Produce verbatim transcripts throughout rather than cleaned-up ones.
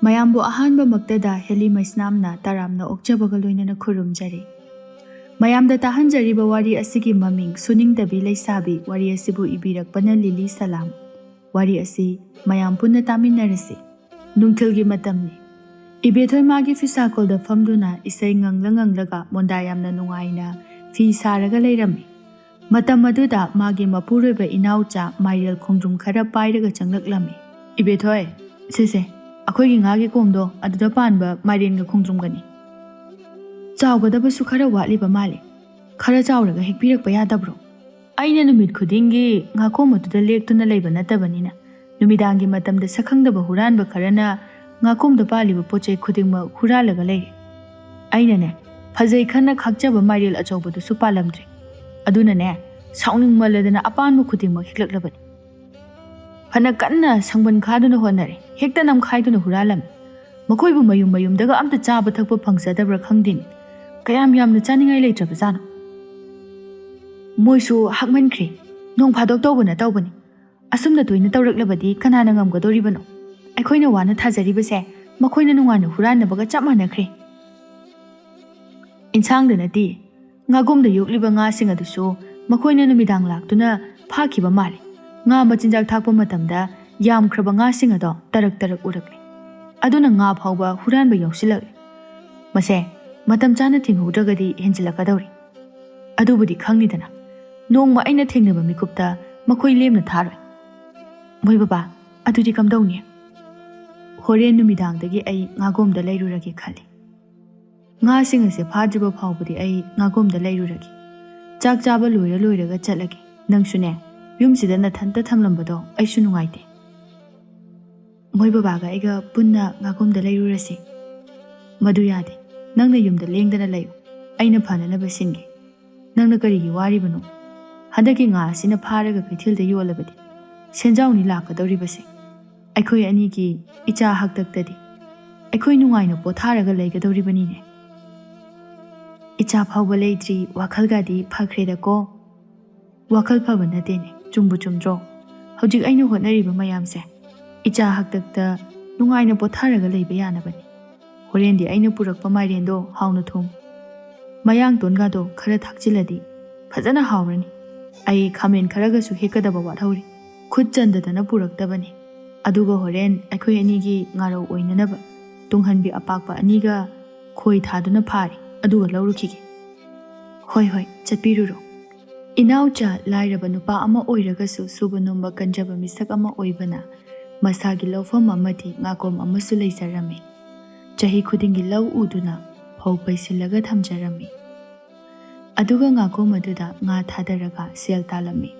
ꯃꯌꯥꯝꯕꯨ ꯑꯍꯥꯟꯕꯃꯛꯇꯗ ꯍꯦꯂꯤ ꯃꯩꯁꯅꯥꯝꯅ ꯇꯔꯥꯝꯅ ꯑꯣꯛꯆꯕꯒ ꯂꯣꯏꯅꯅ ꯈꯨꯔꯨꯝꯖꯔꯤ꯫ ꯃꯌꯥꯝꯗ ꯇꯥꯍꯟꯖꯔꯤꯕ ꯋꯥꯔꯤ ꯑꯁꯤꯒꯤ ꯃꯃꯤꯡ ꯁꯨꯅꯤꯡꯗꯕꯤ ꯂꯩꯁꯥꯕꯤ꯫ ꯋꯥꯔꯤ ꯑꯁꯤꯕꯨ ꯏꯕꯤꯔꯛꯄꯅ ꯂꯤꯂꯤ ꯁꯂꯥꯝ꯫ ꯋꯥꯔꯤ ꯑꯁꯤ ꯃꯌꯥꯝ ꯄꯨꯟꯅ ꯇꯥꯃꯤꯟꯅꯔꯁꯤ꯫ ꯅꯨꯡꯊꯤꯜꯒꯤ ꯃꯇꯝꯅꯤ꯫ ꯏꯕꯦꯊꯣꯏ ꯃꯥꯒꯤ ꯐꯤꯁꯥꯀꯣꯜꯗ ꯐꯝꯗꯨꯅ ꯏꯁꯩ ꯉꯪꯂ ꯉꯪꯂꯒ ꯃꯣꯟꯗꯥ ꯌꯥꯝꯅ ꯅꯨꯡꯉꯥꯏꯅ ꯐꯤ ꯁꯥꯔꯒ ꯂꯩꯔꯝꯃꯤ꯫ ꯃꯇꯝ ꯑꯗꯨꯗ ꯃꯥꯒꯤ ꯃꯄꯨꯔꯣꯏꯕ ꯏꯅꯥꯎꯆꯥ ꯃꯥꯏꯔꯦꯜ ꯈꯣꯡꯗ꯭ꯔꯨꯝ ꯈꯔ ꯄꯥꯏꯔꯒ ꯆꯪꯂꯛꯂꯝꯃꯤ꯫ "ꯏꯕꯦꯊꯣꯏ, ꯁꯤꯁꯦ, ꯑꯩꯈꯣꯏꯒꯤ ꯉꯥꯒꯤ ꯀꯣꯝꯗꯣ ꯑꯗꯨꯗ ꯄꯥꯟꯕ ꯃꯥꯏꯔꯦꯟꯒ ꯈꯣꯡꯗ꯭ꯔꯨꯝꯒꯅꯤ꯫ ꯆꯥꯎꯒꯗꯕꯁꯨ ꯈꯔ ꯋꯥꯠꯂꯤꯕ ꯃꯥꯜꯂꯤ꯫ ꯈꯔ ꯆꯥꯎꯔꯒ ꯍꯦꯛꯄꯤꯔꯛꯄ ꯌꯥꯗꯕ꯭ꯔꯣ? ꯑꯩꯅ ꯅꯨꯃꯤꯠ ꯈꯨꯗꯤꯡꯒꯤ ꯉꯥꯀꯣꯝ ꯑꯗꯨꯗ ꯂꯦꯛꯇꯨꯅ ꯂꯩꯕ ꯅꯠꯇꯕꯅꯤꯅ, ꯅꯨꯃꯤꯗꯥꯡꯒꯤ ꯃꯇꯝꯗ ꯁꯛꯈꯪꯗꯕ ꯍꯨꯔꯥꯟꯕ ꯈꯔꯅ ꯉꯥꯀꯣꯝꯗ ꯄꯥꯜꯂꯤꯕ ꯄꯣꯠ ꯆꯩ ꯈꯨꯗꯤꯡꯃꯛ ꯍꯨꯔꯥꯜꯂꯒ ꯂꯩꯔꯦ꯫ ꯑꯩꯅꯅꯦ, ꯐꯖꯩ ꯈꯟꯅ ꯈꯥꯛꯆꯕ ꯃꯥꯏꯔꯦꯜ ꯑꯆꯧꯕꯗꯨꯁꯨ ꯄꯥꯜꯂꯝꯗ꯭ꯔꯦ꯫ ꯑꯗꯨꯅꯅꯦ, ꯁꯥꯎꯅꯤꯡꯃꯜꯂꯗꯅ ꯑꯄꯥꯟꯕ ꯈꯨꯗꯤꯡꯃꯛ ꯍꯦꯛꯂꯛꯂꯕꯅꯤ꯫ ꯐꯅ ꯀꯟꯅ ꯁꯪꯕꯟ ꯈꯥꯗꯨꯅ ꯍꯣꯠꯅꯔꯦ, ꯍꯦꯛꯇ ꯅꯝꯈꯥꯏꯗꯨꯅ ꯍꯨꯔꯥꯜꯂꯝꯃꯤ꯫ ꯃꯈꯣꯏꯕꯨ ꯃꯌꯨꯝ ꯃꯌꯨꯝꯗꯒ ꯑꯝꯇ ꯆꯥꯕ ꯊꯛꯄ ꯐꯪꯖꯗꯕ꯭ꯔꯥ ꯈꯪꯗꯦꯅꯦ꯫ ꯀꯌꯥꯝ ꯌꯥꯝꯅ ꯆꯥꯅꯤꯡꯉꯥꯏ ꯂꯩꯇ꯭ꯔꯕꯖꯥꯠꯅꯣ? ꯃꯣꯏꯁꯨ ꯍꯛꯃꯟꯈ꯭ꯔꯦ꯫ ꯅꯣꯡ ꯐꯥꯗꯣꯛ ꯇꯧꯕꯅ ꯇꯧꯕꯅꯤ꯫ ꯑꯁꯨꯝꯅ ꯇꯣꯏꯅ ꯇꯧꯔꯛꯂꯕꯗꯤ ꯀꯅꯥꯅ ꯉꯝꯒꯗꯧꯔꯤꯕꯅꯣ? ꯑꯩꯈꯣꯏꯅ ꯋꯥꯅ ꯊꯥꯖꯔꯤꯕꯁꯦ ꯃꯈꯣꯏꯅ ꯅꯨꯡꯉꯥꯏꯅ ꯍꯨꯔꯥꯟꯅꯕꯒ ꯆꯞ ꯃꯥꯟꯅꯈ꯭ꯔꯦ꯫ ꯏꯟꯁꯥꯡꯗ ꯅꯠꯇꯦ, ꯉꯥꯒꯣꯝꯗ ꯌꯣꯛꯂꯤꯕ ꯉꯥꯁꯤꯡ ꯑꯗꯨꯁꯨ ꯃꯈꯣꯏꯅ ꯅꯨꯃꯤꯗꯥꯡ ꯂꯥꯛꯇꯨꯅ ꯐꯥꯈꯤꯕ ꯃꯥꯜꯂꯤ꯫ ꯉꯥ ꯃꯆꯤꯟꯖꯥꯛ ꯊꯥꯛꯄ ꯃꯇꯝꯗ ꯌꯥꯝꯈ꯭ꯔꯕ ꯉꯥꯁꯤꯡ ꯑꯗꯣ ꯇꯔꯛ ꯇꯔꯛ ꯎꯔꯛꯂꯦ꯫ ꯑꯗꯨꯅ ꯉꯥ ꯐꯥꯎꯕ ꯍꯨꯔꯥꯟꯕ ꯌꯥꯎꯁꯤꯜꯂꯛꯂꯦ꯫ ꯃꯁꯦ ꯃꯇꯝ ꯆꯥꯅ ꯊꯤꯡꯍꯧꯗ꯭ꯔꯒꯗꯤ ꯍꯦꯟꯖꯤꯜꯂꯛꯀꯗꯧꯔꯤ꯫ ꯑꯗꯨꯕꯨꯗꯤ ꯈꯪꯂꯤꯗꯅ, ꯅꯣꯡꯃ ꯑꯩꯅ ꯊꯦꯡꯅꯕ ꯃꯤꯀꯨꯞꯇ ꯃꯈꯣꯏ ꯂꯦꯝꯅ ꯊꯥꯔꯣꯏ꯫ ꯃꯣꯏ ꯕꯕꯥ, ꯑꯗꯨꯗꯤ ꯀꯝꯗꯧꯅꯤ? ꯍꯣꯔꯦꯟ ꯅꯨꯃꯤꯗꯥꯡꯗꯒꯤ ꯑꯩ ꯉꯥꯒꯣꯝꯗ ꯂꯩꯔꯨꯔꯒꯦ ꯈꯜꯂꯤ꯫ ꯉꯥꯁꯤꯡ ꯑꯁꯦ ꯐꯥꯗ꯭ꯔꯤꯕ ꯐꯥꯎꯕꯗꯤ ꯑꯩ ꯉꯥꯒꯣꯝꯗ ꯂꯩꯔꯨꯔꯒꯦ꯫ ꯆꯥꯛ ꯆꯥꯕ ꯂꯣꯏꯔ ꯂꯣꯏꯔꯒ ꯆꯠꯂꯒꯦ꯫ ꯅꯪꯁꯨꯅꯦ, ꯌꯨꯝꯁꯤꯗ ꯅꯊꯟꯇ ꯊꯝꯂꯝꯕꯗꯣ ꯑꯩꯁꯨ ꯅꯨꯡꯉꯥꯏꯇꯦ꯫ ꯃꯣꯏ ꯕꯕꯥꯒ ꯑꯩꯒ ꯄꯨꯟꯅ ꯉꯥꯒꯣꯝꯗ ꯂꯩꯔꯨꯔꯁꯤ꯫ ꯃꯗꯨ ꯌꯥꯗꯦ꯫ ꯅꯪꯅ ꯌꯨꯝꯗ ꯂꯦꯡꯗꯅ ꯂꯩꯌꯨ꯫ ꯑꯩꯅ ꯐꯅꯅꯕ ꯁꯤꯟꯒꯦ꯫ ꯅꯪꯅ ꯀꯔꯤꯒꯤ ꯋꯥꯔꯤꯕꯅꯣ? ꯍꯟꯗꯛꯀꯤ ꯉꯥ ꯑꯁꯤꯅ ꯐꯥꯔꯒ ꯀꯩꯊꯦꯜꯗ ꯌꯣꯜꯂꯕꯗꯤ ꯁꯦꯟꯖꯥꯎꯅꯤ ꯂꯥꯛꯀꯗꯧꯔꯤꯕꯁꯦ꯫ ꯑꯩꯈꯣꯏ ꯑꯅꯤꯒꯤ ꯏꯆꯥ ꯍꯥꯛꯇꯛꯇꯗꯤ ꯑꯩꯈꯣꯏ ꯅꯨꯡꯉꯥꯏꯅ ꯄꯣꯊꯥꯔꯒ ꯂꯩꯒꯗꯧꯔꯤꯕꯅꯤꯅꯦ꯫ ꯏꯆꯥ ꯐꯥꯎꯕ ꯂꯩꯇ꯭ꯔꯤ, ꯋꯥꯈꯜꯒꯗꯤ ꯐꯈ꯭ꯔꯦꯗꯀꯣ꯫ ꯋꯥꯈꯜ ꯐꯕ ꯅꯠꯇꯦꯅꯦ, ꯆꯨꯝꯕꯨ ꯆꯨꯝꯗ꯭ꯔꯣ? ꯍꯧꯖꯤꯛ ꯑꯩꯅ ꯍꯣꯠꯅꯔꯤꯕ ꯃꯌꯥꯝꯁꯦ ꯏꯆꯥ ꯍꯥꯛꯇꯛꯇ ꯅꯨꯡꯉꯥꯏꯅ ꯄꯣꯊꯥꯔꯒ ꯂꯩꯕ ꯌꯥꯅꯕꯅꯤ꯫ ꯍꯣꯔꯦꯟꯗꯤ ꯑꯩꯅ ꯄꯨꯔꯛꯄ ꯃꯥꯏꯔꯦꯟꯗꯣ ꯍꯥꯎꯅ ꯊꯣꯡꯉꯨ꯫ ꯃꯌꯥꯡꯇꯣꯟꯒꯗꯣ ꯈꯔ ꯊꯥꯛꯆꯤꯜꯂꯗꯤ ꯐꯖꯅ ꯍꯥꯎꯔꯅꯤ꯫ ꯑꯩ ꯈꯥꯃꯦꯟ ꯈꯔꯒꯁꯨ ꯍꯦꯛꯀꯗꯕ ꯋꯥꯠꯍꯧꯔꯤ꯫ ꯈꯨꯠ ꯆꯟꯗꯗꯅ ꯄꯨꯔꯛꯇꯕꯅꯤ꯫ ꯑꯗꯨꯒ ꯍꯣꯔꯦꯟ ꯑꯩꯈꯣꯏ ꯑꯅꯤꯒꯤ ꯉꯥꯔꯧ ꯑꯣꯏꯅꯅꯕ ꯇꯨꯡꯍꯟꯕꯤ ꯑꯄꯥꯛꯄ ꯑꯅꯤꯒ ꯈꯣꯏ ꯊꯥꯗꯨꯅ ꯐꯥꯔꯤ꯫ ꯑꯗꯨꯒ ꯂꯧꯔꯨꯈꯤꯒꯦ꯫ ꯍꯣꯏ, ꯍꯣꯏ, ꯆꯠꯄꯤꯔꯨꯔꯣ꯫ ꯏꯅꯥꯎꯆꯥ ꯂꯥꯏꯔꯕ ꯅꯨꯄꯥ ꯑꯃ ꯑꯣꯏꯔꯒꯁꯨ ꯁꯨꯕ ꯅꯣꯝꯕ ꯀꯟꯖꯕ ꯃꯤꯁꯛ ꯑꯃ ꯑꯣꯏꯕꯅ ꯃꯁꯥꯒꯤ ꯂꯧꯐꯝ ꯑꯃꯗꯤ ꯉꯥꯀꯣꯝ ꯑꯃꯁꯨ ꯂꯩꯖꯔꯝꯃꯤ꯫ ꯆꯍꯤ ꯈꯨꯗꯤꯡꯒꯤ ꯂꯧ ꯎꯗꯨꯅ ꯐꯧ ꯄꯩꯁꯤꯜꯂꯒ ꯊꯝꯖꯔꯝꯃꯤ꯫ ꯑꯗꯨꯒ ꯉꯥꯀꯣꯝ ꯑꯗꯨꯗ ꯉꯥ ꯊꯥꯗꯔꯒ ꯁꯦꯜ ꯇꯥꯜꯂꯝꯃꯤ꯫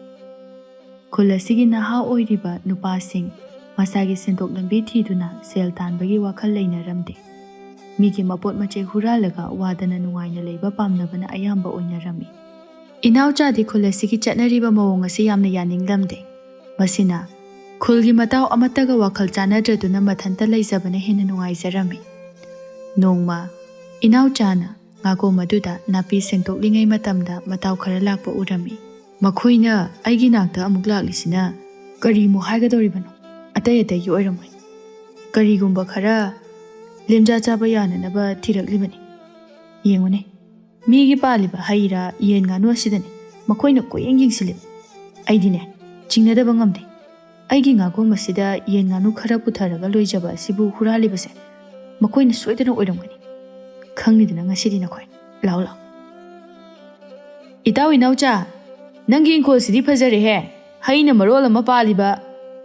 ꯈꯨꯜ ꯑꯁꯤꯒꯤ ꯅꯍꯥ ꯑꯣꯏꯔꯤꯕ ꯅꯨꯄꯥꯁꯤꯡ ꯃꯁꯥꯒꯤ ꯁꯦꯟꯊꯣꯛ ꯂꯝꯕꯤ ꯊꯤꯗꯨꯅ ꯁꯦꯜ ꯇꯥꯟꯕꯒꯤ ꯋꯥꯈꯜ ꯂꯩꯅꯔꯝꯗꯦ꯫ ꯃꯤꯒꯤ ꯃꯄꯣꯠ ꯃꯆꯩ ꯍꯨꯔꯥꯜꯂꯒ ꯋꯥꯗꯅ ꯅꯨꯡꯉꯥꯏꯅ ꯂꯩꯕ ꯄꯥꯝꯅꯕꯅ ꯑꯌꯥꯝꯕ ꯑꯣꯏꯅꯔꯝꯃꯤ꯫ ꯏꯅꯥꯎꯆꯥꯗꯤ ꯈꯨꯜ ꯑꯁꯤꯒꯤ ꯆꯠꯅꯔꯤꯕ ꯃꯑꯣꯡ ꯑꯁꯤ ꯌꯥꯝꯅ ꯌꯥꯅꯤꯡꯂꯝꯗꯦ꯫ ꯃꯁꯤꯅ ꯈꯨꯜꯒꯤ ꯃꯇꯥꯎ ꯑꯃꯠꯇꯒ ꯋꯥꯈꯜ ꯆꯥꯟꯅꯗ꯭ꯔꯗꯨꯅ ꯃꯊꯟꯇ ꯂꯩꯖꯕꯅ ꯍꯦꯟꯅ ꯅꯨꯡꯉꯥꯏꯖꯔꯝꯃꯤ꯫ ꯅꯣꯡꯃ ꯏꯅꯥꯎꯆꯥꯅ ꯉꯥꯀꯣꯝ ꯑꯗꯨꯗ ꯅꯥꯄꯤ ꯁꯦꯡꯗꯣꯛꯂꯤꯉꯩ ꯃꯇꯝꯗ ꯃꯇꯥꯎ ꯈꯔ ꯂꯥꯛꯄ ꯎꯔꯝꯃꯤ꯫ ꯃꯈꯣꯏꯅ ꯑꯩꯒꯤ ꯅꯥꯛꯇ ꯑꯃꯨꯛ ꯂꯥꯛꯂꯤꯁꯤꯅ ꯀꯔꯤꯃꯨꯛ ꯍꯥꯏꯒꯗꯧꯔꯤꯕꯅꯣ? ꯑꯇꯩ ꯑꯇꯩꯒꯤ ꯑꯣꯏꯔꯝꯃꯣꯏ꯫ ꯀꯔꯤꯒꯨꯝꯕ ꯈꯔ ꯂꯦꯝꯖꯥ ꯆꯥꯕ ꯌꯥꯅꯅꯕ ꯊꯤꯔꯛꯂꯤꯕꯅꯤ꯫ ꯌꯦꯡꯉꯨꯅꯦ, ꯃꯤꯒꯤ ꯄꯥꯜꯂꯤꯕ ꯍꯩ ꯔꯥ, ꯌꯦꯟ ꯉꯥꯅꯨ ꯑꯁꯤꯗꯅꯦ ꯃꯈꯣꯏꯅ ꯀꯣꯏꯌꯦꯡ ꯌꯦꯡꯁꯤꯜꯂꯤ꯫ ꯑꯩꯗꯤꯅꯦ, ꯆꯤꯡꯅꯗꯕ ꯉꯝꯗꯦ꯫ ꯑꯩꯒꯤ ꯉꯥꯀꯣꯝ ꯑꯁꯤꯗ ꯌꯦꯟ ꯉꯥꯅꯨ ꯈꯔ ꯄꯨꯊꯔꯒ ꯂꯣꯏꯖꯕ ꯑꯁꯤꯕꯨ ꯍꯨꯔꯥꯜꯂꯤꯕꯁꯦ ꯃꯈꯣꯏꯅ ꯁꯣꯏꯗꯅ ꯑꯣꯏꯔꯝꯒꯅꯤ꯫ ꯈꯪꯅꯤꯗꯅ ꯉꯁꯤꯗꯤ ꯅꯈꯣꯏ꯫ ꯂꯥꯎ, ꯂꯥꯎ꯫ ꯏꯇꯥꯎ ꯏꯅꯥꯎꯆꯥ, ꯅꯪꯒꯤ ꯏꯪꯈꯣꯜꯁꯤꯗꯤ ꯐꯖꯔꯦꯍꯦ꯫ ꯍꯩꯅ ꯃꯔꯣꯜ ꯑꯃ ꯄꯥꯜꯂꯤꯕ,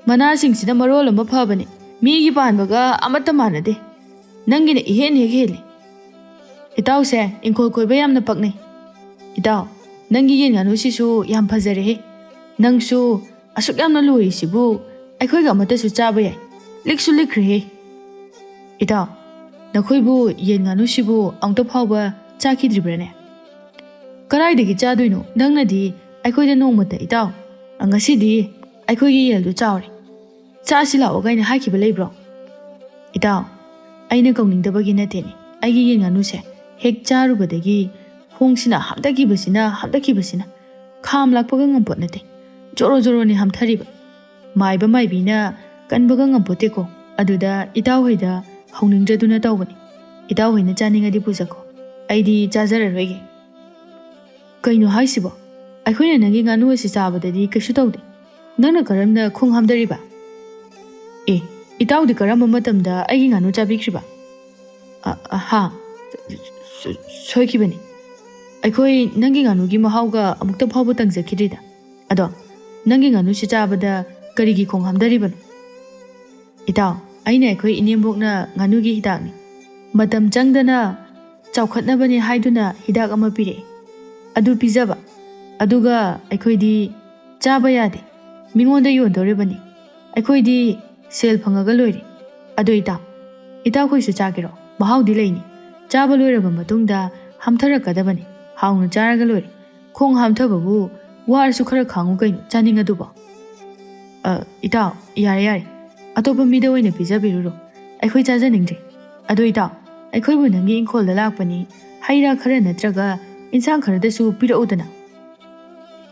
ꯃꯅꯥꯁꯤꯡꯁꯤꯅ ꯃꯔꯣꯜ ꯑꯃ ꯐꯕꯅꯦ꯫ ꯃꯤꯒꯤ ꯄꯥꯟꯕꯒ ꯑꯃꯠꯇ ꯃꯥꯟꯅꯗꯦ꯫ ꯅꯪꯒꯤꯅ ꯏꯍꯦꯟ ꯍꯦꯛ ꯍꯦꯜꯂꯤ꯫ ꯏꯇꯥꯎꯁꯦ, ꯏꯪꯈꯣꯜ ꯀꯣꯏꯕ ꯌꯥꯝꯅ ꯄꯛꯅꯩ꯫ ꯏꯇꯥꯎ, ꯅꯪꯒꯤ ꯌꯦꯟ ꯉꯥꯅꯨꯁꯤꯁꯨ ꯌꯥꯝ ꯐꯖꯔꯦꯍꯦ꯫ ꯅꯪꯁꯨ ꯑꯁꯨꯛ ꯌꯥꯝꯅ ꯂꯣꯏꯔꯤꯁꯤꯕꯨ ꯑꯩꯈꯣꯏꯒ ꯑꯃꯠꯇꯁꯨ ꯆꯥꯕ ꯌꯥꯏ꯫ ꯂꯤꯛꯁꯨ ꯂꯤꯛꯈ꯭ꯔꯦꯍꯦ꯫ ꯏꯇꯥꯎ, ꯅꯈꯣꯏꯕꯨ ꯌꯦꯟ ꯉꯥꯅꯨꯁꯤꯕꯨ ꯑꯃꯨꯛꯇ ꯐꯥꯎꯕ ꯆꯥꯈꯤꯗ꯭ꯔꯤꯕ꯭ꯔꯥꯅꯦ? ꯀꯗꯥꯏꯗꯒꯤ ꯆꯥꯗꯣꯏꯅꯣ? ꯅꯪꯅꯗꯤ ꯑꯩꯈꯣꯏꯗ ꯅꯣꯡꯃꯇ, "ꯏꯇꯥꯎ, ꯉꯁꯤꯗꯤ ꯑꯩꯈꯣꯏꯒꯤ ꯌꯦꯟꯗꯨ ꯆꯥꯎꯔꯦ, ꯆꯥꯁꯤ ꯂꯥꯛꯑꯣ" ꯀꯥꯏꯅ ꯍꯥꯏꯈꯤꯕ ꯂꯩꯕ꯭ꯔꯣ? ꯏꯇꯥꯎ, ꯑꯩꯅ ꯀꯧꯅꯤꯡꯗꯕꯒꯤ ꯅꯠꯇꯦꯅꯦ꯫ ꯑꯩꯒꯤ ꯌꯦꯟ ꯉꯥꯅꯨꯁꯦ ꯍꯦꯛ ꯆꯥꯔꯨꯕꯗꯒꯤ ꯈꯣꯡꯁꯤꯅ ꯍꯥꯝꯊꯈꯤꯕꯁꯤꯅ, ꯍꯥꯝꯊꯈꯤꯕꯁꯤꯅ ꯈꯥꯝ ꯂꯥꯛꯄꯒ ꯉꯝꯄꯣꯠ ꯅꯠꯇꯦ꯫ ꯖꯣꯔꯣ ꯖꯣꯔꯣꯅꯤ ꯍꯥꯝꯊꯔꯤꯕ꯫ ꯃꯥꯏꯕ ꯃꯥꯏꯕꯤꯅ ꯀꯟꯕꯒ ꯉꯝꯄꯣꯠꯇꯦꯀꯣ꯫ ꯑꯗꯨꯗ ꯏꯇꯥꯎꯍꯣꯏꯗ ꯍꯧꯅꯤꯡꯗ꯭ꯔꯗꯨꯅ ꯇꯧꯕꯅꯤ꯫ ꯏꯇꯥꯎꯍꯣꯏꯅ ꯆꯥꯅꯤꯡꯉꯗꯤ ꯄꯨꯖꯈꯣ, ꯑꯩꯗꯤ ꯆꯥꯖꯔꯔꯣꯏꯒꯦ꯫ ꯀꯩꯅꯣ ꯍꯥꯏꯁꯤꯕꯣ? ꯑꯩꯈꯣꯏꯅ ꯅꯪꯒꯤ ꯉꯥꯅꯨ ꯑꯁꯤ ꯆꯥꯕꯗꯗꯤ ꯀꯩꯁꯨ ꯇꯧꯗꯦ꯫ ꯅꯪꯅ ꯀꯔꯝꯅ ꯈꯣꯡ ꯍꯥꯝꯊꯔꯤꯕ? ꯑꯦ, ꯏꯇꯥꯎꯗꯤ ꯀꯔꯝꯕ ꯃꯇꯝꯗ ꯑꯩꯒꯤ ꯉꯥꯅꯨ ꯆꯥꯕꯤꯈ꯭ꯔꯤꯕ? ꯑ, ꯑ, ꯍꯥ? ꯁꯣ-, ꯁꯣꯏꯈꯤꯕꯅꯤ꯫ ꯑꯩꯈꯣꯏ ꯅꯪꯒꯤ ꯉꯥꯅꯨꯒꯤ ꯃꯍꯥꯎꯒ ꯑꯃꯨꯛꯇ ꯐꯥꯎꯕ ꯇꯪꯖꯈꯤꯗ꯭ꯔꯤꯗ꯫ ꯑꯗꯣ, ꯅꯪꯒꯤ ꯉꯥꯅꯨꯁꯤ ꯆꯥꯕꯗ ꯀꯔꯤꯒꯤ ꯈꯣꯡ ꯍꯥꯝꯊꯔꯤꯕꯅꯣ? ꯏꯇꯥꯎ, ꯑꯩꯅ ꯑꯩꯈꯣꯏ ꯏꯅꯦꯝꯕꯣꯛꯅ ꯉꯥꯅꯨꯒꯤ ꯍꯤꯗꯥꯛꯅꯤ, ꯃꯇꯝ ꯆꯪꯗꯅ ꯆꯥꯎꯈꯠꯅꯕꯅꯤ ꯍꯥꯏꯗꯨꯅ ꯍꯤꯗꯥꯛ ꯑꯃ ꯄꯤꯔꯛꯑꯦ꯫ ꯑꯗꯨ ꯄꯤꯖꯕ꯫ ꯑꯗꯨꯒ ꯑꯩꯈꯣꯏꯗꯤ ꯆꯥꯕ ꯌꯥꯗꯦ, ꯃꯤꯉꯣꯟꯗ ꯌꯣꯟꯗꯧꯔꯤꯕꯅꯤ꯫ ꯑꯩꯈꯣꯏꯗꯤ ꯁꯦꯜ ꯐꯪꯉꯒ ꯂꯣꯏꯔꯦ꯫ ꯑꯗꯣ ꯏꯇꯥꯎ, ꯏꯇꯥꯎꯈꯣꯏꯁꯨ ꯆꯥꯒꯦꯔꯣ? ꯃꯍꯥꯎꯗꯤ ꯂꯩꯅꯤ꯫ ꯆꯥꯕ ꯂꯣꯏꯔꯕ ꯃꯇꯨꯡꯗ ꯍꯥꯝꯊꯔꯛꯀꯗꯕꯅꯤ꯫ ꯍꯥꯎꯅ ꯆꯥꯔꯒ ꯂꯣꯏꯔꯦ꯫ ꯈꯣꯡ ꯍꯥꯝꯊꯕꯕꯨ ꯋꯥꯔꯁꯨ ꯈꯔ ꯈꯥꯡꯉꯨ ꯀꯩꯅꯣ, ꯆꯥꯅꯤꯡ ꯑꯗꯨꯕꯣ꯫ ꯑ, ꯏꯇꯥꯎ, ꯌꯥꯔꯦ, ꯌꯥꯔꯦ꯫ ꯑꯇꯣꯞꯄ ꯃꯤꯗ ꯑꯣꯏꯅ ꯄꯤꯖꯕꯤꯔꯨꯔꯣ꯫ ꯑꯩꯈꯣꯏ ꯆꯥꯖꯅꯤꯡꯗ꯭ꯔꯦ꯫ ꯑꯗꯣ ꯏꯇꯥꯎ, ꯑꯩꯈꯣꯏꯕꯨ ꯅꯪꯒꯤ ꯏꯪꯈꯣꯜꯗ ꯂꯥꯛꯄꯅꯤ, ꯍꯩ ꯔꯥ ꯈꯔ ꯅꯠꯇ꯭ꯔꯒ ꯏꯟꯁꯥꯡ ꯈꯔꯗꯁꯨ ꯄꯤꯔꯛꯎꯗꯅ꯫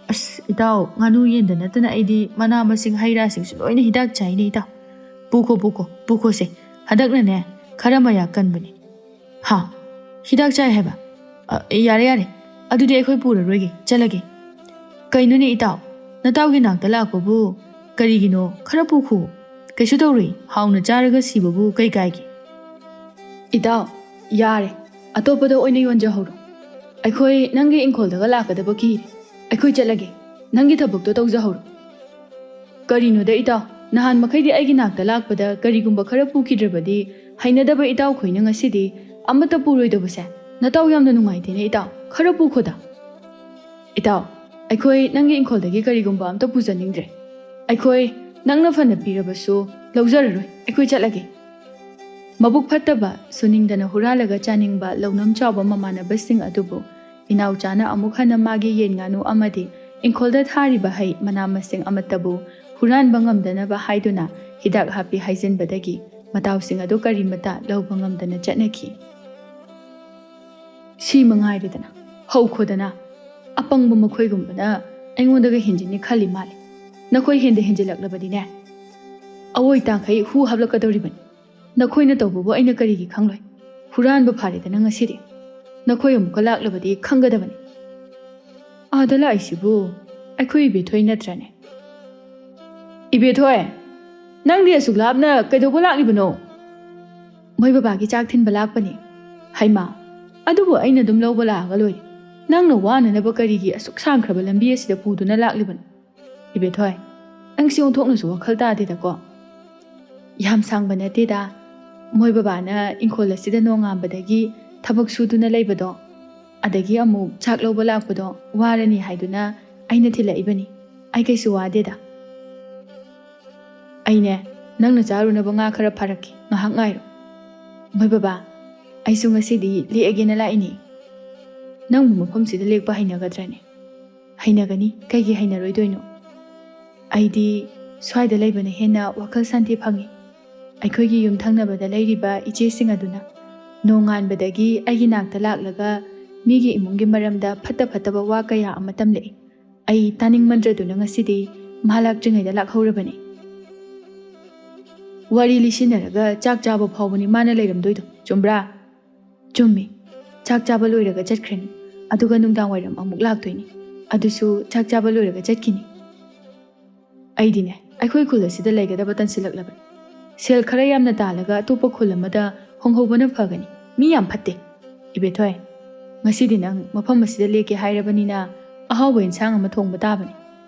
ꯑꯁ, ꯏꯇꯥꯎ, ꯉꯥꯅꯨ ꯌꯦꯟꯗ ꯅꯠꯇꯅ ꯑꯩꯗꯤ ꯃꯅꯥ ꯃꯁꯤꯡ, ꯍꯩ ꯔꯥꯁꯤꯡꯁꯨ ꯂꯣꯏꯅ ꯍꯤꯗꯥꯛ ꯆꯥꯏꯅꯦ, ꯏꯇꯥꯎ꯫ ꯄꯨꯈꯣ, ꯄꯨꯈꯣ, ꯄꯨꯈꯣꯁꯦ꯫ ꯍꯟꯗꯛꯅꯅꯦ, ꯈꯔ ꯃꯌꯥꯛ ꯀꯟꯕꯅꯦ꯫ ꯍꯥ? ꯍꯤꯗꯥꯛ ꯆꯥꯏ ꯍꯥꯏꯕ? ꯑ, ꯌꯥꯔꯦ, ꯌꯥꯔꯦ꯫ ꯑꯗꯨꯗꯤ ꯑꯩꯈꯣꯏ ꯄꯨꯔꯔꯣꯏꯒꯦ, ꯆꯠꯂꯒꯦ꯫ ꯀꯩꯅꯣꯅꯦ ꯏꯇꯥꯎ? ꯅꯇꯥꯎꯒꯤ ꯅꯥꯛꯇ ꯂꯥꯛꯄꯕꯨ ꯀꯔꯤꯒꯤꯅꯣ? ꯈꯔ ꯄꯨꯈꯣ꯫ ꯀꯩꯁꯨ ꯇꯧꯔꯣꯏ, ꯍꯥꯎꯅ ꯆꯥꯔꯒ ꯁꯤꯕꯕꯨ ꯀꯩ ꯀꯥꯏꯒꯦ? ꯏꯇꯥꯎ, ꯌꯥꯔꯦ, ꯑꯇꯣꯞꯄꯗ ꯑꯣꯏꯅ ꯌꯣꯟꯖꯍꯧꯔꯣ꯫ ꯑꯩꯈꯣꯏ ꯅꯪꯒꯤ ꯏꯪꯈꯣꯜꯗꯒ ꯂꯥꯛꯀꯗꯕ ꯀꯤꯔꯦ꯫ ꯑꯩꯈꯣꯏ ꯆꯠꯂꯒꯦ, ꯅꯪꯒꯤ ꯊꯕꯛꯇꯣ ꯇꯧꯖꯍꯧꯔꯣ꯫ ꯀꯔꯤꯅꯣꯗ ꯏꯇꯥꯎ, ꯅꯍꯥꯟ ꯃꯈꯩꯗꯤ ꯑꯩꯒꯤ ꯅꯥꯛꯇ ꯂꯥꯛꯄꯗ ꯀꯔꯤꯒꯨꯝꯕ ꯈꯔ ꯄꯨꯈꯤꯗ꯭ꯔꯕꯗꯤ ꯍꯩꯅꯗꯕ ꯏꯇꯥꯎꯈꯣꯏꯅ ꯉꯁꯤꯗꯤ ꯑꯃꯠꯇ ꯄꯨꯔꯣꯏꯗꯕꯁꯦ ꯅꯇꯥꯎ ꯌꯥꯝꯅ ꯅꯨꯡꯉꯥꯏꯇꯦꯅꯦ ꯏꯇꯥꯎ, ꯈꯔ ꯄꯨꯈꯣꯗ꯫ ꯏꯇꯥꯎ, ꯑꯩꯈꯣꯏ ꯅꯪꯒꯤ ꯏꯪꯈꯣꯜꯗꯒꯤ ꯀꯔꯤꯒꯨꯝꯕ ꯑꯝꯇ ꯄꯨꯖꯅꯤꯡꯗ꯭ꯔꯦ꯫ ꯑꯩꯈꯣꯏ ꯅꯪꯅ ꯐꯅ ꯄꯤꯔꯕꯁꯨ ꯂꯧꯖꯔꯔꯣꯏ꯫ ꯑꯩꯈꯣꯏ ꯆꯠꯂꯒꯦ꯫ ꯃꯕꯨꯛ ꯐꯠꯇꯕ, ꯁꯨꯅꯤꯡꯗꯅ ꯍꯨꯔꯥꯜꯂꯒ ꯆꯥꯅꯤꯡꯕ ꯂꯧꯅꯝ ꯆꯥꯎꯕ ꯃꯃꯥꯟꯅꯕꯁꯤꯡ ꯑꯗꯨꯕꯨ ꯏꯅꯥꯎꯆꯥꯅ ꯑꯃꯨꯛ ꯍꯟꯅ ꯃꯥꯒꯤ ꯌꯦꯟ ꯉꯥꯅꯨ ꯑꯃꯗꯤ ꯏꯪꯈꯣꯜꯗ ꯊꯥꯔꯤꯕ ꯍꯩ ꯃꯅꯥ ꯃꯁꯤꯡ ꯑꯃꯠꯇꯕꯨ ꯍꯨꯔꯥꯟꯕ ꯉꯝꯗꯅꯕ ꯍꯥꯏꯗꯨꯅ ꯍꯤꯗꯥꯛ ꯍꯥꯞꯄꯤ ꯍꯥꯏꯖꯤꯟꯕꯗꯒꯤ ꯃꯇꯥꯎꯁꯤꯡ ꯑꯗꯨ ꯀꯔꯤꯃꯇ ꯂꯧꯕ ꯉꯝꯗꯅ ꯆꯠꯅꯈꯤ꯫ ꯁꯤ ꯃꯉꯥꯏꯔꯦꯗꯅ, ꯍꯧꯈꯣꯗꯅ꯫ ꯑꯄꯪꯕ ꯃꯈꯣꯏꯒꯨꯝꯕꯅ ꯑꯩꯉꯣꯟꯗꯒ ꯍꯦꯟꯖꯤꯟꯅꯤ ꯈꯜꯂꯤ ꯃꯥꯜꯂꯤ꯫ ꯅꯈꯣꯏ ꯍꯦꯟꯗ ꯍꯦꯟꯖꯤꯜꯂꯛꯂꯕꯗꯤꯅꯦ, ꯑꯋꯣꯏ ꯇꯥꯡꯈꯩ ꯍꯨ ꯍꯥꯞꯂꯛꯀꯗꯧꯔꯤꯕꯅꯤ꯫ ꯅꯈꯣꯏꯅ ꯇꯧꯕꯕꯨ ꯑꯩꯅ ꯀꯔꯤꯒꯤ ꯈꯪꯂꯣꯏ? ꯍꯨꯔꯥꯟꯕ ꯐꯥꯔꯦꯗꯅ ꯉꯁꯤꯗꯤ꯫ ꯅꯈꯣꯏ ꯑꯃꯨꯛꯀ ꯂꯥꯛꯂꯕꯗꯤ ꯈꯪꯒꯗꯕꯅꯤ꯫ ꯑꯥꯗ ꯂꯥꯛꯏꯁꯤꯕꯨ ꯑꯩꯈꯣꯏ ꯏꯕꯦꯊꯣꯏ ꯅꯠꯇ꯭ꯔꯅꯦ? ꯏꯕꯦꯊꯣꯏ, ꯅꯪꯗꯤ ꯑꯁꯨꯛ ꯂꯥꯞꯅ ꯀꯩꯗꯧꯕ ꯂꯥꯛꯂꯤꯕꯅꯣ? ꯃꯣꯏ ꯕꯕꯥꯒꯤ ꯆꯥꯛ ꯊꯤꯟꯕ ꯂꯥꯛꯄꯅꯤ꯫ ꯍꯩꯃꯥ, ꯑꯗꯨꯕꯨ ꯑꯩꯅ ꯑꯗꯨꯝ ꯂꯧꯕ ꯂꯥꯛꯑꯒ ꯂꯣꯏꯔꯦ꯫ ꯅꯪꯅ ꯋꯥꯅꯅꯕ ꯀꯔꯤꯒꯤ ꯑꯁꯨꯛ ꯁꯥꯡꯈ꯭ꯔꯕ ꯂꯝꯕꯤ ꯑꯁꯤꯗ ꯄꯨꯗꯨꯅ ꯂꯥꯛꯂꯤꯕꯅꯣ? ꯏꯕꯦꯊꯣꯏ, ꯅꯪꯁꯤ ꯑꯣꯟꯊꯣꯛꯅꯁꯨ ꯋꯥꯈꯜ ꯇꯥꯗꯦꯗꯀꯣ꯫ ꯌꯥꯝ ꯁꯥꯡꯕ ꯅꯠꯇꯦꯗ꯫ ꯃꯣꯏ ꯕꯕꯥꯅ ꯏꯪꯈꯣꯜ ꯑꯁꯤꯗ ꯅꯣꯡꯉꯥꯟꯕꯗꯒꯤ ꯊꯕꯛ ꯁꯨꯗꯨꯅ ꯂꯩꯕꯗꯣ, ꯑꯗꯒꯤ ꯑꯃꯨꯛ ꯆꯥꯛ ꯂꯧꯕ ꯂꯥꯛꯄꯗꯣ ꯋꯥꯔꯅꯤ ꯍꯥꯏꯗꯨꯅ ꯑꯩꯅ ꯊꯤꯜꯂꯛꯏꯕꯅꯤ꯫ ꯑꯩ ꯀꯩꯁꯨ ꯋꯥꯗꯦꯗ꯫ ꯑꯩꯅꯦ, ꯅꯪꯅ ꯆꯥꯔꯨꯅꯕ ꯉꯥ ꯈꯔ ꯐꯥꯔꯛꯀꯦ, ꯉꯥꯏꯍꯥꯛ ꯉꯥꯏꯔꯣ꯫ ꯃꯣꯏ ꯕꯕꯥ, ꯑꯩꯁꯨ ꯉꯁꯤꯗꯤ ꯂꯦꯛꯑꯒꯦꯅ ꯂꯥꯛꯏꯅꯦ꯫ ꯅꯪꯕꯨ ꯃꯐꯝꯁꯤꯗ ꯂꯦꯛꯄ ꯍꯩꯅꯒꯗ꯭ꯔꯅꯦ? ꯍꯩꯅꯒꯅꯤ, ꯀꯩꯒꯤ ꯍꯩꯅꯔꯣꯏꯗꯣꯏꯅꯣ? ꯑꯩꯗꯤ ꯁ꯭ꯋꯥꯏꯗ ꯂꯩꯕꯅ ꯍꯦꯟꯅ ꯋꯥꯈꯜ ꯁꯥꯟꯇꯤ ꯐꯪꯉꯤ꯫ ꯑꯩꯈꯣꯏꯒꯤ ꯌꯨꯝꯊꯪꯅꯕꯗ ꯂꯩꯔꯤꯕ ꯏꯆꯦꯁꯤꯡ ꯑꯗꯨꯅ ꯅꯣꯡꯉꯥꯟꯕꯗꯒꯤ ꯑꯩꯒꯤ ꯅꯥꯛꯇ ꯂꯥꯛꯂꯒ ꯃꯤꯒꯤ ꯏꯃꯨꯡꯒꯤ ꯃꯔꯝꯗ ꯐꯠꯇ ꯐꯠꯇꯕ ꯋꯥ ꯀꯌꯥ ꯑꯃ ꯇꯝꯂꯛꯏ꯫ ꯑꯩ ꯇꯥꯅꯤꯡꯃꯟꯗ꯭ꯔꯗꯨꯅ ꯉꯁꯤꯗꯤ ꯃꯥ ꯂꯥꯛꯇ꯭ꯔꯤꯉꯩꯗ ꯂꯥꯛꯍꯧꯔꯕꯅꯤ꯫ ꯋꯥꯔꯤ ꯂꯤꯁꯤꯟꯅꯔꯒ ꯆꯥꯛ ꯆꯥꯕ ꯐꯥꯎꯕꯅꯤ ꯃꯥꯅ ꯂꯩꯔꯝꯗꯣꯏꯗꯣ, ꯆꯨꯝꯕ꯭ꯔꯥ? ꯆꯨꯝꯃꯤ꯫ ꯆꯥꯛ ꯆꯥꯕ ꯂꯣꯏꯔꯒ ꯆꯠꯈ꯭ꯔꯅꯤ, ꯑꯗꯨꯒ ꯅꯨꯡꯗꯥꯡ ꯋꯥꯏꯔꯝ ꯑꯃꯨꯛ ꯂꯥꯛꯇꯣꯏꯅꯤ꯫ ꯑꯗꯨꯁꯨ ꯆꯥꯛ ꯆꯥꯕ ꯂꯣꯏꯔꯒ ꯆꯠꯈꯤꯅꯤ꯫ ꯑꯩꯗꯤꯅꯦ, ꯑꯩꯈꯣꯏ ꯈꯨꯜ ꯑꯁꯤꯗ ꯂꯩꯒꯗꯕ ꯇꯟꯁꯤꯜꯂꯛꯂꯕꯅꯤ꯫ ꯁꯦꯜ ꯈꯔ ꯌꯥꯝꯅ ꯇꯥꯜꯂꯒ ꯑꯇꯣꯞꯄ ꯈꯨꯜ ꯑꯃꯗ ꯍꯣꯡꯍꯧꯕꯅ ꯐꯒꯅꯤ꯫ ꯃꯤ ꯌꯥꯝ ꯐꯠꯇꯦ꯫ ꯏꯕꯦꯊꯣꯏ, ꯉꯁꯤꯗꯤ ꯅꯪ ꯃꯐꯝ ꯑꯁꯤꯗ ꯂꯦꯛꯀꯦ ꯍꯥꯏꯔꯕꯅꯤꯅ ꯑꯍꯥꯎꯕ ꯏꯟꯁꯥꯡ ꯑꯃ ꯊꯣꯡꯕ ꯇꯥꯕꯅꯤ꯫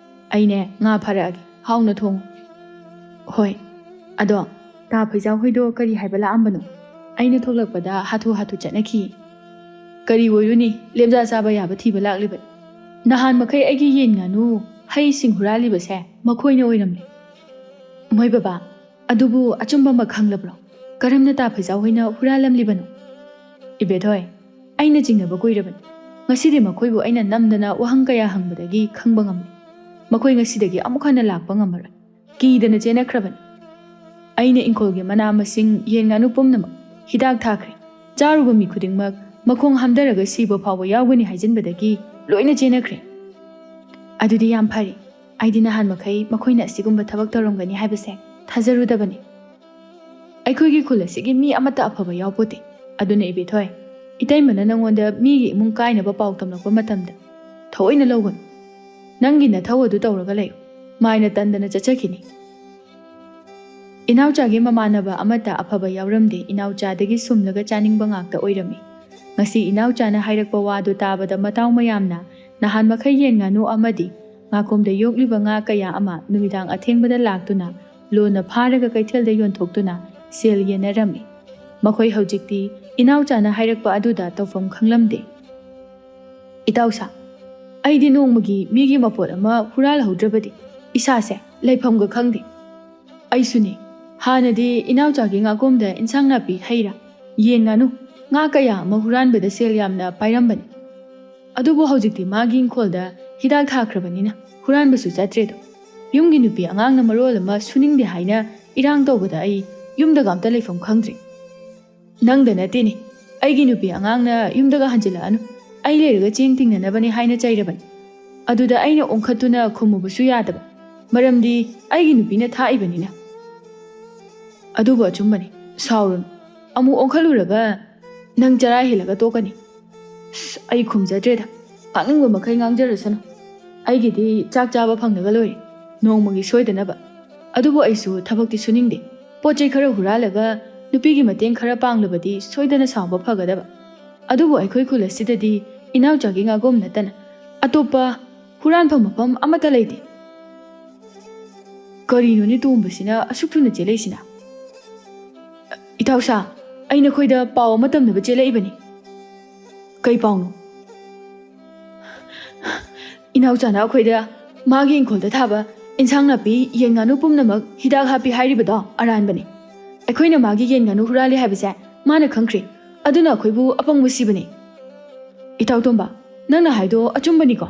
ꯑꯩꯅꯦ, ꯉꯥ ꯐꯥꯔꯛꯑꯒꯦ, ꯍꯥꯎꯅ ꯊꯣꯡꯉꯨ꯫ ꯍꯣꯏ꯫ ꯑꯗꯣ ꯇꯥ ꯐꯩꯖꯥꯎ ꯍꯣꯏꯗꯣ ꯀꯔꯤ ꯍꯥꯏꯕ ꯂꯥꯛꯑꯝꯕꯅꯣ? ꯑꯩꯅ ꯊꯣꯛꯂꯛꯄꯗ ꯍꯥꯊꯨ ꯍꯥꯊꯨ ꯆꯠꯅꯈꯤ꯫ ꯀꯔꯤ ꯑꯣꯏꯔꯨꯅꯤ, ꯂꯦꯝꯖꯥ ꯆꯥꯕ ꯌꯥꯕ ꯊꯤꯕ ꯂꯥꯛꯂꯤꯕꯅꯤ꯫ ꯅꯍꯥꯟ ꯃꯈꯩ ꯑꯩꯒꯤ ꯌꯦꯟ ꯉꯥꯅꯨ ꯍꯩꯁꯤꯡ ꯍꯨꯔꯥꯜꯂꯤꯕꯁꯦ ꯃꯈꯣꯏꯅ ꯑꯣꯏꯔꯝꯂꯦ꯫ ꯃꯣꯏ ꯕꯕꯥ, ꯑꯗꯨꯕꯨ ꯑꯆꯨꯝꯕꯃꯛ ꯈꯪꯂꯕ꯭ꯔꯣ? ꯀꯔꯝꯅ ꯇꯥ ꯐꯩꯖꯥꯎ ꯍꯣꯏꯅ ꯍꯨꯔꯥꯜꯂꯝꯂꯤꯕꯅꯣ? ꯏꯕꯦꯊꯣꯏ, ꯑꯩꯅ ꯆꯤꯡꯅꯕ ꯀꯨꯏꯔꯕꯅꯤ꯫ ꯉꯁꯤꯗꯤ ꯃꯈꯣꯏꯕꯨ ꯑꯩꯅ ꯅꯝꯗꯅ ꯋꯥꯍꯪ ꯀꯌꯥ ꯍꯪꯕꯗꯒꯤ ꯈꯪꯕ ꯉꯝꯂꯦ꯫ ꯃꯈꯣꯏ ꯉꯁꯤꯗꯒꯤ ꯑꯃꯨꯛ ꯍꯟꯅ ꯂꯥꯛꯄ ꯉꯝꯃꯔꯣꯏ꯫ ꯀꯤꯗꯅ ꯆꯦꯟꯅꯈ꯭ꯔꯕꯅꯤ꯫ ꯑꯩꯅ ꯏꯪꯈꯣꯜꯒꯤ ꯃꯅꯥ ꯃꯁꯤꯡ, ꯌꯦꯟ ꯉꯥꯅꯨ ꯄꯨꯝꯅꯃꯛ ꯍꯤꯗꯥꯛ ꯊꯥꯈ꯭ꯔꯦ꯫ ꯆꯥꯔꯨꯕ ꯃꯤ ꯈꯨꯗꯤꯡꯃꯛ ꯃꯈꯣꯡ ꯍꯥꯝꯊꯔꯒ ꯁꯤꯕ ꯐꯥꯎꯕ ꯌꯥꯎꯒꯅꯤ ꯍꯥꯏꯖꯤꯟꯕꯗꯒꯤ ꯂꯣꯏꯅ ꯆꯦꯟꯅꯈ꯭ꯔꯦ꯫ ꯑꯗꯨꯗꯤ ꯌꯥꯝ ꯐꯔꯦ꯫ ꯑꯩꯗꯤ ꯅꯍꯥꯟ ꯃꯈꯩ ꯃꯈꯣꯏꯅ ꯑꯁꯤꯒꯨꯝꯕ ꯊꯕꯛ ꯇꯧꯔꯝꯒꯅꯤ ꯍꯥꯏꯕꯁꯦ ꯊꯥꯖꯔꯨꯗꯕꯅꯤ꯫ ꯑꯩꯈꯣꯏꯒꯤ ꯈꯨꯜ ꯑꯁꯤꯒꯤ ꯃꯤ ꯑꯃꯠꯇ ꯑꯐꯕ ꯌꯥꯎꯄꯣꯠꯇꯦ꯫ ꯑꯗꯨꯅ ꯏꯕꯦꯊꯣꯏ, ꯏꯇꯩꯃꯅ ꯅꯪꯉꯣꯟꯗ ꯃꯤꯒꯤ ꯏꯃꯨꯡ ꯀꯥꯏꯅꯕ ꯄꯥꯎ ꯇꯝꯂꯛꯄ ꯃꯇꯝꯗ ꯊꯑꯣꯏꯅ ꯂꯧꯒꯅꯨ꯫ ꯅꯪꯒꯤ ꯅꯊꯧ ꯑꯗꯨ ꯇꯧꯔꯒ ꯂꯩꯌꯨ꯫ ꯃꯥꯏꯅ ꯇꯟꯗꯅ ꯆꯠꯆꯈꯤꯅꯤ꯫ ꯏꯅꯥꯎꯆꯥꯒꯤ ꯃꯃꯥꯟꯅꯕ ꯑꯃꯠꯇ ꯑꯐꯕ ꯌꯥꯎꯔꯝꯗꯦ꯫ ꯏꯅꯥꯎꯆꯥꯗꯒꯤ ꯁꯨꯝꯂꯒ ꯆꯥꯅꯤꯡꯕ ꯉꯥꯛꯇ ꯑꯣꯏꯔꯝꯃꯤ꯫ ꯉꯁꯤ ꯏꯅꯥꯎꯆꯥꯅ ꯍꯥꯏꯔꯛꯄ ꯋꯥꯗꯨ ꯇꯥꯕꯗ ꯃꯇꯥꯎ ꯃꯌꯥꯝꯅ ꯅꯍꯥꯟ ꯃꯈꯩ ꯌꯦꯟ ꯉꯥꯅꯨ ꯑꯃꯗꯤ ꯉꯥꯀꯣꯝꯗ ꯌꯣꯛꯂꯤꯕ ꯉꯥ ꯀꯌꯥ ꯑꯃ ꯅꯨꯃꯤꯗꯥꯡ ꯑꯊꯦꯡꯕꯗ ꯂꯥꯛꯇꯨꯅ ꯂꯣꯟꯅ ꯐꯥꯔꯒ ꯀꯩꯊꯦꯜꯗ ꯌꯣꯟꯊꯣꯛꯇꯨꯅ ꯁꯦꯜ ꯌꯦꯟꯅꯔꯝꯃꯤ꯫ ꯃꯈꯣꯏ ꯍꯧꯖꯤꯛꯇꯤ ꯏꯅꯥꯎꯆꯥꯅ ꯍꯥꯏꯔꯛꯄ ꯑꯗꯨꯗ ꯇꯧꯐꯝ ꯈꯪꯂꯝꯗꯦ꯫ "ꯏꯇꯥꯎꯁꯥ, ꯑꯩꯗꯤ ꯅꯣꯡꯃꯒꯤ ꯃꯤꯒꯤ ꯃꯄꯣꯠ ꯑꯃ ꯍꯨꯔꯥꯜꯍꯧꯗ꯭ꯔꯕꯗꯤ ꯏꯁꯥꯁꯦ ꯂꯩꯐꯝꯒ ꯈꯪꯗꯦ꯫ ꯑꯩꯁꯨꯅꯦ, ꯍꯥꯟꯅꯗꯤ ꯏꯅꯥꯎꯆꯥꯒꯤ ꯉꯥꯀꯣꯝꯗ ꯏꯟꯁꯥꯡ ꯅꯥꯄꯤ, ꯍꯩ ꯔꯥ, ꯌꯦꯟ ꯉꯥꯅꯨ, ꯉꯥ ꯀꯌꯥ ꯑꯃ ꯍꯨꯔꯥꯟꯕꯗ ꯁꯦꯜ ꯌꯥꯝꯅ ꯄꯥꯏꯔꯝꯕꯅꯤ꯫ ꯑꯗꯨꯕꯨ ꯍꯧꯖꯤꯛꯇꯤ ꯃꯥꯒꯤ ꯏꯪꯈꯣꯜꯗ ꯍꯤꯗꯥꯛ ꯊꯥꯈ꯭ꯔꯕꯅꯤꯅ ꯍꯨꯔꯥꯟꯕꯁꯨ ꯆꯠꯇ꯭ꯔꯦꯗꯣ꯫ ꯌꯨꯝꯒꯤ ꯅꯨꯄꯤ ꯑꯉꯥꯡꯅ ꯃꯔꯣꯜ ꯑꯃ ꯁꯨꯅꯤꯡꯗꯦ ꯍꯥꯏꯅ ꯏꯔꯥꯡ ꯇꯧꯕꯗ ꯑꯩ ꯌꯨꯝꯗꯒ ꯑꯝꯇ ꯂꯩꯐꯝ ꯈꯪꯗ꯭ꯔꯦ꯫ ꯅꯪꯗ ꯅꯠꯇꯦꯅꯦ, ꯑꯩꯒꯤ ꯅꯨꯄꯤ ꯑꯉꯥꯡꯅ ꯌꯨꯝꯗꯒ ꯍꯟꯖꯤꯜꯂꯛꯑꯅꯨ, ꯑꯩ ꯂꯩꯔꯒ ꯆꯦꯡ ꯇꯤꯡꯅꯅꯕꯅꯦ ꯍꯥꯏꯅ ꯆꯩꯔꯕꯅꯤ꯫ ꯑꯗꯨꯗ ꯑꯩꯅ ꯑꯣꯟꯈꯠꯇꯨꯅ ꯈꯨꯝꯃꯨꯕꯁꯨ ꯌꯥꯗꯕ, ꯃꯔꯝꯗꯤ ꯑꯩꯒꯤ ꯅꯨꯄꯤꯅ ꯊꯥꯛꯏꯕꯅꯤꯅ꯫ ꯑꯗꯨꯕꯨ ꯑꯆꯨꯝꯕꯅꯤ, ꯁꯥꯎꯔꯨꯅꯨ꯫ ꯑꯃꯨꯛ ꯑꯣꯟꯈꯠꯂꯨꯔꯒ ꯅꯪ ꯆꯔꯥ ꯍꯦꯜꯂꯒ ꯇꯣꯛꯀꯅꯤ꯫ ꯑꯁ, ꯑꯩ ꯈꯨꯝꯖꯗ꯭ꯔꯦꯗ꯫ ꯉꯥꯡꯅꯤꯡꯕ ꯃꯈꯩ ꯉꯥꯡꯖꯔꯁꯅꯨ꯫ ꯑꯩꯒꯤꯗꯤ ꯆꯥꯛ ꯆꯥꯕ ꯐꯪꯂꯒ ꯂꯣꯏꯔꯦ, ꯅꯣꯡꯃꯒꯤ ꯁꯣꯏꯗꯅꯕ꯫ ꯑꯗꯨꯕꯨ ꯑꯩꯁꯨ ꯊꯕꯛꯇꯤ ꯁꯨꯅꯤꯡꯗꯦ꯫ ꯄꯣꯠ ꯆꯩ ꯈꯔ ꯍꯨꯔꯥꯜꯂꯒ ꯅꯨꯄꯤꯒꯤ ꯃꯇꯦꯡ ꯈꯔ ꯄꯥꯡꯂꯕꯗꯤ ꯁꯣꯏꯗꯅ ꯁꯥꯎꯕ ꯐꯒꯗꯕ꯫ ꯑꯗꯨꯕꯨ ꯑꯩꯈꯣꯏ ꯈꯨꯜ ꯑꯁꯤꯗꯗꯤ ꯏꯅꯥꯎꯆꯥꯒꯤ ꯉꯥꯒꯣꯝ ꯅꯠꯇꯅ ꯑꯇꯣꯞꯄ ꯍꯨꯔꯥꯟꯐꯝ ꯃꯐꯝ ꯑꯃꯠꯇ ꯂꯩꯇꯦ꯫ ꯀꯔꯤꯅꯣꯅꯦ ꯇꯣꯝꯕꯁꯤꯅ ꯑꯁꯨꯛ ꯊꯨꯅ ꯆꯦꯜꯂꯛꯏꯁꯤꯅ? "ꯏꯇꯥꯎꯁꯥ, ꯑꯩ ꯅꯈꯣꯏꯗ ꯄꯥꯎ ꯑꯃ ꯇꯝꯅꯕ ꯆꯦꯜꯂꯛꯏꯕꯅꯤ꯫" "ꯀꯩ ꯄꯥꯎꯅꯣ?" "ꯏꯅꯥꯎꯆꯥꯅ ꯑꯩꯈꯣꯏꯗ ꯃꯥꯒꯤ ꯏꯪꯈꯣꯜꯗ ꯊꯥꯕ ꯏꯟꯁꯥꯡ ꯅꯥꯄꯤ, ꯌꯦꯟ ꯉꯥꯅꯨ ꯄꯨꯝꯅꯃꯛ ꯍꯤꯗꯥꯛ ꯍꯥꯞꯄꯤ ꯍꯥꯏꯔꯤꯕꯗꯣ ꯑꯔꯥꯟꯕꯅꯤ꯫ ꯑꯩꯈꯣꯏꯅ ꯃꯥꯒꯤ ꯌꯦꯟ ꯉꯥꯅꯨ ꯍꯨꯔꯥꯜꯂꯤ ꯍꯥꯏꯕꯁꯦ ꯃꯥꯅ ꯈꯪꯈ꯭ꯔꯦ꯫ ꯑꯗꯨꯅ ꯑꯩꯈꯣꯏꯕꯨ ꯑꯄꯪꯕ ꯁꯤꯕꯅꯤ꯫" "ꯏꯇꯥꯎ ꯇꯣꯝꯕ, ꯅꯪꯅ ꯍꯥꯏꯗꯣ ꯑꯆꯨꯝꯕꯅꯤꯀꯣ?"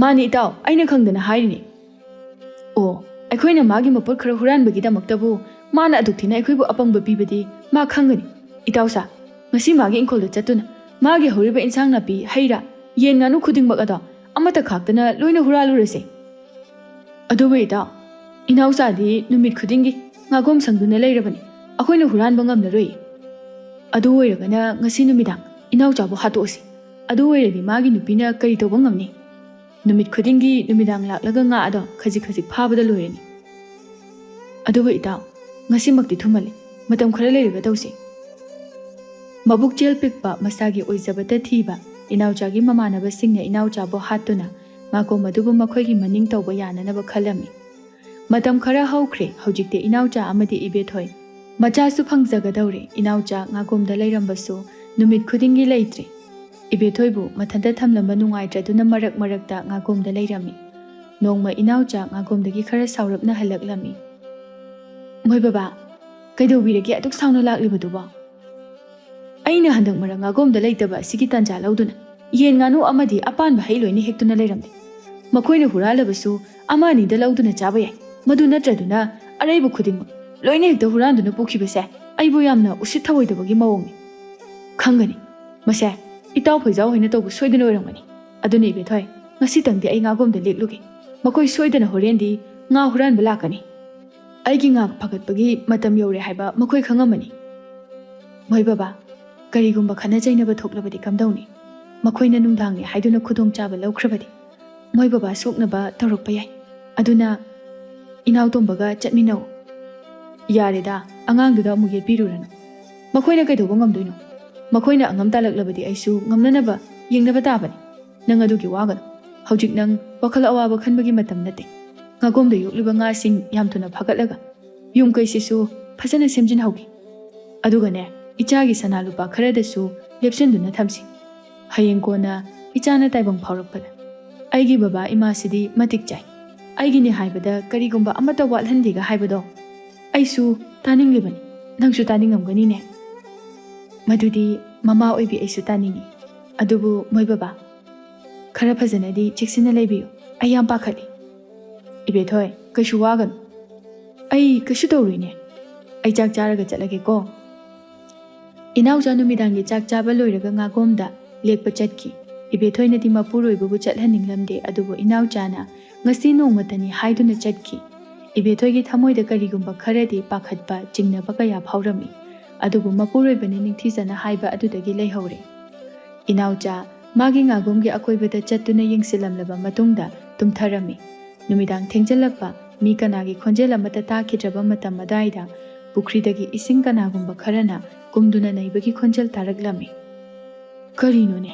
"ꯃꯥꯅꯤ ꯏꯇꯥꯎ, ꯑꯩꯅ ꯈꯪꯗꯅ ꯍꯥꯏꯔꯤꯅꯤ꯫" "ꯑꯣ, ꯑꯩꯈꯣꯏꯅ ꯃꯥꯒꯤ ꯃꯄꯣꯠ ꯈꯔ ꯍꯨꯔꯥꯟꯕꯒꯤꯗꯃꯛꯇꯕꯨ ꯃꯥꯅ ꯑꯗꯨꯛ ꯊꯤꯅ ꯑꯩꯈꯣꯏꯕꯨ ꯑꯄꯪꯕ ꯄꯤꯕꯗꯤ ꯃꯥ ꯈꯪꯒꯅꯤ꯫ ꯏꯇꯥꯎꯁꯥ, ꯉꯁꯤ ꯃꯥꯒꯤ ꯏꯪꯈꯣꯜꯗ ꯆꯠꯇꯨꯅ ꯃꯥꯒꯤ ꯍꯧꯔꯤꯕ ꯏꯟꯁꯥꯡ ꯅꯥꯄꯤ, ꯍꯩ ꯔꯥ, ꯌꯦꯟ ꯉꯥꯅꯨ ꯈꯨꯗꯤꯡꯃꯛ ꯑꯗꯣ ꯑꯃꯠꯇ ꯈꯥꯛꯇꯅ ꯂꯣꯏꯅ ꯍꯨꯔꯥꯜꯂꯨꯔꯁꯦ꯫" "ꯑꯗꯨꯕꯨ ꯏꯇꯥꯎ, "ꯏꯅꯥꯎꯆꯥꯗꯤ ꯅꯨꯃꯤꯠ ꯈꯨꯗꯤꯡꯒꯤ ꯉꯥꯒꯣꯝ ꯁꯪꯗꯨꯅ ꯂꯩꯔꯕꯅꯤ, ꯑꯩꯈꯣꯏꯅ ꯍꯨꯔꯥꯟꯕ ꯉꯝꯂꯔꯣꯏ꯫ ꯑꯗꯨ ꯑꯣꯏꯔꯒꯅ ꯉꯁꯤ ꯅꯨꯃꯤꯗꯥꯡ ꯏꯅꯥꯎꯆꯥꯕꯨ ꯍꯥꯠꯇꯣꯛꯑꯁꯤ꯫ ꯑꯗꯨ ꯑꯣꯏꯔꯗꯤ ꯃꯥꯒꯤ ꯅꯨꯄꯤꯅ ꯀꯔꯤ ꯇꯧꯕ ꯉꯝꯅꯤ? ꯅꯨꯃꯤꯠ ꯈꯨꯗꯤꯡꯒꯤ ꯅꯨꯃꯤꯗꯥꯡ ꯂꯥꯛꯂꯒ ꯉꯥ ꯑꯗꯣ ꯈꯖꯤꯛ ꯈꯖꯤꯛ ꯐꯥꯕꯗ ꯂꯣꯏꯔꯅꯤ꯫ ꯑꯗꯨꯕꯨ ꯏꯇꯥꯎ, ꯉꯁꯤꯃꯛꯇꯤ ꯊꯨꯝꯍꯜꯂꯤ, ꯃꯇꯝ ꯈꯔ ꯂꯩꯔꯒ ꯇꯧꯁꯤ꯫" ꯃꯕꯨꯛꯆꯦꯜ ꯄꯤꯛꯄ, ꯃꯁꯥꯒꯤ ꯑꯣꯏꯖꯕꯇ ꯊꯤꯕ ꯏꯅꯥꯎꯆꯥꯒꯤ ꯃꯃꯥꯟꯅꯕꯁꯤꯡꯅ ꯏꯅꯥꯎꯆꯥꯕꯨ ꯍꯥꯠꯇꯨꯅ ꯉꯥꯒꯣꯝ ꯑꯗꯨꯕꯨ ꯃꯈꯣꯏꯒꯤ ꯃꯅꯤꯡ ꯇꯧꯕ ꯌꯥꯅꯅꯕ ꯈꯜꯂꯝꯃꯤ꯫ ꯃꯇꯝ ꯈꯔ ꯍꯧꯈ꯭ꯔꯦ꯫ ꯍꯧꯖꯤꯛꯇꯤ ꯏꯅꯥꯎꯆꯥ ꯑꯃꯗꯤ ꯏꯕꯦꯊꯣꯏ ꯃꯆꯥꯁꯨ ꯐꯪꯖꯒꯗꯧꯔꯦ꯫ ꯏꯅꯥꯎꯆꯥ ꯉꯥꯒꯣꯝꯗ ꯂꯩꯔꯝꯕꯁꯨ ꯅꯨꯃꯤꯠ ꯈꯨꯗꯤꯡꯒꯤ ꯂꯩꯇ꯭ꯔꯦ꯫ ꯏꯕꯦꯊꯣꯏꯕꯨ ꯃꯊꯟꯇ ꯊꯝꯂꯝꯕ ꯅꯨꯡꯉꯥꯏꯇ꯭ꯔꯗꯨꯅ ꯃꯔꯛ ꯃꯔꯛꯇ ꯉꯥꯒꯣꯝꯗ ꯂꯩꯔꯝꯃꯤ꯫ ꯅꯣꯡꯃ ꯏꯅꯥꯎꯆꯥ ꯉꯥꯒꯣꯝꯗꯒꯤ ꯈꯔ ꯁꯥꯎꯔꯞꯅ ꯍꯜꯂꯛꯂꯝꯃꯤ꯫ "ꯃꯣꯏ ꯕꯕꯥ, ꯀꯩꯗꯧꯕꯤꯔꯒꯦ ꯑꯗꯨꯛ ꯁꯥꯎꯅ ꯂꯥꯛꯂꯤꯕꯗꯨꯕꯣ?" "ꯑꯩꯅ ꯍꯟꯗꯛ ꯃꯔꯛ ꯉꯥꯒꯣꯝꯗ ꯂꯩꯇꯕ ꯑꯁꯤꯒꯤ ꯇꯥꯟꯖꯥ ꯂꯧꯗꯨꯅ ꯌꯦꯟ ꯉꯥꯅꯨ ꯑꯃꯗꯤ ꯑꯄꯥꯟꯕ ꯍꯩ ꯂꯣꯏꯅ ꯍꯦꯛꯇꯨꯅ ꯂꯩꯔꯝꯂꯦ꯫ ꯃꯈꯣꯏꯅ ꯍꯨꯔꯥꯜꯂꯕꯁꯨ ꯑꯃ ꯑꯅꯤꯗ ꯂꯧꯗꯨꯅ ꯆꯥꯕ ꯌꯥꯏ, ꯃꯗꯨ ꯅꯠꯇ꯭ꯔꯗꯨꯅ ꯑꯔꯩꯕ ꯈꯨꯗꯤꯡꯃꯛ ꯂꯣꯏꯅ ꯍꯦꯛꯇ ꯍꯨꯔꯥꯟꯗꯨꯅ ꯄꯨꯈꯤꯕꯁꯦ ꯑꯩꯕꯨ ꯌꯥꯝꯅ ꯎꯁꯤꯠ ꯊꯑꯣꯏꯗꯕꯒꯤ ꯃꯑꯣꯡꯅꯤ꯫ ꯈꯪꯒꯅꯤ, ꯃꯁꯦ ꯏꯇꯥꯎ ꯐꯩꯖꯥꯎ ꯍꯣꯏꯅ ꯇꯧꯕ ꯁꯣꯏꯗꯅ ꯑꯣꯏꯔꯝꯒꯅꯤ꯫ ꯑꯗꯨꯅ ꯏꯕꯦꯊꯣꯏ, ꯉꯁꯤꯇꯪꯗꯤ ꯑꯩ ꯉꯥꯒꯣꯝꯗ ꯂꯦꯛꯂꯨꯒꯦ꯫ ꯃꯈꯣꯏ ꯁꯣꯏꯗꯅ ꯍꯣꯔꯦꯟꯗꯤ ꯉꯥ ꯍꯨꯔꯥꯟꯕ ꯂꯥꯛꯀꯅꯤ꯫ ꯑꯩꯒꯤ ꯉꯥ ꯐꯥꯒꯠꯄꯒꯤ ꯃꯇꯝ ꯌꯧꯔꯦ ꯍꯥꯏꯕ ꯃꯈꯣꯏ ꯈꯪꯉꯝꯃꯅꯤ꯫" "ꯃꯣꯏ ꯕꯕꯥ, ꯀꯔꯤꯒꯨꯝꯕ ꯈꯠꯅ ꯆꯩꯅꯕ ꯊꯣꯛꯂꯕꯗꯤ ꯀꯝꯗꯧꯅꯤ? ꯃꯈꯣꯏꯅ ꯅꯨꯡꯗꯥꯡꯅꯤ ꯍꯥꯏꯗꯨꯅ ꯈꯨꯗꯣꯡꯆꯥꯕ ꯂꯧꯈ꯭ꯔꯕꯗꯤ ꯃꯣꯏ ꯕꯕꯥ ꯁꯣꯛꯅꯕ ꯇꯧꯔꯛꯄ ꯌꯥꯏ꯫ ꯑꯗꯨꯅ ꯏꯅꯥꯎꯇꯣꯝꯕꯒ ꯆꯠꯃꯤꯟꯅꯧ꯫" "ꯌꯥꯔꯦꯗ, ꯑꯉꯥꯡꯗꯨꯗ ꯑꯃꯨꯛ ꯌꯦꯠꯄꯤꯔꯨꯔꯅꯨ꯫ ꯃꯈꯣꯏꯅ ꯀꯩꯗꯧꯕ ꯉꯝꯗꯣꯏꯅꯣ? ꯃꯈꯣꯏꯅ ꯑꯉꯝ ꯇꯥꯜꯂꯛꯂꯕꯗꯤ ꯑꯩꯁꯨ ꯉꯝꯅꯅꯕ ꯌꯦꯡꯅꯕ ꯇꯥꯕꯅꯤ꯫ ꯅꯪ ꯑꯗꯨꯒꯤ ꯋꯥꯒꯅꯨ꯫ ꯍꯧꯖꯤꯛ ꯅꯪ ꯋꯥꯈꯜ ꯑꯋꯥꯕ ꯈꯟꯕꯒꯤ ꯃꯇꯝ ꯅꯠꯇꯦ꯫ ꯉꯥꯒꯣꯝꯗ ꯌꯣꯛꯂꯤꯕ ꯉꯥꯁꯤꯡ ꯌꯥꯝ ꯊꯨꯅ ꯐꯥꯒꯠꯂꯒ ꯌꯨꯝ ꯀꯩꯁꯤꯁꯨ ꯐꯖꯅ ꯁꯦꯝꯖꯤꯟꯍꯧꯒꯦ꯫ ꯑꯗꯨꯒꯅꯦ, ꯏꯆꯥꯒꯤ ꯁꯅꯥ ꯂꯨꯄꯥ ꯈꯔꯗꯁꯨ ꯂꯦꯞꯁꯤꯟꯗꯨꯅ ꯊꯝꯁꯤ꯫ ꯍꯌꯦꯡ ꯀꯣꯟꯅ ꯏꯆꯥꯅ ꯇꯥꯏꯕꯪ ꯐꯥꯎꯔꯛꯄꯗ ꯑꯩꯒꯤ ꯕꯕꯥ ꯏꯃꯥꯁꯤꯗꯤ ꯃꯇꯤꯛ ꯆꯥꯏ, ꯑꯩꯒꯤꯅꯤ ꯍꯥꯏꯕꯗ ꯀꯔꯤꯒꯨꯝꯕ ꯑꯃꯠꯇ ꯋꯥꯠꯍꯟꯗꯦꯒ ꯍꯥꯏꯕꯗꯣ ꯑꯩꯁꯨ ꯇꯥꯅꯤꯡꯂꯤꯕꯅꯤ꯫ ꯅꯪꯁꯨ ꯇꯥꯅꯤꯡꯉꯝꯒꯅꯤꯅꯦ꯫" "ꯃꯗꯨꯗꯤ ꯃꯃꯥ ꯑꯣꯏꯕꯤ ꯑꯩꯁꯨ ꯇꯥꯅꯤꯡꯏ꯫ ꯑꯗꯨꯕꯨ ꯃꯣꯏ ꯕꯕꯥ, ꯈꯔ ꯐꯖꯅꯗꯤ ꯆꯦꯛꯁꯤꯟꯅ ꯂꯩꯕꯤꯌꯨ꯫ ꯑꯩ ꯌꯥꯝ ꯄꯥꯈꯠꯂꯤ꯫" "ꯏꯕꯦꯊꯣꯏ, ꯀꯩꯁꯨ ꯋꯥꯒꯅꯨ꯫ ꯑꯩ ꯀꯩꯁꯨ ꯇꯧꯔꯣꯏꯅꯦ꯫ ꯑꯩ ꯆꯥꯛ ꯆꯥꯔꯒ ꯆꯠꯂꯒꯦꯀꯣ꯫" ꯏꯅꯥꯎꯆꯥ ꯅꯨꯃꯤꯗꯥꯡꯒꯤ ꯆꯥꯛ ꯆꯥꯕ ꯂꯣꯏꯔꯒ ꯉꯥꯒꯣꯝꯗ ꯂꯦꯛꯄ ꯆꯠꯈꯤ꯫ ꯏꯕꯦꯊꯣꯏꯅꯗꯤ ꯃꯄꯨꯔꯣꯏꯕꯕꯨ ꯆꯠꯍꯟꯅꯤꯡꯂꯝꯗꯦ, ꯑꯗꯨꯕꯨ ꯏꯅꯥꯎꯆꯥꯅ ꯉꯁꯤ ꯅꯣꯡꯃꯇꯅꯤ ꯍꯥꯏꯗꯨꯅ ꯆꯠꯈꯤ꯫ ꯏꯕꯦꯊꯣꯏꯒꯤ ꯊꯃꯣꯏꯗ ꯀꯔꯤꯒꯨꯝꯕ ꯈꯔꯗꯤ ꯄꯥꯈꯠꯄ, ꯆꯤꯡꯅꯕ ꯀꯌꯥ ꯐꯥꯎꯔꯝꯃꯤ꯫ ꯑꯗꯨꯕꯨ ꯃꯄꯨꯔꯣꯏꯕꯅ ꯅꯤꯡꯊꯤꯖꯅ ꯍꯥꯏꯕ ꯑꯗꯨꯗꯒꯤ ꯂꯩꯍꯧꯔꯦ꯫ ꯏꯅꯥꯎꯆꯥ, ꯃꯥꯒꯤ ꯉꯥꯒꯨꯝꯒꯤ ꯑꯀꯣꯏꯕꯗ ꯆꯠꯇꯨꯅ ꯌꯦꯡꯁꯤꯜꯂꯝꯂꯕ ꯃꯇꯨꯡꯗ ꯇꯨꯝꯊꯔꯝꯃꯤ꯫ ꯅꯨꯃꯤꯗꯥꯡ ꯊꯦꯡꯖꯤꯜꯂꯛꯄ, ꯃꯤ ꯀꯅꯥꯒꯤ ꯈꯣꯟꯖꯦꯜ ꯑꯃꯠꯇ ꯇꯥꯈꯤꯗ꯭ꯔꯕ ꯃꯇꯝ ꯑꯗꯨꯋꯥꯏꯗ ꯄꯨꯈ꯭ꯔꯤꯗꯒꯤ ꯏꯁꯤꯡ ꯀꯅꯥꯒꯨꯝꯕ ꯈꯔꯅ ꯀꯨꯝꯗꯨꯅ ꯅꯩꯕꯒꯤ ꯈꯣꯟꯖꯦꯜ ꯇꯥꯔꯛꯂꯝꯃꯤ꯫ ꯀꯔꯤꯅꯣꯅꯦ?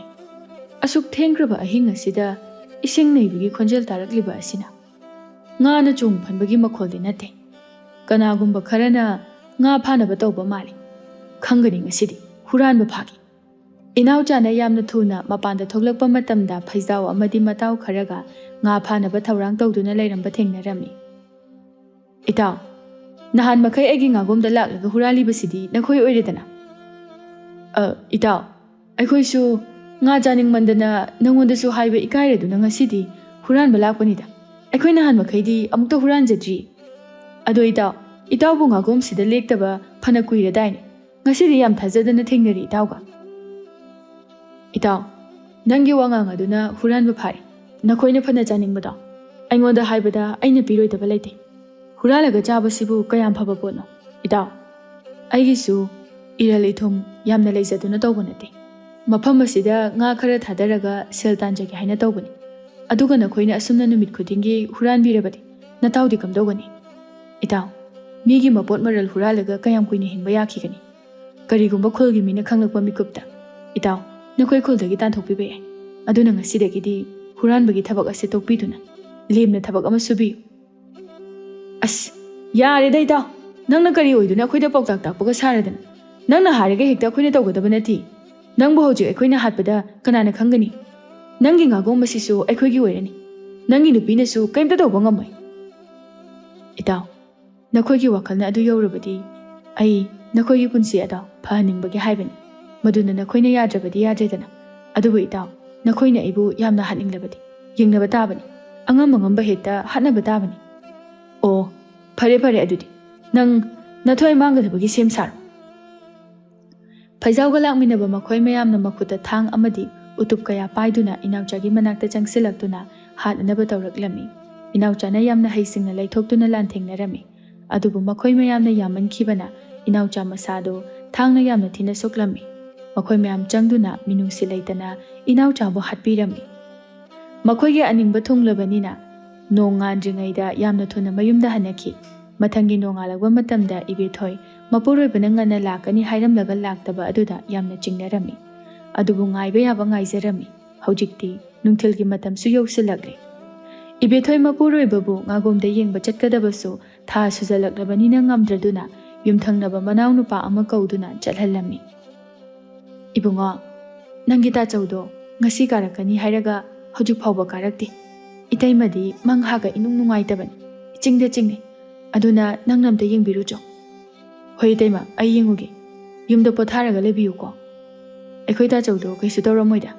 ꯑꯁꯨꯛ ꯊꯦꯡꯈ꯭ꯔꯕ ꯑꯍꯤꯡ ꯑꯁꯤꯗ ꯏꯁꯤꯡ ꯅꯩꯕꯒꯤ ꯈꯣꯟꯖꯦꯜ ꯇꯥꯔꯛꯂꯤꯕ ꯑꯁꯤꯅ? ꯉꯥꯅ ꯆꯣꯡ ꯐꯟꯕꯒꯤ ꯃꯈꯣꯜꯗꯤ ꯅꯠꯇꯦ꯫ ꯀꯅꯥꯒꯨꯝꯕ ꯈꯔꯅ ꯉꯥ ꯐꯥꯅꯕ ꯇꯧꯕ ꯃꯥꯜꯂꯤ꯫ ꯈꯪꯒꯅꯤ ꯉꯁꯤꯗꯤ, ꯍꯨꯔꯥꯟꯕ ꯐꯥꯒꯦ꯫ ꯏꯅꯥꯎꯆꯥꯅ ꯌꯥꯝꯅ ꯊꯨꯅ ꯃꯄꯥꯟꯗ ꯊꯣꯛꯂꯛꯄ ꯃꯇꯝꯗ ꯐꯩꯖꯥꯎ ꯑꯃꯗꯤ ꯃꯇꯥꯎ ꯈꯔꯒ ꯉꯥ ꯐꯥꯅꯕ ꯊꯧꯔꯥꯡ ꯇꯧꯗꯨꯅ ꯂꯩꯔꯝꯕ ꯊꯦꯡꯅꯔꯝꯃꯤ꯫ "ꯏꯇꯥꯎ, ꯅꯍꯥꯟ ꯃꯈꯩ ꯑꯩꯒꯤ ꯉꯥꯒꯣꯝꯗ ꯂꯥꯛꯂꯒ ꯍꯨꯔꯥꯜꯂꯤꯕꯁꯤꯗꯤ ꯅꯈꯣꯏ ꯑꯣꯏꯔꯦꯗꯅ?" "ꯑ, ꯏꯇꯥꯎ, ꯑꯩꯈꯣꯏꯁꯨ ꯉꯥ ꯆꯥꯅꯤꯡꯃꯟꯗꯅ ꯅꯉꯣꯟꯗꯁꯨ ꯍꯥꯏꯕ ꯏꯀꯥꯏꯔꯗꯨꯅ ꯉꯁꯤꯗꯤ ꯍꯨꯔꯥꯟꯕ ꯂꯥꯛꯄꯅꯤꯗ꯫ ꯑꯩꯈꯣꯏ ꯅꯍꯥꯟ ꯃꯈꯩꯗꯤ ꯑꯃꯨꯛꯇ ꯍꯨꯔꯥꯟꯖꯗ꯭ꯔꯤ꯫ ꯑꯗꯣ ꯏꯇꯥꯎ, ꯏꯇꯥꯎꯕꯨ ꯉꯥꯒꯣꯝꯁꯤꯗ ꯂꯦꯛꯇꯕ ꯐꯅ ꯀꯨꯏꯔꯗꯥꯏꯅꯦ꯫ ꯉꯁꯤꯗꯤ ꯌꯥꯝ ꯊꯥꯖꯗꯅ ꯊꯦꯡꯅꯔꯦ ꯏꯇꯥꯎꯒ꯫" "ꯏꯇꯥꯎ, ꯅꯪꯒꯤ ꯋꯥꯉꯥꯡ ꯑꯗꯨꯅ ꯍꯨꯔꯥꯟꯕ ꯐꯥꯔꯦ꯫ ꯅꯈꯣꯏꯅ ꯐꯅ ꯆꯥꯅꯤꯡꯕꯗꯣ ꯑꯩꯉꯣꯟꯗ ꯍꯥꯏꯕꯗ ꯑꯩꯅ ꯄꯤꯔꯣꯏꯗꯕ ꯂꯩꯇꯦ꯫ ꯍꯨꯔꯥꯜꯂꯒ ꯆꯥꯕꯁꯤꯕꯨ ꯀꯌꯥꯝ ꯐꯕ ꯄꯣꯠꯅꯣ? ꯏꯇꯥꯎ, ꯑꯩꯒꯤꯁꯨ ꯏꯔꯜ ꯏꯊꯨꯝ ꯌꯥꯝꯅ ꯂꯩꯖꯗꯨꯅ ꯇꯧꯕ ꯅꯠꯇꯦ꯫ ꯃꯐꯝ ꯑꯁꯤꯗ ꯉꯥ ꯈꯔ ꯊꯥꯗꯔꯒ ꯁꯦꯜ ꯇꯥꯟꯖꯒꯦ ꯍꯥꯏꯅ ꯇꯧꯕꯅꯤ꯫ ꯑꯗꯨꯒ ꯅꯈꯣꯏꯅ ꯑꯁꯨꯝꯅ ꯅꯨꯃꯤꯠ ꯈꯨꯗꯤꯡꯒꯤ ꯍꯨꯔꯥꯟꯕꯤꯔꯕꯗꯤ ꯅꯇꯥꯎꯗꯤ ꯀꯝꯗꯧꯒꯅꯤ? ꯏꯇꯥꯎ, ꯃꯤꯒꯤ ꯃꯄꯣꯠ ꯃꯔꯜ ꯍꯨꯔꯥꯜꯂꯒ ꯀꯌꯥꯝ ꯀꯨꯏꯅ ꯍꯤꯡꯕ ꯌꯥꯈꯤꯒꯅꯤ? ꯀꯔꯤꯒꯨꯝꯕ ꯈꯨꯜꯒꯤ ꯃꯤꯅ ꯈꯪꯂꯛꯄ ꯃꯤꯀꯨꯞꯇ, ꯏꯇꯥꯎ, ꯅꯈꯣꯏ ꯈꯨꯜꯗꯒꯤ ꯇꯥꯟꯊꯣꯛꯄꯤꯕ ꯌꯥꯏ꯫ ꯑꯗꯨꯅ ꯉꯁꯤꯗꯒꯤꯗꯤ ꯍꯨꯔꯥꯟꯕꯒꯤ ꯊꯕꯛ ꯑꯁꯤ ꯇꯣꯛꯄꯤꯗꯨꯅ ꯂꯦꯝꯅ ꯊꯕꯛ ꯑꯃ ꯁꯨꯕꯤꯌꯨ꯫" "ꯑꯁ, ꯌꯥꯔꯦꯗ ꯏꯇꯥꯎ, ꯅꯪꯅ ꯀꯔꯤ ꯑꯣꯏꯗꯨꯅ ꯑꯩꯈꯣꯏꯗ ꯄꯥꯎꯇꯥꯛ ꯇꯥꯛꯄꯒ ꯁꯥꯔꯗꯅ? ꯅꯪꯅ ꯍꯥꯏꯔꯒ ꯍꯦꯛꯇ ꯑꯩꯈꯣꯏꯅ ꯇꯧꯒꯗꯕ ꯅꯠꯇꯦ꯫ ꯅꯪꯕꯨ ꯍꯧꯖꯤꯛ ꯑꯩꯈꯣꯏꯅ ꯍꯥꯠꯄꯗ ꯀꯅꯥꯅ ꯈꯪꯒꯅꯤ? ꯅꯪꯒꯤ ꯉꯥꯒꯣꯝ ꯑꯁꯤꯁꯨ ꯑꯩꯈꯣꯏꯒꯤ ꯑꯣꯏꯔꯅꯤ꯫ ꯅꯪꯒꯤ ꯅꯨꯄꯤꯅꯁꯨ ꯀꯔꯤꯝꯇ ꯇꯧꯕ ꯉꯝꯃꯣꯏ꯫" "ꯏꯇꯥꯎ, ꯅꯈꯣꯏꯒꯤ ꯋꯥꯈꯜꯅ ꯑꯗꯨ ꯌꯧꯔꯕꯗꯤ ꯑꯩ ꯅꯈꯣꯏꯒꯤ ꯄꯨꯟꯁꯤ ꯑꯗꯣ ꯐꯍꯟꯅꯤꯡꯕꯒꯤ ꯍꯥꯏꯕꯅꯤ꯫ ꯃꯗꯨꯅ ꯅꯈꯣꯏꯅ ꯌꯥꯗ꯭ꯔꯕꯗꯤ ꯌꯥꯗ꯭ꯔꯦꯗꯅ꯫ ꯑꯗꯨꯕꯨ ꯏꯇꯥꯎ, ꯅꯈꯣꯏꯅ ꯑꯩꯕꯨ ꯌꯥꯝꯅ ꯍꯥꯠꯅꯤꯡꯂꯕꯗꯤ ꯌꯦꯡꯅꯕ ꯇꯥꯕꯅꯤ꯫ ꯑꯉꯝ ꯑꯉꯝꯕ ꯍꯦꯛꯇ ꯍꯥꯠꯅꯕ ꯇꯥꯕꯅꯤ꯫" "ꯑꯣ, ꯐꯔꯦ ꯐꯔꯦ, ꯑꯗꯨꯗꯤ ꯅꯪ ꯅꯊ꯭ꯋꯥꯏ ꯃꯥꯡꯒꯗꯕꯒꯤ ꯁꯦꯝ ꯁꯥꯔꯣ꯫" ꯐꯩꯖꯥꯎꯒ ꯂꯥꯛꯃꯤꯟꯅꯕ ꯃꯈꯣꯏ ꯃꯌꯥꯝꯅ ꯃꯈꯨꯠꯇ ꯊꯥꯡ ꯑꯃꯗꯤ ꯎꯇꯨꯞ ꯀꯌꯥ ꯄꯥꯏꯗꯨꯅ ꯏꯅꯥꯎꯆꯥꯒꯤ ꯃꯅꯥꯛꯇ ꯆꯪꯁꯤꯜꯂꯛꯇꯨꯅ ꯍꯥꯠꯅꯅꯕ ꯇꯧꯔꯛꯂꯝꯃꯤ꯫ ꯏꯅꯥꯎꯆꯥꯅ ꯌꯥꯝꯅ ꯍꯩꯁꯤꯡꯅ ꯂꯩꯊꯣꯛꯇꯨꯅ ꯂꯥꯟꯊꯦꯡꯅꯔꯝꯃꯤ꯫ ꯑꯗꯨꯕꯨ ꯃꯈꯣꯏ ꯃꯌꯥꯝꯅ ꯌꯥꯝꯃꯟꯈꯤꯕꯅ ꯏꯅꯥꯎꯆꯥ ꯃꯁꯥꯗꯨ ꯊꯥꯡꯅ ꯌꯥꯝꯅ ꯊꯤꯅ ꯁꯣꯛꯂꯝꯃꯤ꯫ ꯃꯈꯣꯏ ꯃꯌꯥꯝ ꯆꯪꯗꯨꯅ ꯃꯤꯅꯨꯡꯁꯤ ꯂꯩꯇꯅ ꯏꯅꯥꯎꯆꯥꯕꯨ ꯍꯥꯠꯄꯤꯔꯝꯃꯤ꯫ ꯃꯈꯣꯏꯒꯤ ꯑꯅꯤꯡꯕ ꯊꯨꯡꯂꯕꯅꯤꯅ ꯅꯣꯡ ꯉꯥꯟꯗ꯭ꯔꯤꯉꯩꯗ ꯌꯥꯝꯅ ꯊꯨꯅ ꯃꯌꯨꯝꯗ ꯍꯟꯅꯈꯤ꯫ ꯃꯊꯪꯒꯤ ꯅꯣꯡꯉꯥꯜꯂꯛꯄ ꯃꯇꯝꯗ ꯏꯕꯦꯊꯣꯏ ꯃꯄꯨꯔꯣꯏꯕꯅ ꯉꯟꯅ ꯂꯥꯛꯀꯅꯤ ꯍꯥꯏꯔꯝꯂꯒ ꯂꯥꯛꯇꯕ ꯑꯗꯨꯗ ꯌꯥꯝꯅ ꯆꯤꯡꯅꯔꯝꯃꯤ꯫ ꯑꯗꯨꯕꯨ ꯉꯥꯏꯕ ꯌꯥꯕ ꯉꯥꯏꯖꯔꯝꯃꯤ꯫ ꯍꯧꯖꯤꯛꯇꯤ ꯅꯨꯡꯊꯤꯜꯒꯤ ꯃꯇꯝꯁꯨ ꯌꯧꯁꯤꯜꯂꯛꯂꯦ꯫ ꯏꯕꯦꯊꯣꯏ ꯃꯄꯨꯔꯣꯏꯕꯕꯨ ꯉꯥꯒꯣꯝꯗ ꯌꯦꯡꯕ ꯆꯠꯀꯗꯕꯁꯨ ꯊꯥ ꯁꯨꯖꯜꯂꯛꯂꯕꯅꯤꯅ ꯉꯝꯗ꯭ꯔꯗꯨꯅ ꯌꯨꯝꯊꯪꯅꯕ ꯃꯅꯥꯎꯅꯨꯄꯥ ꯑꯃ ꯀꯧꯗꯨꯅ ꯆꯠꯍꯜꯂꯝꯃꯤ꯫ "ꯏꯕꯨꯡꯉꯣ, ꯅꯪꯒꯤ ꯇꯥꯆꯧꯗꯣ ꯉꯁꯤ ꯀꯥꯔꯛꯀꯅꯤ ꯍꯥꯏꯔꯒ ꯍꯧꯖꯤꯛ ꯐꯥꯎꯕ ꯀꯥꯔꯛꯇꯦ꯫ ꯏꯇꯩꯃꯗꯤ ꯃꯪ ꯍꯥꯒ ꯏꯅꯨꯡ ꯅꯨꯡꯉꯥꯏꯇꯕꯅꯤ, ꯏꯆꯤꯡꯗ ꯆꯤꯡꯅꯩ꯫ ꯑꯗꯨꯅ ꯅꯪꯅ ꯑꯝꯇ ꯌꯦꯡꯕꯤꯔꯨꯆꯣ꯫" "ꯍꯣꯏ ꯏꯇꯩꯃ, ꯑꯩ ꯌꯦꯡꯉꯨꯒꯦ꯫ ꯌꯨꯝꯗ ꯄꯣꯊꯥꯔꯒ ꯂꯩꯕꯤꯌꯨꯀꯣ꯫ ꯑꯩꯈꯣꯏ ꯇꯥꯆꯧꯗꯣ ꯀꯩꯁꯨ ꯇꯧꯔꯝꯃꯣꯏꯗ꯫"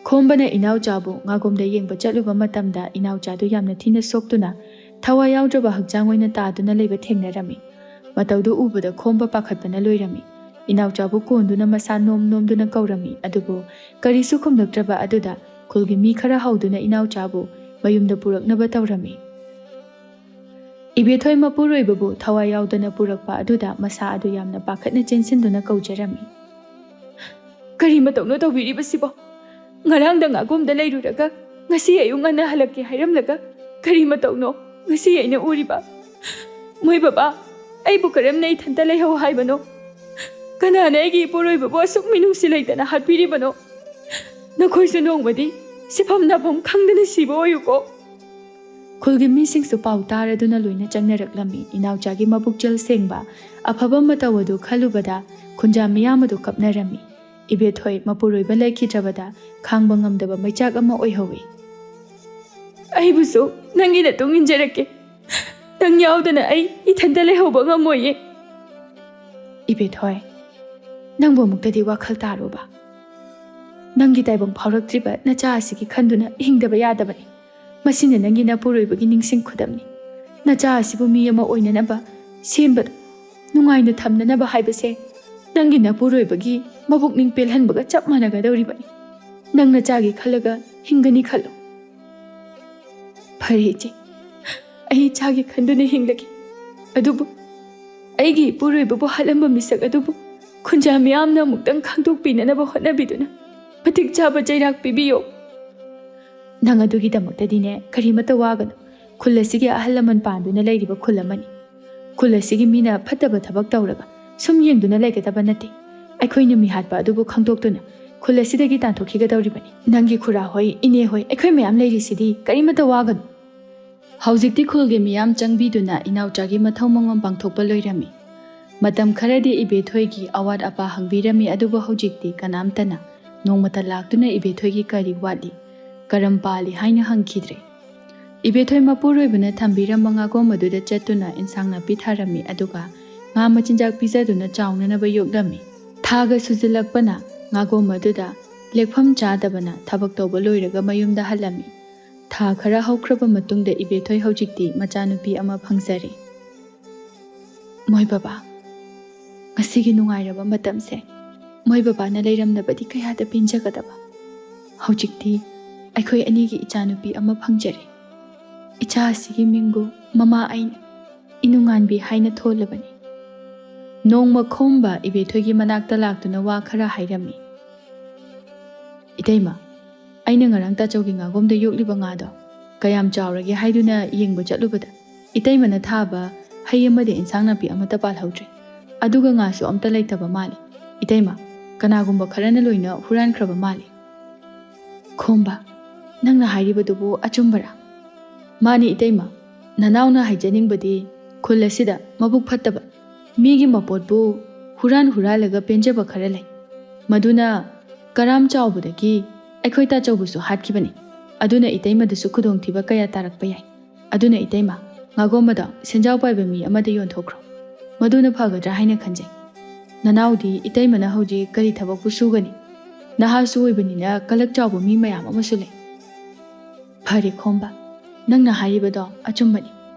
ꯈꯣꯝꯕꯅ ꯏꯅꯥꯎꯆꯥꯕꯨ ꯉꯥꯒꯣꯝꯗ ꯌꯦꯡꯕ ꯆꯠꯂꯨꯕ ꯃꯇꯝꯗ ꯏꯅꯥꯎꯆꯥꯗꯨ ꯌꯥꯝꯅ ꯊꯤꯅ ꯁꯣꯛꯇꯨꯅ ꯊꯋꯥꯏ ꯌꯥꯎꯗ꯭ꯔꯕ ꯍꯛꯆꯥꯡ ꯑꯣꯏꯅ ꯇꯥꯗꯨꯅ ꯂꯩꯕ ꯊꯦꯡꯅꯔꯝꯃꯤ꯫ ꯃꯇꯧꯗꯨ ꯎꯕꯗ ꯈꯣꯝꯕ ꯄꯥꯈꯠꯄꯅ ꯂꯣꯏꯔꯝꯃꯤ꯫ ꯏꯅꯥꯎꯆꯥꯕꯨ ꯀꯣꯟꯗꯨꯅ ꯃꯁꯥ ꯅꯣꯝ ꯅꯣꯝꯗꯨꯅ ꯀꯧꯔꯝꯃꯤ꯫ ꯑꯗꯨꯕꯨ ꯀꯔꯤꯁꯨ ꯈꯨꯝꯂꯛꯇ꯭ꯔꯕ ꯑꯗꯨꯗ ꯈꯨꯜꯒꯤ ꯃꯤ ꯈꯔ ꯍꯧꯗꯨꯅ ꯏꯅꯥꯎꯆꯥꯕꯨ ꯃꯌꯨꯝꯗ ꯄꯨꯔꯛꯅꯕ ꯇꯧꯔꯝꯃꯤ꯫ ꯏꯕꯦꯊꯣꯏ ꯃꯄꯨꯔꯣꯏꯕꯕꯨ ꯊꯋꯥꯏ ꯌꯥꯎꯗꯅ ꯄꯨꯔꯛꯄ ꯑꯗꯨꯗ ꯃꯁꯥ ꯑꯗꯨ ꯌꯥꯝꯅ ꯄꯥꯈꯠꯅ ꯆꯦꯟꯁꯤꯟꯗꯨꯅ ꯀꯧꯖꯔꯝꯃꯤ꯫ "ꯀꯔꯤ ꯃꯇꯧꯅꯣ ꯇꯧꯕꯤꯔꯤꯕꯁꯤꯕꯣ? ꯉꯔꯥꯡꯗ ꯉꯥꯒꯣꯝꯗ ꯂꯩꯔꯨꯔꯒ ꯉꯁꯤ ꯑꯌꯨꯛ ꯉꯟꯅ ꯍꯜꯂꯛꯀꯦ ꯍꯥꯏꯔꯝꯂꯒ ꯀꯔꯤ ꯃꯇꯧꯅꯣ ꯉꯁꯤ ꯑꯩꯅ ꯎꯔꯤꯕ? ꯃꯣꯏ ꯕꯕꯥ, ꯑꯩꯕꯨ ꯀꯔꯝꯅ ꯏꯊꯟꯇ ꯂꯩꯍꯧ ꯍꯥꯏꯕꯅꯣ? ꯀꯅꯥꯅ ꯑꯩꯒꯤ ꯏꯄꯨꯔꯣꯏꯕꯕꯨ ꯑꯁꯨꯛ ꯃꯤꯅꯨꯡꯁꯤ ꯂꯩꯇꯅ ꯍꯥꯠꯄꯤꯔꯤꯕꯅꯣ? ꯅꯈꯣꯏꯁꯨ ꯅꯣꯡꯃꯗꯤ ꯁꯤꯐꯝ ꯅꯥꯐꯝ ꯈꯪꯗꯅ ꯁꯤꯕ ꯑꯣꯏꯌꯨꯀꯣ꯫" ꯈꯨꯜꯒꯤ ꯃꯤꯁꯤꯡꯁꯨ ꯄꯥꯎ ꯇꯥꯔꯗꯨꯅ ꯂꯣꯏꯅ ꯆꯪꯅꯔꯛꯂꯝꯃꯤ꯫ ꯏꯅꯥꯎꯆꯥꯒꯤ ꯃꯕꯨꯛꯆꯦꯜ ꯁꯦꯡꯕ, ꯑꯐꯕ ꯃꯇꯧ ꯑꯗꯨ ꯈꯜꯂꯨꯕꯗ ꯈꯨꯟꯖꯥ ꯃꯤꯌꯥꯝ ꯑꯗꯨ ꯀꯞꯅꯔꯝꯃꯤ꯫ ꯏꯕꯦꯊꯣꯏ ꯃꯄꯨꯔꯣꯏꯕ ꯂꯩꯈꯤꯗ꯭ꯔꯕꯗ ꯈꯥꯡꯕ ꯉꯝꯗꯕ ꯃꯩꯆꯥꯛ ꯑꯃ ꯑꯣꯏꯍꯧꯏ꯫ "ꯑꯩꯕꯨꯁꯨ ꯅꯪꯒꯤ ꯅꯇꯨꯡ ꯏꯟꯖꯔꯛꯀꯦ꯫ ꯅꯪ ꯌꯥꯎꯗꯅ ꯑꯩ ꯏꯊꯟꯇ ꯂꯩꯍꯧꯕ ꯉꯝꯃꯣꯏꯌꯦ꯫" "ꯏꯕꯦꯊꯣꯏ, ꯅꯪꯕꯨ ꯑꯃꯨꯛꯇꯗꯤ ꯋꯥꯈꯜ ꯇꯥꯔꯨꯕ? ꯅꯪꯒꯤ ꯇꯥꯏꯕꯪ ꯐꯥꯎꯔꯛꯇ꯭ꯔꯤꯕ ꯅꯆꯥ ꯑꯁꯤꯒꯤ ꯈꯟꯗꯨꯅ ꯍꯤꯡꯗꯕ ꯌꯥꯗꯕꯅꯤ꯫ ꯃꯁꯤꯅ ꯅꯪꯒꯤ ꯅꯄꯨꯔꯣꯏꯕꯒꯤ ꯅꯤꯡꯁꯤꯡ ꯈꯨꯗꯝꯅꯤ꯫ ꯅꯆꯥ ꯑꯁꯤꯕꯨ ꯃꯤ ꯑꯃ ꯑꯣꯏꯅꯅꯕ ꯁꯦꯝꯕꯗ ꯅꯨꯡꯉꯥꯏꯅ ꯊꯝꯅꯅꯕ ꯍꯥꯏꯕꯁꯦ ꯅꯪꯒꯤ ꯅꯄꯨꯔꯣꯏꯕꯒꯤ ꯃꯕꯨꯛꯅꯤꯡ ꯄꯦꯜꯍꯟꯕꯒ ꯆꯞ ꯃꯥꯟꯅꯒꯗꯧꯔꯤꯕꯅꯤ꯫ ꯅꯪ ꯅꯆꯥꯒꯤ ꯈꯜꯂꯒ ꯍꯤꯡꯒꯅꯤ ꯈꯜꯂꯨ꯫" ꯐꯔꯦ ꯏꯆꯦ, ꯑꯩ ꯏꯆꯥꯒꯤ ꯈꯟꯗꯨꯅ ꯍꯤꯡꯂꯒꯦ꯫ ꯑꯗꯨꯕꯨ ꯑꯩꯒꯤ ꯏꯄꯨꯔꯣꯏꯕꯕꯨ ꯍꯥꯠꯂꯝꯕ ꯃꯤꯁꯛ ꯑꯗꯨꯕꯨ ꯈꯨꯟꯖꯥ ꯃꯤꯌꯥꯝꯅ ꯑꯃꯨꯛꯇꯪ ꯈꯪꯗꯣꯛꯄꯤꯅꯅꯕ ꯍꯣꯠꯅꯕꯤꯗꯨꯅ ꯃꯇꯤꯛ ꯆꯥꯕ ꯆꯩꯔꯥꯛ ꯄꯤꯕꯤꯌꯨ꯫ ꯅꯪ ꯑꯗꯨꯒꯤꯗꯃꯛꯇꯗꯤꯅꯦ, ꯀꯔꯤꯃꯠꯇ ꯋꯥꯒꯅꯨ꯫ ꯈꯨꯜ ꯑꯁꯤꯒꯤ ꯑꯍꯜ ꯂꯃꯟ ꯄꯥꯟꯗꯨꯅ ꯂꯩꯔꯤꯕ ꯈꯨꯜ ꯑꯃꯅꯤ꯫ ꯈꯨꯜ ꯑꯁꯤꯒꯤ ꯃꯤꯅ ꯐꯠꯇꯕ ꯊꯕꯛ ꯇꯧꯔꯒ ꯁꯨꯝ ꯌꯦꯡꯗꯨꯅ ꯂꯩꯒꯗꯕ ꯅꯠꯇꯦ꯫ ꯑꯩꯈꯣꯏꯅ ꯃꯤꯍꯥꯠꯄ ꯑꯗꯨꯕꯨ ꯈꯪꯗꯣꯛꯇꯨꯅ ꯈꯨꯜ ꯑꯁꯤꯗꯒꯤ ꯇꯥꯟꯊꯣꯛꯈꯤꯒꯗꯧꯔꯤꯕꯅꯤ꯫ ꯅꯪꯒꯤ ꯈꯨꯔꯥ ꯍꯣꯏ, ꯏꯅꯦ ꯍꯣꯏ, ꯑꯩꯈꯣꯏ ꯃꯌꯥꯝ ꯂꯩꯔꯤꯁꯤꯗꯤ, ꯀꯔꯤꯃꯠꯇ ꯋꯥꯒꯅꯨ꯫ ꯍꯧꯖꯤꯛꯇꯤ ꯈꯨꯜꯒꯤ ꯃꯤꯌꯥꯝ ꯆꯪꯕꯤꯗꯨꯅ ꯏꯅꯥꯎꯆꯥꯒꯤ ꯃꯊꯧ ꯃꯉꯝ ꯄꯥꯡꯊꯣꯛꯄ ꯂꯣꯏꯔꯝꯃꯤ꯫ ꯃꯇꯝ ꯈꯔꯗꯤ ꯏꯕꯦꯊꯣꯏꯒꯤ ꯑꯋꯥꯠ ꯑꯄꯥ ꯍꯪꯕꯤꯔꯝꯃꯤ, ꯑꯗꯨꯕꯨ ꯍꯧꯖꯤꯛꯇꯤ ꯀꯅꯥꯝꯇꯅ ꯅꯣꯡꯃꯇ ꯂꯥꯛꯇꯨꯅ ꯏꯕꯦꯊꯣꯏꯒꯤ ꯀꯔꯤ ꯋꯥꯠꯂꯤ, ꯀꯔꯝ ꯄꯥꯜꯂꯤ ꯍꯥꯏꯅ ꯍꯪꯈꯤꯗ꯭ꯔꯦ꯫ ꯏꯕꯦꯊꯣꯏ ꯃꯄꯨꯔꯣꯏꯕꯅ ꯊꯝꯕꯤꯔꯝꯕ ꯉꯥꯒꯣꯝ ꯑꯗꯨꯗ ꯆꯠꯇꯨꯅ ꯏꯟꯁꯥꯡ ꯅꯥꯄꯤ ꯊꯥꯔꯝꯃꯤ, ꯑꯗꯨꯒ ꯉꯥ ꯃꯆꯤꯟꯖꯥꯛ ꯄꯤꯖꯗꯨꯅ ꯆꯥꯎꯅꯅꯕ ꯌꯣꯛꯂꯝꯃꯤ꯫ ꯊꯥꯒ ꯁꯨꯖꯤꯜꯂꯛꯄꯅ ꯉꯥꯒꯣꯝ ꯑꯗꯨꯗ ꯂꯦꯛꯐꯝ ꯆꯥꯗꯕꯅ ꯊꯕꯛ ꯇꯧꯕ ꯂꯣꯏꯔꯒ ꯃꯌꯨꯝꯗ ꯍꯜꯂꯝꯃꯤ꯫ ꯊꯥ ꯈꯔ ꯍꯧꯈ꯭ꯔꯕ ꯃꯇꯨꯡꯗ ꯏꯕꯦꯊꯣꯏ ꯍꯧꯖꯤꯛꯇꯤ ꯃꯆꯥꯅꯨꯄꯤ ꯑꯃ ꯐꯪꯖꯔꯦ꯫ ꯃꯣꯏ ꯕꯕꯥ, ꯉꯁꯤꯒꯤ ꯅꯨꯡꯉꯥꯏꯔꯕ ꯃꯇꯝꯁꯦ ꯃꯣꯏ ꯕꯕꯥꯅ ꯂꯩꯔꯝꯂꯕꯗꯤ ꯀꯌꯥꯗ ꯄꯦꯟꯖꯒꯗꯕ꯫ ꯍꯧꯖꯤꯛꯇꯤ ꯑꯩꯈꯣꯏ ꯑꯅꯤꯒꯤ ꯏꯆꯥꯅꯨꯄꯤ ꯑꯃ ꯐꯪꯖꯔꯦ꯫ ꯏꯆꯥ ꯑꯁꯤꯒꯤ ꯃꯤꯡꯕꯨ ꯃꯃꯥ ꯑꯩꯅ ꯏꯅꯨꯡꯉꯥꯟꯕꯤ ꯍꯥꯏꯅ ꯊꯣꯜꯂꯕꯅꯤ꯫ ꯅꯣꯡꯃ ꯈꯣꯝꯕ ꯏꯕꯦꯊꯣꯏꯒꯤ ꯃꯅꯥꯛꯇ ꯂꯥꯛꯇꯨꯅ ꯋꯥ ꯈꯔ ꯍꯥꯏꯔꯝꯃꯤ꯫ "ꯏꯇꯩꯃ, ꯑꯩꯅ ꯉꯔꯥꯡ ꯇꯥꯆꯧꯒꯤ ꯉꯥꯒꯣꯝꯗ ꯌꯣꯛꯂꯤꯕ ꯉꯥꯗꯣ ꯀꯌꯥꯝ ꯆꯥꯎꯔꯒꯦ ꯍꯥꯏꯗꯨꯅ ꯌꯦꯡꯕ ꯆꯠꯂꯨꯕꯗ, ꯏꯇꯩꯃꯅ ꯊꯥꯕ ꯍꯩ ꯑꯃꯗꯤ ꯏꯟꯁꯥꯡ ꯅꯥꯄꯤ ꯑꯃꯠꯇ ꯄꯥꯜꯍꯧꯗ꯭ꯔꯦ꯫ ꯑꯗꯨꯒ ꯉꯥꯁꯨ ꯑꯝꯇ ꯂꯩꯇꯕ ꯃꯥꯜꯂꯦ꯫ ꯏꯇꯩꯃ, ꯀꯅꯥꯒꯨꯝꯕ ꯈꯔꯅ ꯂꯣꯏꯅ ꯍꯨꯔꯥꯟꯈ꯭ꯔꯕ ꯃꯥꯜꯂꯦ꯫" "ꯈꯣꯝꯕ, ꯅꯪꯅ ꯍꯥꯏꯔꯤꯕꯗꯨꯕꯨ ꯑꯆꯨꯝꯕꯔꯥ?" "ꯃꯥꯅꯤ ꯏꯇꯩꯃ, ꯅꯅꯥꯎꯅ ꯍꯥꯏꯖꯅꯤꯡꯕꯗꯤ ꯈꯨꯜ ꯑꯁꯤꯗ ꯃꯕꯨꯛ ꯐꯠꯇꯕ, ꯃꯤꯒꯤ ꯃꯄꯣꯠꯄꯨ ꯍꯨꯔꯥꯟ ꯍꯨꯔꯥꯜꯂꯒ ꯄꯦꯟꯖꯕ ꯈꯔ ꯂꯩ꯫ ꯃꯗꯨꯅ ꯀꯔꯥꯝ ꯆꯥꯎꯕꯗꯒꯤ ꯑꯩꯈꯣꯏ ꯇꯥꯆꯧꯕꯁꯨ ꯍꯥꯠꯈꯤꯕꯅꯤ꯫ ꯑꯗꯨꯅ ꯏꯇꯩꯃꯗꯁꯨ ꯈꯨꯗꯣꯡꯊꯤꯕ ꯀꯌꯥ ꯇꯥꯔꯛꯄ ꯌꯥꯏ꯫ ꯑꯗꯨꯅ ꯏꯇꯩꯃ, ꯉꯥꯒꯣꯝꯕꯗꯣ ꯁꯦꯟꯖꯥꯎ ꯄꯥꯏꯕ ꯃꯤ ꯑꯃꯗ ꯌꯣꯟꯊꯣꯛꯈ꯭ꯔꯣ꯫ ꯃꯗꯨꯅ ꯐꯒꯗ꯭ꯔꯥ ꯍꯥꯏꯅ ꯈꯟꯖꯩ꯫ ꯅꯅꯥꯎꯗꯤ ꯏꯇꯩꯃꯅ ꯍꯧꯖꯤꯛ ꯀꯔꯤ ꯊꯕꯛꯄꯨ ꯁꯨꯒꯅꯤ? ꯅꯍꯥꯁꯨ ꯑꯣꯏꯕꯅꯤꯅ ꯀꯂꯛ ꯆꯥꯎꯕ ꯃꯤ ꯃꯌꯥꯝ ꯑꯃꯁꯨ ꯂꯩ꯫" "ꯐꯔꯦ ꯈꯣꯝꯕ, ꯅꯪꯅ ꯍꯥꯏꯔꯤꯕꯗꯣ ꯑꯆꯨꯝꯕꯅꯤ꯫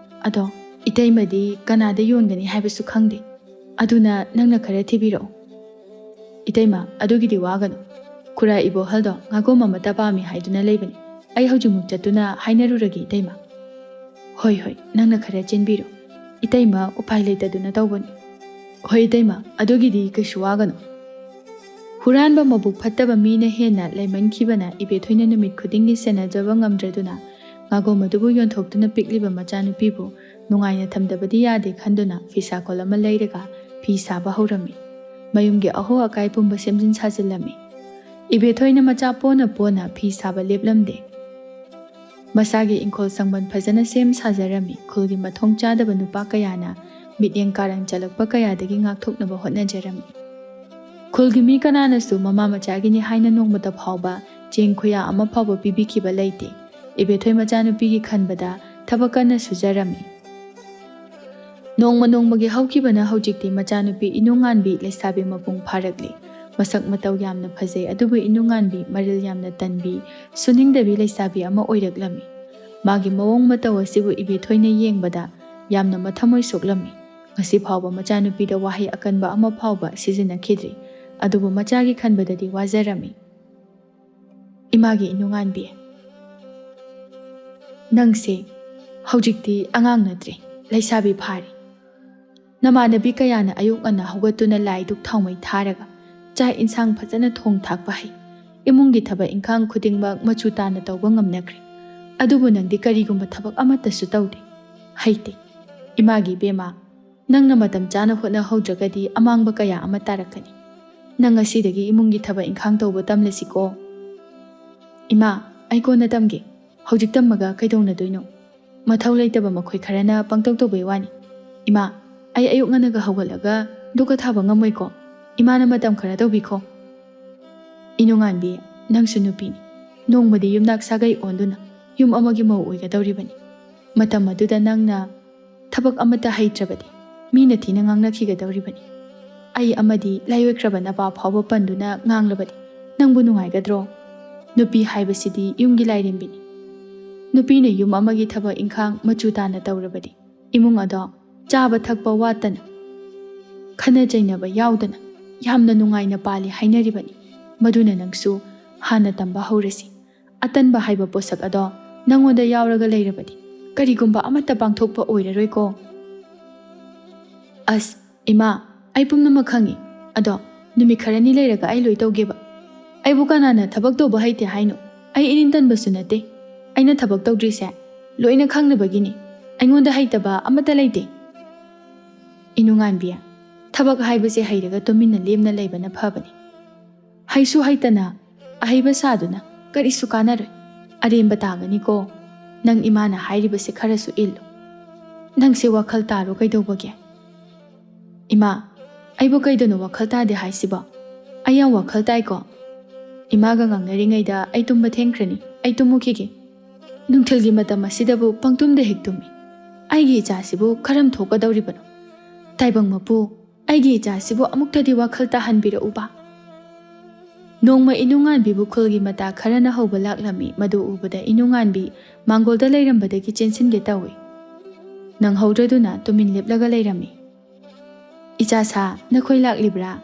ꯑꯗꯣ ꯏꯇꯩꯃꯗꯤ ꯀꯅꯥꯗ ꯌꯣꯟꯒꯅꯤ ꯍꯥꯏꯕꯁꯨ ꯈꯪꯗꯦ꯫ ꯑꯗꯨꯅ ꯅꯪꯅ ꯈꯔ ꯊꯤꯕꯤꯔꯛꯎ꯫" "ꯏꯇꯩꯃ, ꯑꯗꯨꯒꯤꯗꯤ ꯋꯥꯒꯅꯨ꯫ ꯈꯨꯔꯥ ꯏꯕꯣꯍꯜꯗꯣ ꯉꯥꯒꯣꯝ ꯑꯃꯠꯇ ꯄꯥꯝꯃꯤ ꯍꯥꯏꯗꯨꯅ ꯂꯩꯕꯅꯤ꯫ ꯑꯩ ꯍꯧꯖꯤꯛꯃꯛ ꯆꯠꯇꯨꯅ ꯍꯥꯏꯅꯔꯨꯔꯒꯦ, ꯏꯇꯩꯃ꯫ "ꯍꯣꯏ, ꯍꯣꯏ, ꯅꯪꯅ ꯈꯔ ꯆꯦꯟꯕꯤꯔꯣ꯫ ꯏꯇꯩꯃ ꯎꯄꯥꯏ ꯂꯩꯇꯗꯨꯅ ꯇꯧꯕꯅꯤ꯫" "ꯍꯣꯏ, ꯏꯇꯩꯃ, ꯑꯗꯨꯒꯤꯗꯤ ꯀꯩꯁꯨ ꯋꯥꯒꯅꯨ꯫" ꯍꯨꯔꯥꯟꯕ ꯃꯕꯨꯛ ꯐꯠꯇꯕ ꯃꯤꯅ ꯍꯦꯟꯅ ꯂꯩꯃꯟꯈꯤꯕꯅ ꯏꯕꯦꯊꯣꯏꯅ ꯅꯨꯃꯤꯠ ꯈꯨꯗꯤꯡꯒꯤ ꯁꯦꯟꯅꯖꯕ ꯉꯝꯗ꯭ꯔꯗꯨꯅ ꯉꯥꯒꯣꯝ ꯑꯗꯨꯕꯨ ꯌꯣꯟꯊꯣꯛꯇꯨꯅ ꯄꯤꯛꯂꯤꯕ ꯃꯆꯥꯅꯨꯄꯤꯕꯨ ꯅꯨꯡꯉꯥꯏꯅ ꯊꯝꯗꯕꯗꯤ ꯌꯥꯗꯦ ꯈꯟꯗꯨꯅ ꯐꯤꯁꯥꯀꯣꯜ ꯑꯃ ꯂꯩꯔꯒ ꯐꯤ ꯁꯥꯕ ꯍꯧꯔꯝꯃꯤ꯫ ꯃꯌꯨꯝꯒꯤ ꯑꯍꯣ ꯑꯀꯥꯏ ꯄꯨꯝꯕ ꯁꯦꯝꯖꯤꯟ ꯁꯥꯖꯤꯜꯂꯝꯃꯤ꯫ ꯏꯕꯦꯊꯣꯏꯅ ꯃꯆꯥ ꯄꯣꯟꯅ ꯄꯣꯟꯅ ꯐꯤ ꯁꯥꯕ ꯂꯦꯞꯂꯝꯗꯦ꯫ ꯃꯁꯥꯒꯤ ꯏꯪꯈꯣꯜ ꯁꯪꯕꯟ ꯐꯖꯅ ꯁꯦꯝ ꯁꯥꯖꯔꯝꯃꯤ꯫ ꯈꯨꯜꯒꯤ ꯃꯊꯣꯡ ꯆꯥꯗꯕ ꯅꯨꯄꯥ ꯀꯌꯥꯅ ꯃꯤꯠꯌꯦꯡ ꯀꯥꯔꯟ ꯆꯠꯂꯛꯄ ꯀꯌꯥꯗꯒꯤ ꯉꯥꯛꯊꯣꯛꯅꯕ ꯍꯣꯠꯅꯖꯔꯝꯃꯤ꯫ ꯈꯨꯜꯒꯤ ꯃꯤ ꯀꯅꯥꯅꯁꯨ ꯃꯃꯥ ꯃꯆꯥꯒꯤꯅꯤ ꯍꯥꯏꯅ ꯅꯣꯡꯃꯇ ꯐꯥꯎꯕ ꯆꯦꯡ ꯈꯨꯌꯥ ꯑꯃ ꯐꯥꯎꯕ ꯄꯤꯕꯤꯈꯤꯕ ꯂꯩꯇꯦ꯫ ꯏꯕꯦꯊꯣꯏ ꯃꯆꯥꯅꯨꯄꯤꯒꯤ ꯈꯟꯕꯗ ꯊꯕꯛ ꯀꯟꯅ ꯁꯨꯖꯔꯝꯃꯤ꯫ ꯅꯣꯡꯃ ꯅꯣꯡꯃꯒꯤ ꯍꯧꯈꯤꯕꯅ ꯍꯧꯖꯤꯛꯇꯤ ꯃꯆꯥꯅꯨꯄꯤ ꯏꯅꯨꯡꯉꯥꯟꯕꯤ ꯂꯩꯁꯥꯕꯤ ꯃꯄꯨꯡ ꯐꯥꯔꯛꯂꯤ꯫ ꯃꯁꯛ ꯃꯇꯧ ꯌꯥꯝꯅ ꯐꯖꯩ, ꯑꯗꯨꯕꯨ ꯏꯅꯨꯡꯉꯥꯟꯕꯤ, ꯃꯔꯤꯜ ꯌꯥꯝꯅ ꯇꯟꯕꯤ, ꯁꯨꯅꯤꯡꯗꯕꯤ ꯂꯩꯁꯥꯕꯤ ꯑꯃ ꯑꯣꯏꯔꯛꯂꯝꯃꯤ꯫ ꯃꯥꯒꯤ ꯃꯑꯣꯡ ꯃꯇꯧ ꯑꯁꯤꯕꯨ ꯏꯕꯦꯊꯣꯏꯅ ꯌꯦꯡꯕꯗ ꯌꯥꯝꯅ ꯃꯊꯃꯣꯏ ꯁꯣꯛꯂꯝꯃꯤ꯫ ꯉꯁꯤ ꯐꯥꯎꯕ ꯃꯆꯥꯅꯨꯄꯤꯗ ꯋꯥꯍꯩ ꯑꯀꯟꯕ ꯑꯃ ꯐꯥꯎꯕ ꯁꯤꯖꯤꯟꯅꯈꯤꯗ꯭ꯔꯤ꯫ ꯑꯗꯨꯕꯨ ꯃꯆꯥꯒꯤ ꯈꯟꯕꯗꯗꯤ ꯋꯥꯖꯔꯝꯃꯤ꯫ ꯏꯃꯥꯒꯤ ꯏꯅꯨꯡꯉꯥꯟꯕꯤ, ꯅꯪꯁꯦ ꯍꯧꯖꯤꯛꯇꯤ ꯑꯉꯥꯡ ꯅꯠꯇ꯭ꯔꯦ, ꯂꯩꯁꯥꯕꯤ ꯐꯥꯔꯦ꯫ ꯅꯃꯥꯟꯅꯕꯤ ꯀꯌꯥꯅ ꯑꯌꯨꯛ ꯉꯟꯅ ꯍꯧꯒꯠꯇꯨꯅ ꯂꯥꯏ ꯙꯨꯛ ꯊꯥꯎꯃꯩ ꯊꯥꯔꯒ ꯆꯥꯛ ꯏꯟꯁꯥꯡ ꯐꯖꯅ ꯊꯣꯡ ꯊꯥꯛꯄ ꯍꯩ꯫ ꯏꯃꯨꯡꯒꯤ ꯊꯕꯛ ꯏꯟꯈꯥꯡ ꯈꯨꯗꯤꯡꯃꯛ ꯃꯆꯨ ꯇꯥꯅ ꯇꯧꯕ ꯉꯝꯅꯈ꯭ꯔꯦ꯫ ꯑꯗꯨꯕꯨ ꯅꯪꯗꯤ ꯀꯔꯤꯒꯨꯝꯕ ꯊꯕꯛ ꯑꯃꯠꯇꯁꯨ ꯇꯧꯗꯦ, ꯍꯩꯇꯦ꯫ ꯏꯃꯥꯒꯤ ꯏꯕꯦꯝꯃ, ꯅꯪꯅ ꯃꯇꯝ ꯆꯥꯅ ꯍꯣꯠꯅꯍꯧꯗ꯭ꯔꯒꯗꯤ ꯑꯃꯥꯡꯕ ꯀꯌꯥ ꯑꯃ ꯇꯥꯔꯛꯀꯅꯤ꯫ ꯅꯪ ꯉꯁꯤꯗꯒꯤ ꯏꯃꯨꯡꯒꯤ ꯊꯕꯛ ꯏꯟꯈꯥꯡ ꯇꯧꯕ ꯇꯝꯂꯁꯤꯀꯣ꯫ ꯏꯃꯥ, ꯑꯩ ꯀꯣꯟꯅ ꯇꯝꯒꯦ꯫ ꯍꯧꯖꯤꯛ ꯇꯝꯃꯒ ꯀꯩꯗꯧꯅꯗꯣꯏꯅꯣ? ꯃꯊꯧ ꯂꯩꯇꯕ ꯃꯈꯣꯏ ꯈꯔꯅ ꯄꯪꯇꯧ ꯇꯧꯕꯩ ꯋꯥꯅꯤ꯫ ꯏꯃꯥ, ꯑꯩ ꯑꯌꯨꯛ ꯉꯟꯅꯒ ꯍꯧꯒꯠꯂꯒ ꯙꯨꯛꯀ ꯊꯥꯕ ꯉꯝꯃꯣꯏꯀꯣ꯫ ꯏꯃꯥꯅ ꯃꯇꯝ ꯈꯔ ꯇꯧꯕꯤꯈꯣ꯫ ꯏꯅꯨꯡꯉꯥꯟꯕꯤ, ꯅꯪꯁꯨ ꯅꯨꯄꯤꯅꯤ꯫ ꯅꯣꯡꯃꯗꯤ ꯌꯨꯝꯅꯥꯛ ꯁꯥꯒꯩ ꯑꯣꯟꯗꯨꯅ ꯌꯨꯝ ꯑꯃꯒꯤ ꯃꯧ ꯑꯣꯏꯒꯗꯧꯔꯤꯕꯅꯤ꯫ ꯃꯇꯝ ꯑꯗꯨꯗ ꯅꯪꯅ ꯊꯕꯛ ꯑꯃꯠꯇ ꯍꯩꯇ꯭ꯔꯕꯗꯤ ꯃꯤꯅ ꯊꯤꯅ ꯉꯥꯡꯅꯈꯤꯒꯗꯧꯔꯤꯕꯅꯤ꯫ ꯑꯩ ꯑꯃꯗꯤ ꯂꯥꯏꯑꯣꯏꯈ꯭ꯔꯕ ꯅꯄꯥ ꯐꯥꯎꯕ ꯄꯟꯗꯨꯅ ꯉꯥꯡꯂꯕꯗꯤ ꯅꯪꯕꯨ ꯅꯨꯡꯉꯥꯏꯒꯗ꯭ꯔꯣ? ꯅꯨꯄꯤ ꯍꯥꯏꯕꯁꯤꯗꯤ ꯌꯨꯝꯒꯤ ꯂꯥꯏꯔꯦꯝꯕꯤꯅꯤ꯫ ꯅꯨꯄꯤꯅ ꯌꯨꯝ ꯑꯃꯒꯤ ꯊꯕꯛ ꯏꯟꯈꯥꯡ ꯃꯆꯨ ꯇꯥꯅ ꯇꯧꯔꯕꯗꯤ ꯏꯃꯨꯡ ꯑꯗꯣ ꯆꯥꯕ ꯊꯛꯄ ꯋꯥꯠꯇꯅ, ꯈꯠꯅ ꯆꯩꯅꯕ ꯌꯥꯎꯗꯅ ꯌꯥꯝꯅ ꯅꯨꯡꯉꯥꯏꯅ ꯄꯥꯜꯂꯤ ꯍꯥꯏꯅꯔꯤꯕꯅꯤ꯫ ꯃꯗꯨꯅ ꯅꯪꯁꯨ ꯍꯥꯟꯅ ꯇꯝꯕ ꯍꯧꯔꯁꯤ꯫ ꯑꯇꯟꯕ ꯍꯥꯏꯕ ꯄꯣꯠꯁꯛ ꯑꯗꯣ ꯅꯪꯉꯣꯟꯗ ꯌꯥꯎꯔꯒ ꯂꯩꯔꯕꯗꯤ ꯀꯔꯤꯒꯨꯝꯕ ꯑꯃꯠꯇ ꯄꯥꯡꯊꯣꯛꯄ ꯑꯣꯏꯔꯔꯣꯏꯀꯣ꯫ ꯑꯁ, ꯏꯃꯥ, ꯑꯩ ꯄꯨꯝꯅꯃꯛ ꯈꯪꯏ꯫ ꯑꯗꯣ ꯅꯨꯃꯤꯠ ꯈꯔꯅꯤ ꯂꯩꯔꯒ ꯑꯩ ꯂꯣꯏ ꯇꯧꯒꯦꯕ꯫ ꯑꯩꯕꯨ ꯀꯅꯥꯅ ꯊꯕꯛ ꯇꯧꯕ ꯍꯩꯇꯦ ꯍꯥꯏꯅꯣ? ꯑꯩ ꯏꯅꯤꯡ ꯇꯟꯕꯁꯨ ꯅꯠꯇꯦ꯫ ꯑꯩꯅ ꯊꯕꯛ ꯇꯧꯗ꯭ꯔꯤꯁꯦ ꯂꯣꯏꯅ ꯈꯪꯅꯕꯒꯤꯅꯤ꯫ ꯑꯩꯉꯣꯟꯗ ꯍꯩꯇꯕ ꯑꯃꯠꯇ ꯂꯩꯇꯦ꯫ ꯏꯅꯨꯉꯥꯟꯕꯤ, ꯊꯕꯛ ꯍꯥꯏꯕꯁꯦ ꯍꯩꯔꯒ ꯇꯨꯃꯤꯟꯅ ꯂꯦꯝꯅ ꯂꯩꯕꯅ ꯐꯕꯅꯤ꯫ ꯍꯩꯁꯨ ꯍꯩꯇꯅ ꯑꯍꯩꯕ ꯁꯥꯗꯨꯅ ꯀꯔꯤꯁꯨ ꯀꯥꯟꯅꯔꯣꯏ꯫ ꯑꯔꯦꯝꯕ ꯇꯥꯒꯅꯤꯀꯣ꯫ ꯅꯪ ꯏꯃꯥꯅ ꯍꯥꯏꯔꯤꯕꯁꯦ ꯈꯔꯁꯨ ꯏꯜꯂꯨ꯫ ꯅꯪꯁꯦ ꯋꯥꯈꯜ ꯇꯥꯔꯣ ꯀꯩꯗꯧꯕꯒꯦ? ꯏꯃꯥ, ꯑꯩꯕꯨ ꯀꯩꯗꯅꯣ ꯋꯥꯈꯜ ꯇꯥꯗꯦ ꯍꯥꯏꯁꯤꯕꯣ? ꯑꯩ ꯌꯥꯝ ꯋꯥꯈꯜ ꯇꯥꯏꯀꯣ꯫ ꯏꯃꯥꯒ ꯉꯥꯡꯅꯔꯤꯉꯩꯗ ꯑꯩ ꯇꯨꯝꯕ ꯊꯦꯡꯈ꯭ꯔꯅꯤ꯫ ꯑꯩ ꯇꯨꯝꯃꯨꯈꯤꯒꯦ꯫ ꯅꯨꯡꯊꯤꯜꯒꯤ ꯃꯇꯝ ꯑꯁꯤꯗꯕꯨ ꯄꯪꯇꯨꯝꯗ ꯍꯦꯛ ꯇꯨꯝꯃꯤ꯫ ꯑꯩꯒꯤ ꯏꯆꯥꯁꯤꯕꯨ ꯀꯔꯝ ꯊꯣꯛꯀꯗꯧꯔꯤꯕꯅꯣ? ꯇꯥꯏꯕꯪ ꯃꯄꯨ, ꯑꯩꯒꯤ ꯏꯆꯥꯁꯤꯕꯨ ꯑꯃꯨꯛꯇꯗꯤ ꯋꯥꯈꯜ ꯇꯥꯍꯟꯕꯤꯔꯛꯎꯕ꯫ ꯅꯣꯡꯃ ꯏꯅꯨꯉꯥꯟꯕꯤꯕꯨ ꯈꯨꯜꯒꯤ ꯃꯇꯥ ꯈꯔꯅ ꯍꯧꯕ ꯂꯥꯛꯂꯝꯃꯤ꯫ ꯃꯗꯨ ꯎꯕꯗ ꯏꯅꯨꯉꯥꯟꯕꯤ ꯃꯥꯡꯒꯣꯜꯗ ꯂꯩꯔꯝꯕꯗꯒꯤ ꯆꯦꯟꯁꯤꯟꯒꯦ ꯇꯧꯏ꯫ ꯅꯪꯍꯧꯗ꯭ꯔꯗꯨꯅ ꯇꯨꯃꯤꯟ ꯂꯦꯞꯂꯒ ꯂꯩꯔꯝꯃꯤ꯫ "ꯏꯆꯥ ꯁꯥ, ꯅꯈꯣꯏ ꯂꯥꯛꯂꯤꯕ꯭ꯔꯥ?"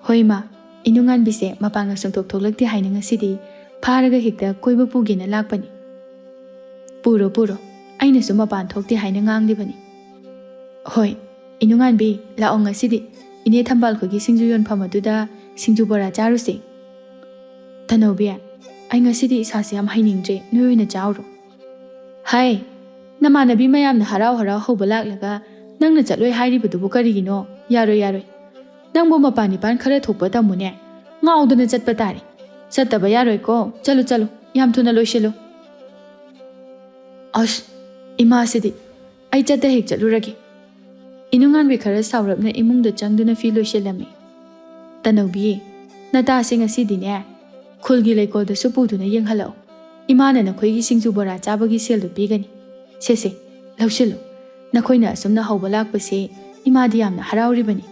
"ꯍꯣꯏ ꯃꯥ, ꯏꯅꯨꯉꯥꯟꯕꯤꯁꯦ ꯃꯄꯥꯟꯒ ꯁꯨꯡꯊꯣꯛ ꯊꯣꯛꯂꯛꯇꯦ ꯍꯥꯏꯅ ꯉꯁꯤꯗꯤ ꯐꯥꯔꯒ ꯍꯦꯛꯇ ꯀꯣꯏꯕ ꯄꯨꯒꯦꯅ ꯂꯥꯛꯄꯅꯤ꯫" "ꯄꯨꯔꯣ, ꯄꯨꯔꯣ, ꯑꯩꯅꯁꯨ ꯃꯄꯥꯟ ꯊꯣꯛꯇꯦ ꯍꯥꯏꯅ ꯉꯥꯡꯂꯤꯕꯅꯤ꯫" "ꯍꯣꯏ, ꯏꯅꯨꯉꯥꯟꯕꯤ, ꯂꯥꯛꯑꯣ ꯉꯁꯤꯗꯤ ꯏꯅꯦ ꯊꯝꯕꯥꯜ ꯈꯣꯏꯒꯤ ꯁꯤꯡꯖꯨ ꯌꯣꯟꯐꯝ ꯑꯗꯨꯗ ꯁꯤꯡꯖꯨ ꯕꯣꯔꯥ ꯆꯥꯔꯨꯁꯦ꯫" "ꯇꯅꯧꯕꯤ, ꯑꯩ ꯉꯁꯤꯗꯤ ꯏꯁꯥꯁꯦ ꯌꯥꯝ ꯍꯩꯅꯤꯡꯗ꯭ꯔꯦ, ꯅꯣꯏ ꯑꯣꯏꯅ ꯆꯥꯎꯔꯣ꯫" "ꯍꯥꯏ, ꯅꯃꯥꯟꯅꯕꯤ ꯃꯌꯥꯝꯅ ꯍꯔꯥꯎ ꯍꯔꯥꯎ ꯍꯧꯕ ꯂꯥꯛꯂꯒ ꯅꯪꯅ ꯆꯠꯂꯣꯏ ꯍꯥꯏꯔꯤꯕꯗꯨꯕꯨ ꯀꯔꯤꯒꯤꯅꯣ? ꯌꯥꯔꯣꯏ, ꯌꯥꯔꯣꯏ꯫ ꯅꯪꯕꯨ ꯃꯄꯥꯟ ꯏꯄꯥꯟ ꯈꯔ ꯊꯣꯛꯄ ꯇꯝꯃꯨꯅꯦ꯫ ꯉꯥꯎꯗꯅ ꯆꯠꯄ ꯇꯥꯔꯦ꯫ ꯆꯠꯇꯕ ꯌꯥꯔꯣꯏꯀꯣ꯫ ꯆꯠꯂꯨ, ꯆꯠꯂꯨ, ꯌꯥꯝ ꯊꯨꯅ ꯂꯣꯏꯁꯤꯜꯂꯨ꯫" "ꯑꯁ, ꯏꯃꯥꯁꯤꯗꯤ꯫ ꯑꯩ ꯆꯠꯇ ꯍꯦꯛ ꯆꯠꯂꯨꯔꯒꯦ꯫" ꯏꯅꯨꯉꯥꯟꯕꯤ ꯈꯔ ꯁꯥꯎꯔꯞꯅ ꯏꯃꯨꯡꯗ ꯆꯪꯗꯨꯅ ꯐꯤ ꯂꯣꯏꯁꯤꯜꯂꯝꯃꯤ꯫ "ꯇꯅꯧꯕꯤ, ꯅꯇꯥꯁꯦ ꯉꯁꯤꯗꯤꯅꯦ, ꯈꯨꯜꯒꯤ ꯂꯩꯀꯣꯜꯗꯁꯨ ꯄꯨꯗꯨꯅ ꯌꯦꯡꯍꯜꯂꯛꯑꯣ꯫ ꯏꯃꯥꯅ ꯅꯈꯣꯏꯒꯤ ꯁꯤꯡꯖꯨ ꯕꯣꯔꯥ ꯆꯥꯕꯒꯤ ꯁꯦꯜꯗꯨ ꯄꯤꯒꯅꯤ꯫ ꯁꯦ, ꯁꯦ, ꯂꯧꯁꯤꯜꯂꯨ꯫ ꯅꯈꯣꯏꯅ ꯑꯁꯨꯝꯅ ꯍꯧꯕ ꯂꯥꯛꯄꯁꯦ ꯏꯃꯥꯗꯤ ꯌꯥꯝꯅ ꯍꯔꯥꯎꯔꯤꯕꯅꯤ꯫"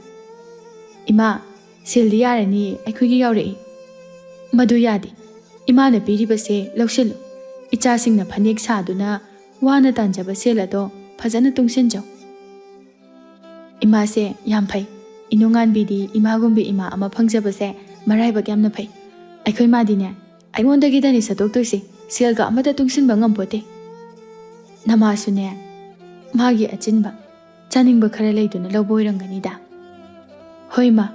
"ꯏꯃꯥ, ꯁꯦꯜꯗꯤ ꯌꯥꯔꯅꯤ, ꯑꯩꯈꯣꯏꯒꯤ ꯌꯥꯎꯔꯛꯏ꯫" "ꯃꯗꯨ ꯌꯥꯗꯦ꯫ ꯏꯃꯥꯅ ꯄꯤꯔꯤꯕꯁꯦ ꯂꯧꯁꯤꯜꯂꯨ꯫ ꯏꯆꯥꯁꯤꯡꯅ ꯐꯅꯦꯛ ꯁꯥꯗꯨꯅ ꯋꯥꯅ ꯇꯥꯟꯖꯕ ꯁꯦꯜ ꯑꯗꯣ ꯐꯖꯅ ꯇꯨꯡꯁꯤꯟꯖꯧ꯫" "ꯏꯃꯥꯁꯦ ꯌꯥꯝ ꯐꯩ꯫ ꯏꯅꯨꯉꯥꯟꯕꯤꯗꯤ ꯏꯃꯥꯒꯨꯝꯕꯤ ꯏꯃꯥ ꯑꯃ ꯐꯪꯖꯕꯁꯦ ꯃꯔꯥꯏꯕꯛ ꯌꯥꯝꯅ ꯐꯩ꯫ ꯑꯩꯈꯣꯏ ꯃꯥꯗꯤꯅꯦ, ꯑꯩꯉꯣꯟꯗꯒꯤꯗꯅꯤ ꯁꯠꯇꯣꯛꯇꯣꯏꯁꯦ꯫ ꯁꯦꯜꯒ ꯑꯃꯠꯇ ꯇꯨꯡꯁꯤꯟꯕ ꯉꯝꯄꯣꯠꯇꯦ꯫ ꯅꯃꯥꯁꯨꯅꯦ, ꯃꯥꯒꯤ ꯑꯆꯤꯟꯕ, ꯆꯥꯅꯤꯡꯕ ꯈꯔ ꯂꯩꯗꯨꯅ ꯂꯧꯕ ꯑꯣꯏꯔꯝꯒꯅꯤꯗ꯫ ꯍꯣꯏ ꯃꯥ,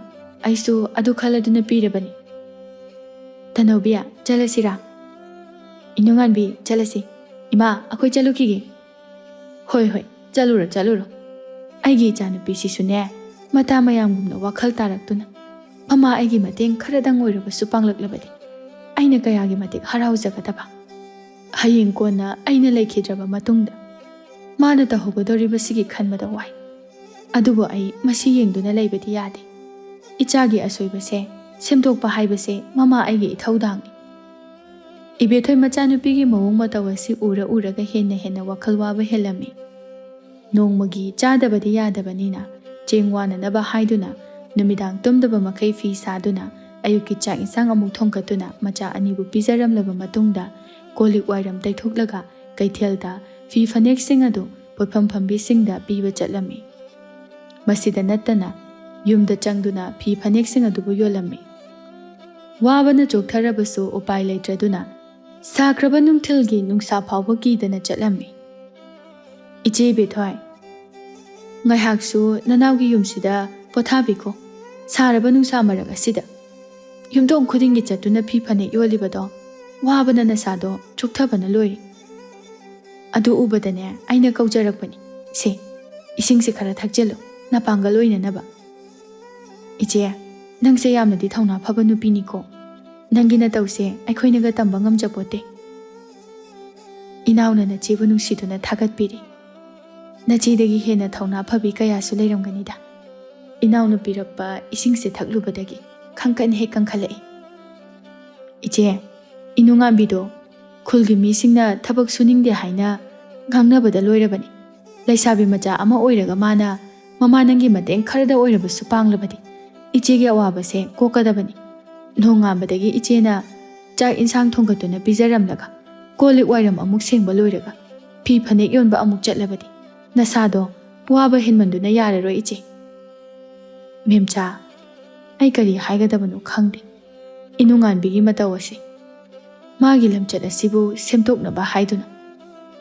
ꯑꯩꯁꯨ ꯑꯗꯨ ꯈꯜꯂꯗꯨꯅ ꯄꯤꯔꯕꯅꯤ꯫ ꯇꯅꯧꯕꯤ, ꯆꯠꯂꯁꯤꯔꯥ? ꯏꯅꯨꯉꯥꯟꯕꯤ, ꯆꯠꯂꯁꯤ꯫ ꯏꯃꯥ, ꯑꯩꯈꯣꯏ ꯆꯠꯂꯨꯈꯤꯒꯦ꯫ ꯍꯣꯏ ꯍꯣꯏ, ꯆꯠꯂꯨꯔꯣ ꯆꯠꯂꯨꯔꯣ꯫ ꯑꯩꯒꯤ ꯏꯆꯥꯅꯨꯄꯤꯁꯤꯁꯨꯅꯦ, ꯃꯇꯥ ꯃꯌꯥꯝꯒꯨꯝꯅ ꯋꯥꯈꯜ ꯇꯥꯔꯛꯇꯨꯅ, ꯃꯃꯥ ꯑꯩꯒꯤ ꯃꯇꯦꯡ ꯈꯔꯗꯪ ꯑꯣꯏꯔꯕꯁꯨ ꯄꯥꯡꯂꯛꯂꯕꯗꯤ ꯑꯩꯅ ꯀꯌꯥꯒꯤ ꯃꯇꯤꯛ ꯍꯔꯥꯎꯖꯒꯗꯕ꯫ ꯍꯌꯦꯡ ꯀꯣꯟꯅ ꯑꯩꯅ ꯂꯩꯈꯤꯗ꯭ꯔꯕ ꯃꯇꯨꯡꯗ ꯃꯥꯅ ꯇꯧꯍꯧꯒꯗꯧꯔꯤꯕꯁꯤꯒꯤ ꯈꯟꯕꯗ ꯋꯥꯏ꯫ ꯑꯗꯨꯕꯨ ꯑꯩ ꯃꯁꯤ ꯌꯦꯡꯗꯨꯅ ꯂꯩꯕꯗꯤ ꯌꯥꯗꯦ꯫ ꯏꯆꯥꯒꯤ ꯑꯁꯣꯏꯕꯁꯦ ꯁꯦꯝꯗꯣꯛꯄ ꯍꯥꯏꯕꯁꯦ ꯃꯃꯥ ꯑꯩꯒꯤ ꯏꯊꯧꯗꯥꯡꯅꯤ꯫ ꯏꯕꯦꯊꯣꯏ ꯃꯆꯥꯅꯨꯄꯤꯒꯤ ꯃꯑꯣꯡ ꯃꯇꯧ ꯑꯁꯤ ꯎꯔ ꯎꯔꯒ ꯍꯦꯟꯅ ꯍꯦꯟꯅ ꯋꯥꯈꯜ ꯋꯥꯕ ꯍꯦꯜꯂꯝꯃꯤ꯫ ꯅꯣꯡꯃꯒꯤ ꯆꯥꯗꯕꯗꯤ ꯌꯥꯗꯕꯅꯤꯅ ꯆꯦꯡ ꯋꯥꯅꯅꯕ ꯍꯥꯏꯗꯨꯅ ꯅꯨꯃꯤꯗꯥꯡ ꯇꯨꯝꯗꯕ ꯃꯈꯩ ꯐꯤ ꯁꯥꯗꯨꯅ ꯑꯌꯨꯛꯀꯤ ꯆꯥꯛ ꯏꯟꯁꯥꯡ ꯑꯃꯨꯛ ꯊꯣꯡꯒꯠꯇꯨꯅ ꯃꯆꯥ ꯑꯅꯤꯕꯨ ꯄꯤꯖꯔꯝꯂꯕ ꯃꯇꯨꯡꯗ ꯀꯣꯜ ꯂꯤꯛ ꯋꯥꯏꯔꯝ ꯇꯩꯊꯣꯛꯂꯒ ꯀꯩꯊꯦꯜꯗ ꯐꯤ ꯐꯅꯦꯛꯁꯤꯡ ꯑꯗꯨ ꯄꯣꯠꯐꯝ ꯐꯝꯕꯤꯁꯤꯡꯗ ꯄꯤꯕ ꯆꯠꯂꯝꯃꯤ꯫ ꯃꯁꯤꯗ ꯅꯠꯇꯅ ꯌꯨꯝꯗ ꯆꯪꯗꯨꯅ ꯐꯤ ꯐꯅꯦꯛꯁꯤꯡ ꯑꯗꯨꯕꯨ ꯌꯣꯜꯂꯝꯃꯤ꯫ ꯋꯥꯕꯅ ꯆꯣꯛꯊꯔꯕꯁꯨ ꯎꯄꯥꯏ ꯂꯩꯇ꯭ꯔꯗꯨꯅ ꯁꯥꯈ꯭ꯔꯕ ꯅꯨꯡꯊꯤꯜꯒꯤ ꯅꯨꯡꯁꯥ ꯐꯥꯎꯕ ꯀꯤꯗꯅ ꯆꯠꯂꯝꯃꯤ꯫ ꯏꯆꯦ ꯏꯕꯦꯊꯣꯏ, ꯉꯥꯏꯍꯥꯛꯁꯨ ꯅꯅꯥꯎꯒꯤ ꯌꯨꯝꯁꯤꯗ ꯄꯣꯊꯥꯕꯤꯈꯣ꯫ ꯁꯥꯔꯕ ꯅꯨꯡꯁꯥ ꯃꯔꯛ ꯑꯁꯤꯗ ꯌꯨꯝꯊꯣꯡ ꯈꯨꯗꯤꯡꯒꯤ ꯆꯠꯇꯨꯅ ꯐꯤ ꯐꯅꯦꯛ ꯌꯣꯜꯂꯤꯕꯗꯣ ꯋꯥꯕꯅ ꯅꯁꯥꯗꯣ ꯆꯣꯛꯊꯕꯅ ꯂꯣꯏꯔꯦ꯫ ꯑꯗꯨ ꯎꯕꯗꯅꯦ ꯑꯩꯅ ꯀꯧꯖꯔꯛꯄꯅꯤ꯫ ꯁꯦ, ꯏꯁꯤꯡꯁꯦ ꯈꯔ ꯊꯛꯆꯤꯜꯂꯨ, ꯅꯄꯥꯡꯒꯜ ꯑꯣꯏꯅꯅꯕ꯫ ꯏꯆꯦ, ꯅꯪꯁꯦ ꯌꯥꯝꯅꯗꯤ ꯊꯧꯅꯥ ꯐꯕ ꯅꯨꯄꯤꯅꯤꯀꯣ꯫ ꯅꯪꯒꯤ ꯅꯇꯧꯁꯦ ꯑꯩꯈꯣꯏꯅꯒ ꯇꯝꯕ ꯉꯝꯖꯄꯣꯠꯇꯦ꯫ ꯏꯅꯥꯎꯅ ꯅꯆꯦꯕꯨ ꯅꯨꯡꯁꯤꯗꯨꯅ ꯊꯥꯒꯠꯄꯤꯔꯤ꯫ ꯅꯆꯦꯗꯒꯤ ꯍꯦꯟꯅ ꯊꯧꯅꯥ ꯐꯕꯤ ꯀꯌꯥꯁꯨ ꯂꯩꯔꯝꯒꯅꯤꯗ꯫ ꯏꯅꯥꯎꯅ ꯄꯤꯔꯛꯄ ꯏꯁꯤꯡꯁꯦ ꯊꯛꯂꯨꯕꯗꯒꯤ ꯈꯪꯀꯟ ꯍꯦꯛ ꯀꯟꯈꯠꯂꯛꯏ꯫ ꯏꯆꯦ, ꯏꯅꯨꯉꯥꯟꯕꯤꯗꯣ ꯈꯨꯜꯒꯤ ꯃꯤꯁꯤꯡꯅ ꯊꯕꯛ ꯁꯨꯅꯤꯡꯗꯦ ꯍꯥꯏꯅ ꯉꯥꯡꯅꯕꯗ ꯂꯣꯏꯔꯕꯅꯤ꯫ ꯂꯩꯁꯥꯕꯤ ꯃꯆꯥ ꯑꯃ ꯑꯣꯏꯔꯒ ꯃꯥꯅ ꯃꯃꯥ ꯅꯪꯒꯤ ꯃꯇꯦꯡ ꯈꯔꯗ ꯑꯣꯏꯔꯕꯁꯨ ꯄꯥꯡꯂꯕꯗꯤ ꯏꯆꯦꯒꯤ ꯑꯋꯥꯕꯁꯦ ꯀꯣꯛꯀꯗꯕꯅꯤ꯫ ꯅꯣꯡꯉꯥꯟꯕꯗꯒꯤ ꯏꯆꯦꯅ ꯆꯥꯛ ꯏꯟꯁꯥꯡ ꯊꯣꯡꯒꯠꯇꯨꯅ ꯄꯤꯖꯔꯝꯂꯒ ꯀꯣꯜ ꯂꯤꯛ ꯋꯥꯏꯔꯝ ꯑꯃꯨꯛ ꯁꯦꯡꯕ ꯂꯣꯏꯔꯒ ꯐꯤ ꯐꯅꯦꯛ ꯌꯣꯟꯕ ꯑꯃꯨꯛ ꯆꯠꯂꯕꯗꯤ ꯅꯁꯥꯗꯣ ꯋꯥꯕ ꯍꯦꯟꯃꯟꯗꯨꯅ ꯌꯥꯔꯔꯣꯏ ꯏꯆꯦ꯫ ꯃꯦꯝꯆꯥ, ꯑꯩ ꯀꯔꯤ ꯍꯥꯏꯒꯗꯕꯅꯣ ꯈꯪꯗꯦ꯫ ꯏꯅꯨꯉꯥꯟꯕꯤꯒꯤ ꯃꯇꯧ ꯑꯁꯤ ꯃꯥꯒꯤ ꯂꯝꯆꯠ ꯑꯁꯤꯕꯨ ꯁꯦꯝꯗꯣꯛꯅꯕ ꯍꯥꯏꯗꯨꯅ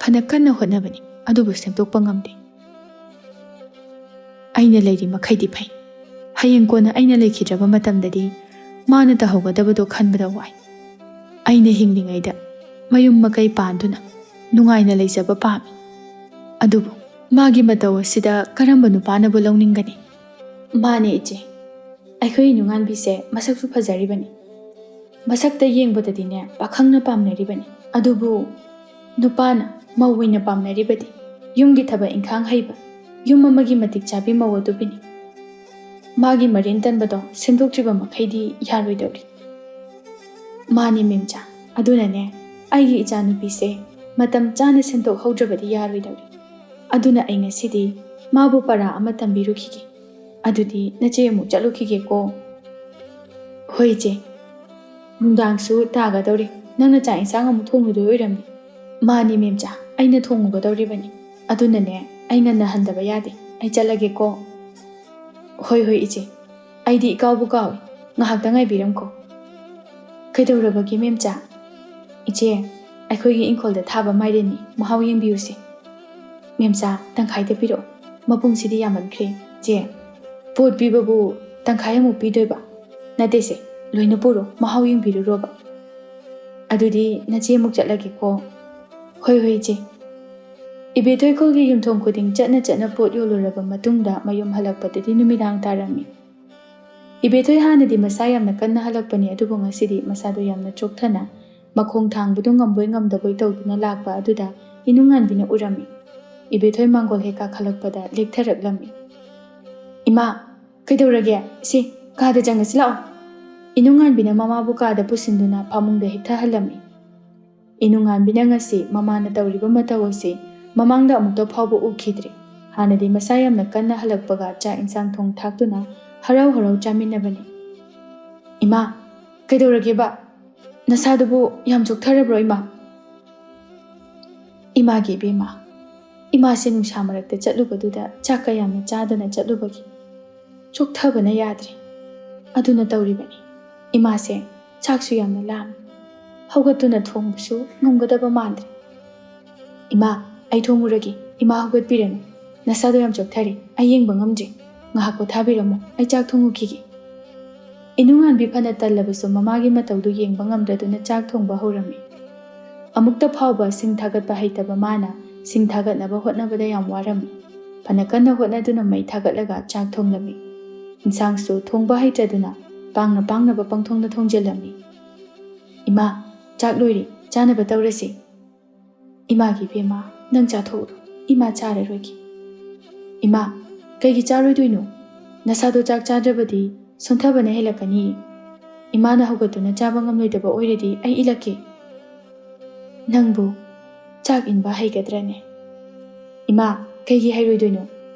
ꯐꯅ ꯀꯟꯅ ꯍꯣꯠꯅꯕꯅꯤ, ꯑꯗꯨꯕꯨ ꯁꯦꯝꯗꯣꯛꯄ ꯉꯝꯗꯦ꯫ ꯑꯩꯅ ꯂꯩꯔꯤ ꯃꯈꯩꯗꯤ ꯐꯩ꯫ ꯍꯌꯦꯡ ꯀꯣꯟꯅ ꯑꯩꯅ ꯂꯩꯈꯤꯗ꯭ꯔꯕ ꯃꯇꯝꯗꯗꯤ ꯃꯥꯅ ꯇꯧꯍꯧꯒꯗꯕꯗꯣ ꯈꯟꯕꯗ ꯋꯥꯏ꯫ ꯑꯩꯅ ꯍꯤꯡꯂꯤꯉꯩꯗ ꯃꯌꯨꯝ ꯃꯀꯩ ꯄꯥꯟꯗꯨꯅ ꯅꯨꯡꯉꯥꯏꯅ ꯂꯩꯖꯕ ꯄꯥꯝꯃꯤ꯫ ꯑꯗꯨꯕꯨ ꯃꯥꯒꯤ ꯃꯇꯧ ꯑꯁꯤꯗ ꯀꯔꯝꯕ ꯅꯨꯄꯥꯅꯕꯨ ꯂꯧꯅꯤꯡꯒꯅꯤ? ꯃꯥꯅꯦ ꯏꯆꯦ, ꯑꯩꯈꯣꯏ ꯅꯨꯡꯉꯥꯟꯕꯤꯁꯦ ꯃꯁꯛꯁꯨ ꯐꯖꯔꯤꯕꯅꯤ꯫ ꯃꯁꯛꯇ ꯌꯦꯡꯕꯗꯗꯤꯅꯦ ꯄꯥꯈꯪꯅ ꯄꯥꯝꯅꯔꯤꯕꯅꯤ꯫ ꯑꯗꯨꯕꯨ ꯅꯨꯄꯥꯅ ꯃꯧ ꯑꯣꯏꯅ ꯄꯥꯝꯅꯔꯤꯕꯗꯤ ꯌꯨꯝꯒꯤ ꯊꯕꯛ ꯏꯪꯈꯥꯡ ꯍꯩꯕ, ꯌꯨꯝ ꯑꯃꯒꯤ ꯃꯇꯤꯛ ꯆꯥꯕꯤ ꯃꯧ ꯑꯗꯨꯕꯨꯅꯤ꯫ ꯃꯥꯒꯤ ꯃꯔꯦꯟ ꯇꯟꯕꯗꯣ ꯁꯦꯝꯗꯣꯛꯇ꯭ꯔꯤꯕ ꯃꯈꯩꯗꯤ ꯌꯥꯔꯣꯏꯗꯧꯔꯤ꯫ ꯃꯥꯅꯤ ꯃꯦꯝꯆꯥ, ꯑꯗꯨꯅꯅꯦ ꯑꯩꯒꯤ ꯏꯆꯥꯅꯨꯄꯤꯁꯦ ꯃꯇꯝ ꯆꯥꯅ ꯁꯦꯝꯗꯣꯛꯍꯧꯗ꯭ꯔꯕꯗꯤ ꯌꯥꯔꯣꯏꯗꯧꯔꯤ꯫ ꯑꯗꯨꯅ ꯑꯩ ꯉꯁꯤꯗꯤ ꯃꯥꯕꯨ ꯄꯔꯥ ꯑꯃ ꯇꯝꯕꯤꯔꯨꯈꯤꯒꯦ꯫ ꯑꯗꯨꯗꯤ ꯅꯆꯦ ꯑꯃꯨꯛ ꯆꯠꯂꯨꯈꯤꯒꯦꯀꯣ꯫ ꯍꯣꯏ ꯏꯆꯦ, ꯅꯨꯡꯗꯥꯡꯁꯨ ꯇꯥꯒꯗꯧꯔꯦ꯫ ꯅꯪꯅ ꯆꯥꯛ ꯏꯟꯁꯥꯡ ꯑꯃꯨꯛ ꯊꯣꯡꯂꯨꯗꯣꯏ ꯑꯣꯏꯔꯝꯅꯤ꯫ ꯃꯥꯅꯤ ꯃꯦꯝꯆꯥ, ꯑꯩꯅ ꯊꯣꯡꯉꯨꯒꯗꯧꯔꯤꯕꯅꯤ꯫ ꯑꯗꯨꯅꯅꯦ ꯑꯩ ꯉꯟꯅ ꯍꯟꯗꯕ ꯌꯥꯗꯦ꯫ ꯑꯩ ꯆꯠꯂꯒꯦꯀꯣ꯫ ꯍꯣꯏ ꯍꯣꯏ ꯏꯆꯦ, ꯑꯩꯗꯤ ꯏꯀꯥꯎꯕꯨ ꯀꯥꯎꯏ꯫ ꯉꯥꯏꯍꯥꯛꯇ ꯉꯥꯏꯕꯤꯔꯝꯈꯣ꯫ ꯀꯩꯗꯧꯔꯕꯒꯦ ꯃꯦꯝꯆꯥ? ꯏꯆꯦ, ꯑꯩꯈꯣꯏꯒꯤ ꯏꯪꯈꯣꯜꯗ ꯊꯥꯕ ꯃꯥꯏꯔꯦꯟꯅꯤ, ꯃꯍꯥꯎ ꯌꯦꯡꯕꯤꯌꯨꯁꯦ꯫ ꯃꯦꯝꯆꯥ, ꯇꯪꯈꯥꯏꯗ ꯄꯤꯔꯛꯑꯣ꯫ ꯃꯄꯨꯝꯁꯤꯗꯤ ꯌꯥꯝꯃꯟꯈ꯭ꯔꯦ꯫ ꯆꯦ, ꯄꯣꯠ ꯄꯤꯕꯕꯨ ꯇꯪꯈꯥꯏ ꯑꯃꯨꯛ ꯄꯤꯗꯣꯏꯕ? ꯅꯠꯇꯦꯁꯦ, ꯂꯣꯏꯅ ꯄꯨꯔꯣ, ꯃꯍꯥꯎ ꯌꯦꯡꯕꯤꯔꯨꯔꯣꯕ꯫ ꯑꯗꯨꯗꯤ ꯅꯆꯦ ꯑꯃꯨꯛ ꯆꯠꯂꯒꯦꯀꯣ꯫ ꯍꯣꯏ ꯍꯣꯏ ꯏꯆꯦ꯫ ꯏꯕꯦꯊꯣꯏ ꯈꯨꯜꯒꯤ ꯌꯨꯝꯊꯣꯡ ꯈꯨꯗꯤꯡ ꯆꯠꯅ ꯆꯠꯅ ꯄꯣꯠ ꯌꯣꯜꯂꯨꯔꯕ ꯃꯇꯨꯡꯗ ꯃꯌꯨꯝ ꯍꯜꯂꯛꯄꯗꯗꯤ ꯅꯨꯃꯤꯗꯥꯡ ꯇꯥꯔꯝꯃꯤ꯫ ꯏꯕꯦꯊꯣꯏ ꯍꯥꯟꯅꯗꯤ ꯃꯁꯥ ꯌꯥꯝꯅ ꯀꯟꯅ ꯍꯜꯂꯛꯄꯅꯤ, ꯑꯗꯨꯕꯨ ꯉꯁꯤꯗꯤ ꯃꯁꯥꯗꯣ ꯌꯥꯝꯅ ꯆꯣꯛꯊꯅ ꯃꯈꯣꯡ ꯊꯥꯡꯕꯗꯨ ꯉꯝꯕꯣꯏ ꯉꯝꯗꯕꯣꯏ ꯇꯧꯗꯨꯅ ꯂꯥꯛꯄ ꯑꯗꯨꯗ ꯏꯅꯨꯡꯉꯥꯟꯕꯤꯅ ꯎꯔꯝꯃꯤ꯫ ꯏꯕꯦꯊꯣꯏ ꯃꯥꯡꯒꯣꯜ ꯍꯦꯛ ꯀꯥꯈꯠꯂꯛꯄꯗ ꯂꯦꯛꯊꯔꯛꯂꯝꯃꯤ꯫ "ꯏꯃꯥ, ꯀꯩꯗꯧꯔꯒꯦ? ꯁꯤ, ꯀꯥꯗ ꯆꯪꯉꯁꯤ ꯂꯥꯛꯑꯣ꯫" ꯏꯅꯨꯡꯉꯥꯟꯕꯤꯅ ꯃꯃꯥꯕꯨ ꯀꯥꯗ ꯄꯨꯁꯤꯟꯗꯨꯅ ꯐꯃꯨꯡꯗ ꯍꯤꯞꯊꯍꯜꯂꯝꯃꯤ꯫ ꯏꯅꯨꯡꯉꯥꯟꯕꯤꯅ ꯉꯁꯤ ꯃꯃꯥꯅ ꯇꯧꯔꯤꯕ ꯃꯇꯧ ꯑꯁꯤ ꯃꯃꯥꯡꯗ ꯑꯃꯨꯛꯇ ꯐꯥꯎꯕ ꯎꯈꯤꯗ꯭ꯔꯤ꯫ ꯍꯥꯟꯅꯗꯤ ꯃꯁꯥ ꯌꯥꯝꯅ ꯀꯟꯅ ꯍꯜꯂꯛꯄꯒ ꯆꯥꯛ ꯏꯟꯁꯥꯡ ꯊꯣꯡ ꯊꯥꯛꯇꯨꯅ ꯍꯔꯥꯎ ꯍꯔꯥꯎ ꯆꯥꯃꯤꯟꯅꯕꯅꯤ꯫ "ꯏꯃꯥ, ꯀꯩꯗꯧꯔꯒꯦꯕ? ꯅꯁꯥꯗꯨꯕꯨ ꯌꯥꯝ ꯆꯣꯛꯊꯔꯕ꯭ꯔꯣ ꯏꯃꯥ?" "ꯏꯃꯥꯒꯤ ꯏꯕꯦꯝꯃ, ꯏꯃꯥꯁꯦ ꯅꯨꯡꯁꯥ ꯃꯔꯛꯇ ꯆꯠꯂꯨꯕꯗꯨꯗ ꯆꯥꯛꯀ ꯌꯥꯝꯅ ꯆꯥꯗꯅ ꯆꯠꯂꯨꯕꯒꯤ ꯆꯣꯛꯊꯕꯅ ꯌꯥꯗ꯭ꯔꯦ꯫ ꯑꯗꯨꯅ ꯇꯧꯔꯤꯕꯅꯤ꯫ ꯏꯃꯥꯁꯦ ꯆꯥꯛꯁꯨ ꯌꯥꯝꯅ ꯂꯥꯝꯃꯤ꯫ ꯍꯧꯒꯠꯇꯨꯅ ꯊꯣꯡꯕꯁꯨ ꯉꯝꯒꯗꯕ ꯃꯥꯟꯗ꯭ꯔꯦ꯫ "ꯏꯃꯥ, ꯑꯩ ꯊꯣꯡꯉꯨꯔꯒꯦ꯫ ꯏꯃꯥ ꯍꯧꯒꯠꯄꯤꯔꯅꯨ꯫ ꯅꯁꯥꯗꯣ ꯌꯥꯝ ꯆꯣꯛꯊꯔꯦ꯫ ꯑꯩ ꯌꯦꯡꯕ ꯉꯝꯗ꯭ꯔꯦ꯫ ꯉꯥꯏꯍꯥꯛ ꯄꯣꯊꯥꯕꯤꯔꯝꯃꯣ꯫ ꯑꯩ ꯆꯥꯛ ꯊꯣꯡꯉꯨꯈꯤꯒꯦ"꯫ ꯏꯅꯨꯉꯥꯟꯕꯤ ꯐꯅ ꯇꯜꯂꯕꯁꯨ ꯃꯃꯥꯒꯤ ꯃꯇꯧꯗꯨ ꯌꯦꯡꯕ ꯉꯝꯗ꯭ꯔꯗꯨꯅ ꯆꯥꯛ ꯊꯣꯡꯕ ꯍꯧꯔꯝꯃꯤ꯫ ꯑꯃꯨꯛꯇ ꯐꯥꯎꯕ ꯁꯤꯡ ꯊꯥꯒꯠꯄ ꯍꯩꯇꯕ ꯃꯥꯅ ꯁꯤꯡ ꯊꯥꯒꯠꯅꯕ ꯍꯣꯠꯅꯕꯗ ꯌꯥꯝ ꯋꯥꯔꯝꯃꯤ꯫ ꯐꯅ ꯀꯟꯅ ꯍꯣꯠꯅꯗꯨꯅ ꯃꯩ ꯊꯥꯒꯠꯂꯒ ꯆꯥꯛ ꯊꯣꯡꯂꯝꯃꯤ꯫ ꯏꯟꯁꯥꯡꯁꯨ ꯊꯣꯡꯕ ꯍꯩꯇ꯭ꯔꯗꯨꯅ ꯄꯥꯡꯅ ꯄꯥꯡꯅꯕ ꯄꯪꯊꯣꯡꯗ ꯊꯣꯡꯖꯤꯜꯂꯝꯃꯤ꯫ "ꯏꯃꯥ, ꯆꯥꯛ ꯂꯣꯏꯔꯦ, ꯆꯥꯅꯕ ꯇꯧꯔꯁꯤ"꯫ "ꯏꯃꯥꯒꯤ ꯏꯕꯦꯝꯃ, ꯅꯪ ꯆꯥꯊꯣꯛꯎꯔꯣ, ꯏꯃꯥ ꯆꯥꯔꯔꯣꯏꯒꯦ"꯫ "ꯏꯃꯥ, ꯀꯩꯒꯤ ꯆꯥꯔꯣꯏꯗꯣꯏꯅꯣ? ꯅꯁꯥꯗꯣ ꯆꯥꯛ ꯆꯥꯗ꯭ꯔꯕꯗꯤ ꯁꯣꯟꯊꯕꯅ ꯍꯦꯜꯂꯛꯀꯅꯤ꯫ ꯏꯃꯥꯅ ꯍꯧꯒꯠꯇꯨꯅ ꯆꯥꯕ ꯉꯝꯂꯣꯏꯗꯕ ꯑꯣꯏꯔꯗꯤ ꯑꯩ ꯏꯜꯂꯛꯀꯦ"꯫ "ꯅꯪꯕꯨ ꯆꯥꯛ ꯏꯟꯕ ꯍꯩꯒꯗ꯭ꯔꯅꯦ?" "ꯏꯃꯥ, ꯀꯩꯒꯤ ꯍꯩꯔꯣꯏꯗꯣꯏꯅꯣ?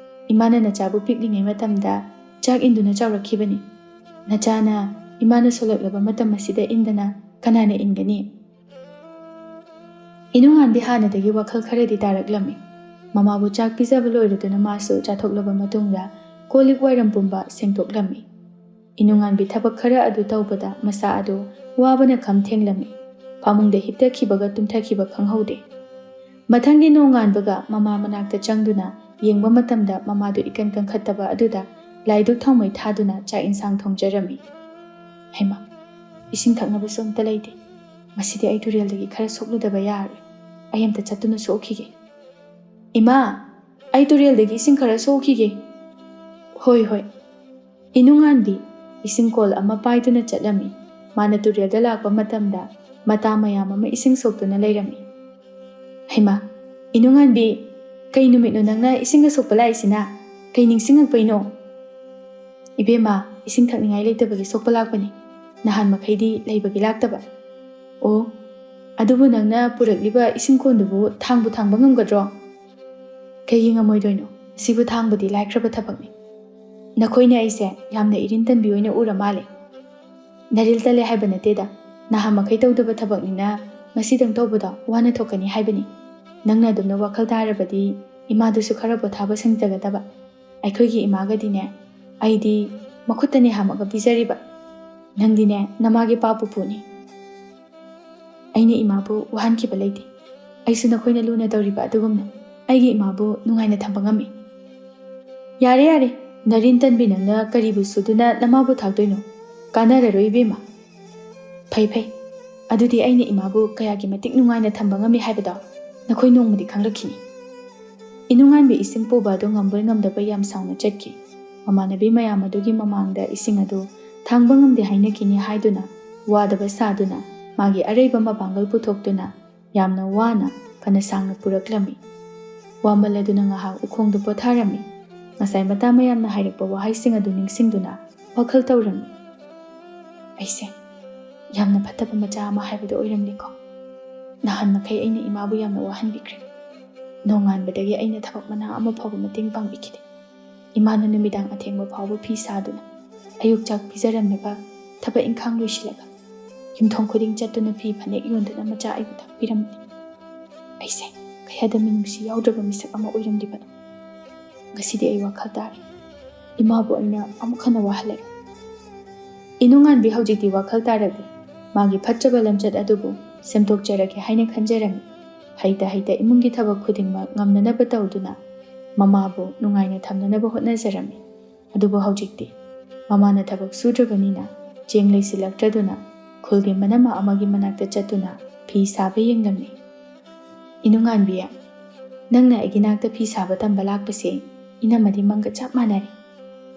ꯏꯃꯥꯅ ꯅꯆꯥꯕꯨ ꯄꯤꯛꯂꯤꯉꯩ ꯃꯇꯝꯗ ꯆꯥꯛ ꯏꯟꯗꯨꯅ ꯆꯥꯎꯔꯛꯈꯤꯕꯅꯤ꯫ ꯅꯆꯥꯅ ꯏꯃꯥꯅ ꯁꯣꯜꯂꯛꯂꯕ ꯃꯇꯝ ꯑꯁꯤꯗ ꯏꯟꯗꯅ ꯀꯅꯥꯅ ꯏꯟꯒꯅꯤ?" ꯏꯅꯨꯉꯥꯟꯕꯤ ꯍꯥꯟꯅꯗꯒꯤ ꯋꯥꯈꯜ ꯈꯔꯗꯤ ꯇꯥꯔꯛꯂꯝꯃꯤ꯫ ꯃꯃꯥꯕꯨ ꯆꯥꯛ ꯄꯤꯖꯕ ꯂꯣꯏꯔꯗꯨꯅ ꯃꯥꯁꯨ ꯆꯥꯊꯣꯛꯂꯕ ꯃꯇꯨꯡꯗ ꯀꯣꯜ ꯂꯤꯛ ꯋꯥꯏꯔꯝ ꯄꯨꯝꯕ ꯁꯦꯡꯗꯣꯛꯂꯝꯃꯤ꯫ ꯏꯅꯨꯉꯥꯟꯕꯤ ꯊꯕꯛ ꯈꯔ ꯑꯗꯨ ꯇꯧꯕꯗ ꯃꯁꯥ ꯑꯗꯨ ꯋꯥꯕꯅ ꯈꯝ ꯊꯦꯡꯂꯝꯃꯤ꯫ ꯐꯃꯨꯡꯗ ꯍꯤꯞꯇꯈꯤꯕꯒ ꯇꯨꯝꯊꯈꯤꯕ ꯈꯪꯍꯧꯗꯦ꯫ ꯃꯊꯪꯒꯤ ꯅꯣꯡꯉꯥꯟꯕꯒ ꯃꯃꯥ ꯃꯅꯥꯛꯇ ꯆꯪꯗꯨꯅ ꯌꯦꯡꯕ ꯃꯇꯝꯗ ꯃꯃꯥꯗꯨ ꯏꯀꯟ ꯀꯟꯈꯠꯇꯕ ꯑꯗꯨꯗ ꯂꯥꯏꯗꯨꯛ ꯊꯥꯎꯃꯩ ꯊꯥꯗꯨꯅ ꯆꯥꯛ ꯏꯟꯁꯥꯡ ꯊꯣꯡꯖꯔꯝꯃꯤ꯫ "ꯍꯩꯃꯥ, ꯏꯁꯤꯡ ꯊꯛꯅꯕꯁꯨ ꯑꯝꯇ ꯂꯩꯇꯦ꯫ ꯃꯁꯤꯗꯤ ꯑꯩ ꯇꯨꯔꯦꯜꯗꯒꯤ ꯈꯔ ꯁꯣꯛꯂꯨꯗꯕ ꯌꯥꯔꯣꯏ꯫ ꯑꯩ ꯑꯝꯇ ꯆꯠꯇꯨꯅ ꯁꯣꯛꯈꯤꯒꯦ꯫ ꯏꯃꯥ, ꯑꯩ ꯇꯨꯔꯦꯜꯗꯒꯤ ꯏꯁꯤꯡ ꯈꯔ ꯁꯣꯛꯈꯤꯒꯦ"꯫ "ꯍꯣꯏ, ꯍꯣꯏ"꯫ ꯏꯅꯨꯉꯥꯟꯕꯤ ꯏꯁꯤꯡ ꯀꯣꯜ ꯑꯃ ꯄꯥꯏꯗꯨꯅ ꯆꯠꯂꯝꯃꯤ꯫ ꯃꯥꯅ ꯇꯨꯔꯦꯜꯗ ꯂꯥꯛꯄ ꯃꯇꯝꯗ ꯃꯇꯥ ꯃꯌꯥꯝ ꯑꯃ ꯏꯁꯤꯡ ꯁꯣꯛꯇꯨꯅ ꯂꯩꯔꯝꯃꯤ꯫ "ꯍꯩꯃꯥ, ꯏꯅꯨꯉꯥꯟꯕꯤ, ꯀꯩ ꯅꯨꯃꯤꯠꯅꯣ ꯅꯪꯅ ꯏꯁꯤꯡꯒ ꯁꯣꯛꯄ ꯂꯥꯛꯏꯁꯤꯅ? ꯀꯩ ꯅꯤꯡꯁꯤꯡꯉꯛꯄꯩꯅꯣ?" "ꯏꯕꯦꯝꯃ, ꯏꯁꯤꯡ ꯊꯛꯅꯤꯡꯉꯥꯏ ꯂꯩꯇꯕꯒꯤ ꯁꯣꯛꯄ ꯂꯥꯛꯄꯅꯤ꯫ ꯅꯍꯥꯟ ꯃꯈꯩꯗꯤ ꯂꯩꯕꯒꯤ ꯂꯥꯛꯇꯕ"꯫ "ꯑꯣ, ꯑꯗꯨꯕꯨ ꯅꯪꯅ ꯄꯨꯔꯛꯂꯤꯕ ꯏꯁꯤꯡ ꯀꯣꯟꯗꯨꯕꯨ ꯊꯥꯡꯕꯨ ꯊꯥꯡꯕ ꯉꯝꯒꯗ꯭ꯔꯣ?" "ꯀꯩꯒꯤ ꯉꯝꯃꯣꯏꯗꯣꯏꯅꯣ? ꯁꯤꯕꯨ ꯊꯥꯡꯕꯗꯤ ꯂꯥꯏꯈ꯭ꯔꯕ ꯊꯕꯛꯅꯤ꯫ ꯅꯈꯣꯏꯅ ꯑꯩꯁꯦ ꯌꯥꯝꯅ ꯏꯔꯤꯟ ꯇꯟꯕꯤ ꯑꯣꯏꯅ ꯎꯔ ꯃꯥꯜꯂꯦ"꯫ "ꯅꯔꯤꯜ ꯇꯜꯂꯦ ꯍꯥꯏꯕ ꯅꯠꯇꯦꯗ꯫ ꯅꯍꯥꯟ ꯃꯈꯩ ꯇꯧꯗꯕ ꯊꯕꯛꯅꯤꯅ ꯉꯁꯤꯗꯪ ꯇꯧꯕꯗꯣ ꯋꯥꯅ ꯊꯣꯛꯀꯅꯤ ꯍꯥꯏꯕꯅꯤ꯫ ꯅꯪꯅ ꯑꯗꯨꯝꯅ ꯋꯥꯈꯜ ꯇꯥꯔꯕꯗꯤ ꯏꯃꯥꯗꯨꯁꯨ ꯈꯔ ꯄꯣꯊꯥꯕ ꯁꯪꯖꯒꯗꯕ꯫ ꯑꯩꯈꯣꯏꯒꯤ ꯏꯃꯥꯒꯗꯤꯅꯦ, ꯑꯩꯗꯤ ꯃꯈꯨꯠꯇꯅꯦ ꯍꯥꯝꯃꯒ ꯄꯤꯖꯔꯤꯕ꯫ ꯅꯪꯗꯤꯅꯦ, ꯅꯃꯥꯒꯤ ꯄꯥ ꯄꯨꯄꯨꯅꯤ"꯫ ꯑꯩꯅ ꯏꯃꯥꯕꯨ ꯋꯥꯍꯟꯈꯤꯕ ꯂꯩꯇꯦ꯫ ꯑꯩꯁꯨ ꯅꯈꯣꯏꯅ ꯂꯨꯅ ꯇꯧꯔꯤꯕ ꯑꯗꯨꯒꯨꯝꯅ ꯑꯩꯒꯤ ꯏꯃꯥꯕꯨ ꯅꯨꯡꯉꯥꯏꯅ ꯊꯝꯕ ꯉꯝꯃꯤ꯫ ꯌꯥꯔꯦ, ꯌꯥꯔꯦ, ꯅꯔꯤꯟ ꯇꯟꯕꯤ, ꯅꯪꯅ ꯀꯔꯤꯕꯨ ꯁꯨꯗꯨꯅ ꯅꯃꯥꯕꯨ ꯊꯥꯛꯇꯣꯏꯅꯣ? ꯀꯥꯟꯅꯔꯔꯣꯏ, ꯏꯕꯦꯝꯃ꯫ ꯐꯩ, ꯐꯩ꯫ ꯑꯗꯨꯗꯤ ꯑꯩꯅ ꯏꯃꯥꯕꯨ ꯀꯌꯥꯒꯤ ꯃꯇꯤꯛ ꯅꯨꯡꯉꯥꯏꯅ ꯊꯝꯕ ꯉꯝꯃꯤ ꯍꯥꯏꯕꯗꯣ ꯅꯈꯣꯏ ꯅꯣꯡꯃꯗꯤ ꯈꯪꯂꯛꯈꯤꯅꯤ꯫ ꯏꯅꯨꯉꯥꯟꯕꯤ ꯏꯁꯤꯡ ꯄꯨꯕ ꯑꯗꯨ ꯉꯝꯕꯣꯏ ꯉꯝꯗꯕꯣꯏ ꯌꯥꯝ ꯁꯥꯎꯅ ꯆꯠꯈꯤ꯫ ꯃꯃꯥꯟꯅꯕꯤ ꯃꯌꯥꯝ ꯑꯗꯨꯒꯤ ꯃꯃꯥꯡꯗ ꯏꯁꯤꯡ ꯑꯗꯨ ꯊꯥꯡꯕ ꯉꯝꯗꯦ ꯍꯥꯏꯅꯈꯤꯅꯤ ꯍꯥꯏꯗꯨꯅ, ꯋꯥꯗꯕ ꯁꯥꯗꯨꯅ, ꯃꯥꯒꯤ ꯑꯔꯩꯕ ꯃꯄꯥꯡꯒꯜ ꯄꯨꯊꯣꯛꯇꯨꯅ, ꯌꯥꯝꯅ ꯋꯥꯅ ꯐꯅ ꯁꯥꯡꯅ ꯄꯨꯔꯛꯂꯝꯃꯤ꯫ ꯋꯥꯃꯜꯂꯗꯨꯅ ꯉꯥꯏꯍꯥꯛ ꯎꯈꯣꯡꯗ ꯄꯣꯊꯥꯔꯝꯃꯤ꯫ ꯉꯁꯥꯏ ꯃꯇꯥ ꯃꯌꯥꯝꯅ ꯍꯥꯏꯔꯛꯄ ꯋꯥꯍꯩꯁꯤꯡ ꯑꯗꯨ ꯅꯤꯡꯁꯤꯡꯗꯨꯅ ꯋꯥꯈꯜ ꯇꯧꯔꯝꯃꯤ꯫ ꯑꯩꯁꯦ ꯌꯥꯝꯅ ꯐꯠꯇꯕ ꯃꯆꯥ ꯑꯃ ꯍꯥꯏꯕꯗꯨ ꯑꯣꯏꯔꯝꯂꯦꯀꯣ꯫ ꯅꯍꯥꯟ ꯃꯈꯩ ꯑꯩꯅ ꯏꯃꯥꯕꯨ ꯌꯥꯝꯅ ꯋꯥꯍꯟꯕꯤꯈ꯭ꯔꯦ꯫ ꯅꯣꯡꯉꯥꯟꯕꯗꯒꯤ ꯑꯩꯅ ꯊꯕꯛ ꯃꯅꯥ ꯑꯃ ꯐꯥꯎꯕ ꯃꯇꯦꯡ ꯄꯥꯡꯕꯤꯈꯤꯗꯦ꯫ ꯏꯃꯥꯅ ꯅꯨꯃꯤꯗꯥꯡ ꯑꯊꯦꯡꯕ ꯐꯥꯎꯕ ꯐꯤ ꯁꯥꯗꯨꯅ, ꯑꯌꯨꯛ ꯆꯥꯛ ꯄꯤꯖꯔꯝꯂꯒ, ꯊꯕꯛ ꯏꯪꯈꯥꯡ ꯂꯣꯏꯁꯤꯜꯂꯒ, ꯌꯨꯝꯊꯣꯡ ꯈꯨꯗꯤꯡ ꯆꯠꯇꯨꯅ ꯐꯤ ꯐꯅꯦꯛ ꯌꯣꯟꯗꯨꯅ ꯃꯆꯥ ꯑꯩꯕꯨ ꯊꯥꯛꯄꯤꯔꯝꯕꯅꯤ꯫ ꯑꯩꯁꯦ ꯀꯌꯥꯗ ꯃꯤꯅꯨꯡꯁꯤ ꯌꯥꯎꯗ꯭ꯔꯕ ꯃꯤꯁꯛ ꯑꯃ ꯑꯣꯏꯔꯝꯂꯤꯕꯅꯣ꯫ ꯉꯁꯤꯗꯤ ꯑꯩ ꯋꯥꯈꯜ ꯇꯥꯔꯦ꯫ ꯏꯃꯥꯕꯨ ꯑꯩꯅ ꯑꯃꯨꯛ ꯍꯟꯅ ꯋꯥꯍꯜꯂꯔꯣꯏ꯫ ꯏꯅꯨꯉꯥꯟꯕꯤ ꯍꯧꯖꯤꯛꯇꯤ ꯋꯥꯈꯜ ꯇꯥꯔꯛꯂꯦ꯫ ꯃꯥꯒꯤ ꯐꯠꯇꯕ ꯂꯝꯆꯠ ꯑꯗꯨꯕꯨ ꯁꯦꯝꯗꯣꯛꯆꯔꯒꯦ ꯍꯥꯏꯅ ꯈꯟꯖꯔꯝꯃꯤ꯫ ꯍꯩꯇ ꯍꯩꯇ ꯏꯃꯨꯡꯒꯤ ꯊꯕꯛ ꯈꯨꯗꯤꯡꯃꯛ ꯉꯝꯅꯅꯕ ꯇꯧꯗꯨꯅ ꯃꯃꯥꯕꯨ ꯅꯨꯡꯉꯥꯏꯅ ꯊꯝꯅꯅꯕ ꯍꯣꯠꯅꯖꯔꯝꯃꯤ꯫ ꯑꯗꯨꯕꯨ ꯍꯧꯖꯤꯛꯇꯤ ꯃꯃꯥꯅ ꯊꯕꯛ ꯁꯨꯗ꯭ꯔꯕꯅꯤꯅ ꯆꯦꯡ ꯂꯩꯁꯤꯜꯂꯛꯇ꯭ꯔꯗꯨꯅ ꯈꯨꯜꯒꯤ ꯃꯅꯝꯃ ꯑꯃꯒꯤ ꯃꯅꯥꯛꯇ ꯆꯠꯇꯨꯅ ꯐꯤ ꯁꯥꯕ ꯌꯦꯡꯂꯝꯃꯤ꯫ ꯏꯅꯨꯉꯥꯟꯕꯤ, ꯅꯪꯅ ꯑꯩꯒꯤ ꯅꯥꯛꯇ ꯐꯤ ꯁꯥꯕ ꯇꯝꯕ ꯂꯥꯛꯄꯁꯦ ꯏꯅꯝꯃꯗꯤ ꯃꯪꯒ ꯆꯞ ꯃꯥꯟꯅꯔꯦ꯫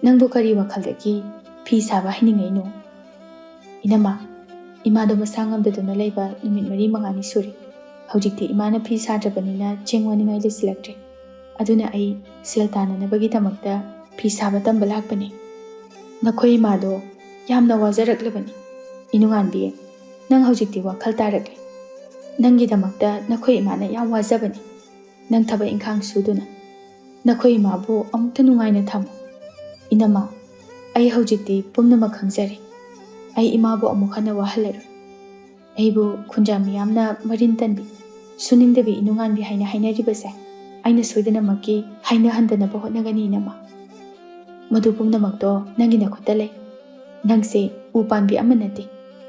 ꯅꯪꯕꯨ ꯀꯔꯤ ꯋꯥꯈꯜꯗꯒꯤ ꯐꯤ ꯁꯥꯕ ꯍꯩꯅꯤꯡꯉꯛꯏꯅꯣ? ꯏꯅꯝꯃ, ꯏꯃꯥꯗꯣ ꯃꯁꯥ ꯉꯝꯗꯗꯨꯅ ꯂꯩꯕ ꯅꯨꯃꯤꯠ ꯃꯔꯤ ꯃꯉꯥꯅꯤ ꯁꯨꯔꯦ꯫ ꯍꯧꯖꯤꯛꯇꯤ ꯏꯃꯥꯅ ꯐꯤ ꯁꯥꯗ꯭ꯔꯕꯅꯤꯅ ꯆꯦꯡ ꯋꯥꯅꯤꯡꯉꯥꯏ ꯂꯩꯁꯤꯜꯂꯛꯇ꯭ꯔꯦ꯫ ꯑꯗꯨꯅ ꯑꯩ ꯁꯦꯜ ꯇꯥꯟꯅꯅꯕꯒꯤꯗꯃꯛꯇ ꯐꯤ ꯁꯥꯕ ꯇꯝꯕ ꯂꯥꯛꯄꯅꯦ꯫ ꯅꯈꯣꯏ ꯏꯃꯥꯗꯣ ꯌꯥꯝꯅ ꯋꯥꯖꯔꯛꯂꯕꯅꯤ꯫ ꯏꯅꯨꯉꯥꯟꯕꯤ, ꯅꯪ ꯍꯧꯖꯤꯛꯇꯤ ꯋꯥꯈꯜ ꯇꯥꯔꯛꯂꯦ꯫ ꯅꯪꯒꯤꯗꯃꯛꯇ ꯅꯈꯣꯏ ꯏꯃꯥꯅ ꯌꯥꯝ ꯋꯥꯖꯕꯅꯤ꯫ ꯅꯪ ꯊꯕꯛ ꯏꯪꯈꯥꯡ ꯁꯨꯗꯨꯅ ꯅꯈꯣꯏ ꯏꯃꯥꯕꯨ ꯑꯃꯨꯛꯇ ꯅꯨꯡꯉꯥꯏꯅ ꯊꯝꯃꯨ꯫ ꯏꯅꯝꯃ, ꯑꯩ ꯍꯧꯖꯤꯛꯇꯤ ꯄꯨꯝꯅꯃꯛ ꯈꯪꯖꯔꯦ꯫ ꯑꯩ ꯏꯃꯥꯕꯨ ꯑꯃꯨꯛ ꯍꯟꯅ ꯋꯥꯍꯜꯂꯔꯣꯏ꯫ ꯑꯩꯕꯨ ꯈꯨꯟꯖꯥ ꯃꯤꯌꯥꯝꯅ ꯃꯔꯤꯟ ꯇꯟꯕꯤ, ꯁꯨꯅꯤꯡꯗꯕꯤ ꯏꯅꯨꯉꯥꯟꯕꯤ ꯍꯥꯏꯅ ꯍꯥꯏꯅꯔꯤꯕꯁꯦ ꯑꯩꯅ ꯁꯣꯏꯗꯅꯃꯛꯀꯤ ꯍꯥꯏꯅꯍꯟꯗꯅꯕ ꯍꯣꯠꯅꯒꯅꯤ, ꯏꯅꯝꯃ꯫ ꯃꯗꯨ ꯄꯨꯝꯅꯃꯛꯇꯣ ꯅꯪꯒꯤ ꯅꯈꯨꯠꯇ ꯂꯩ꯫ ꯅꯪꯁꯦ ꯎ ꯄꯥꯝꯕꯤ ꯑꯃ ꯅꯠꯇꯦ,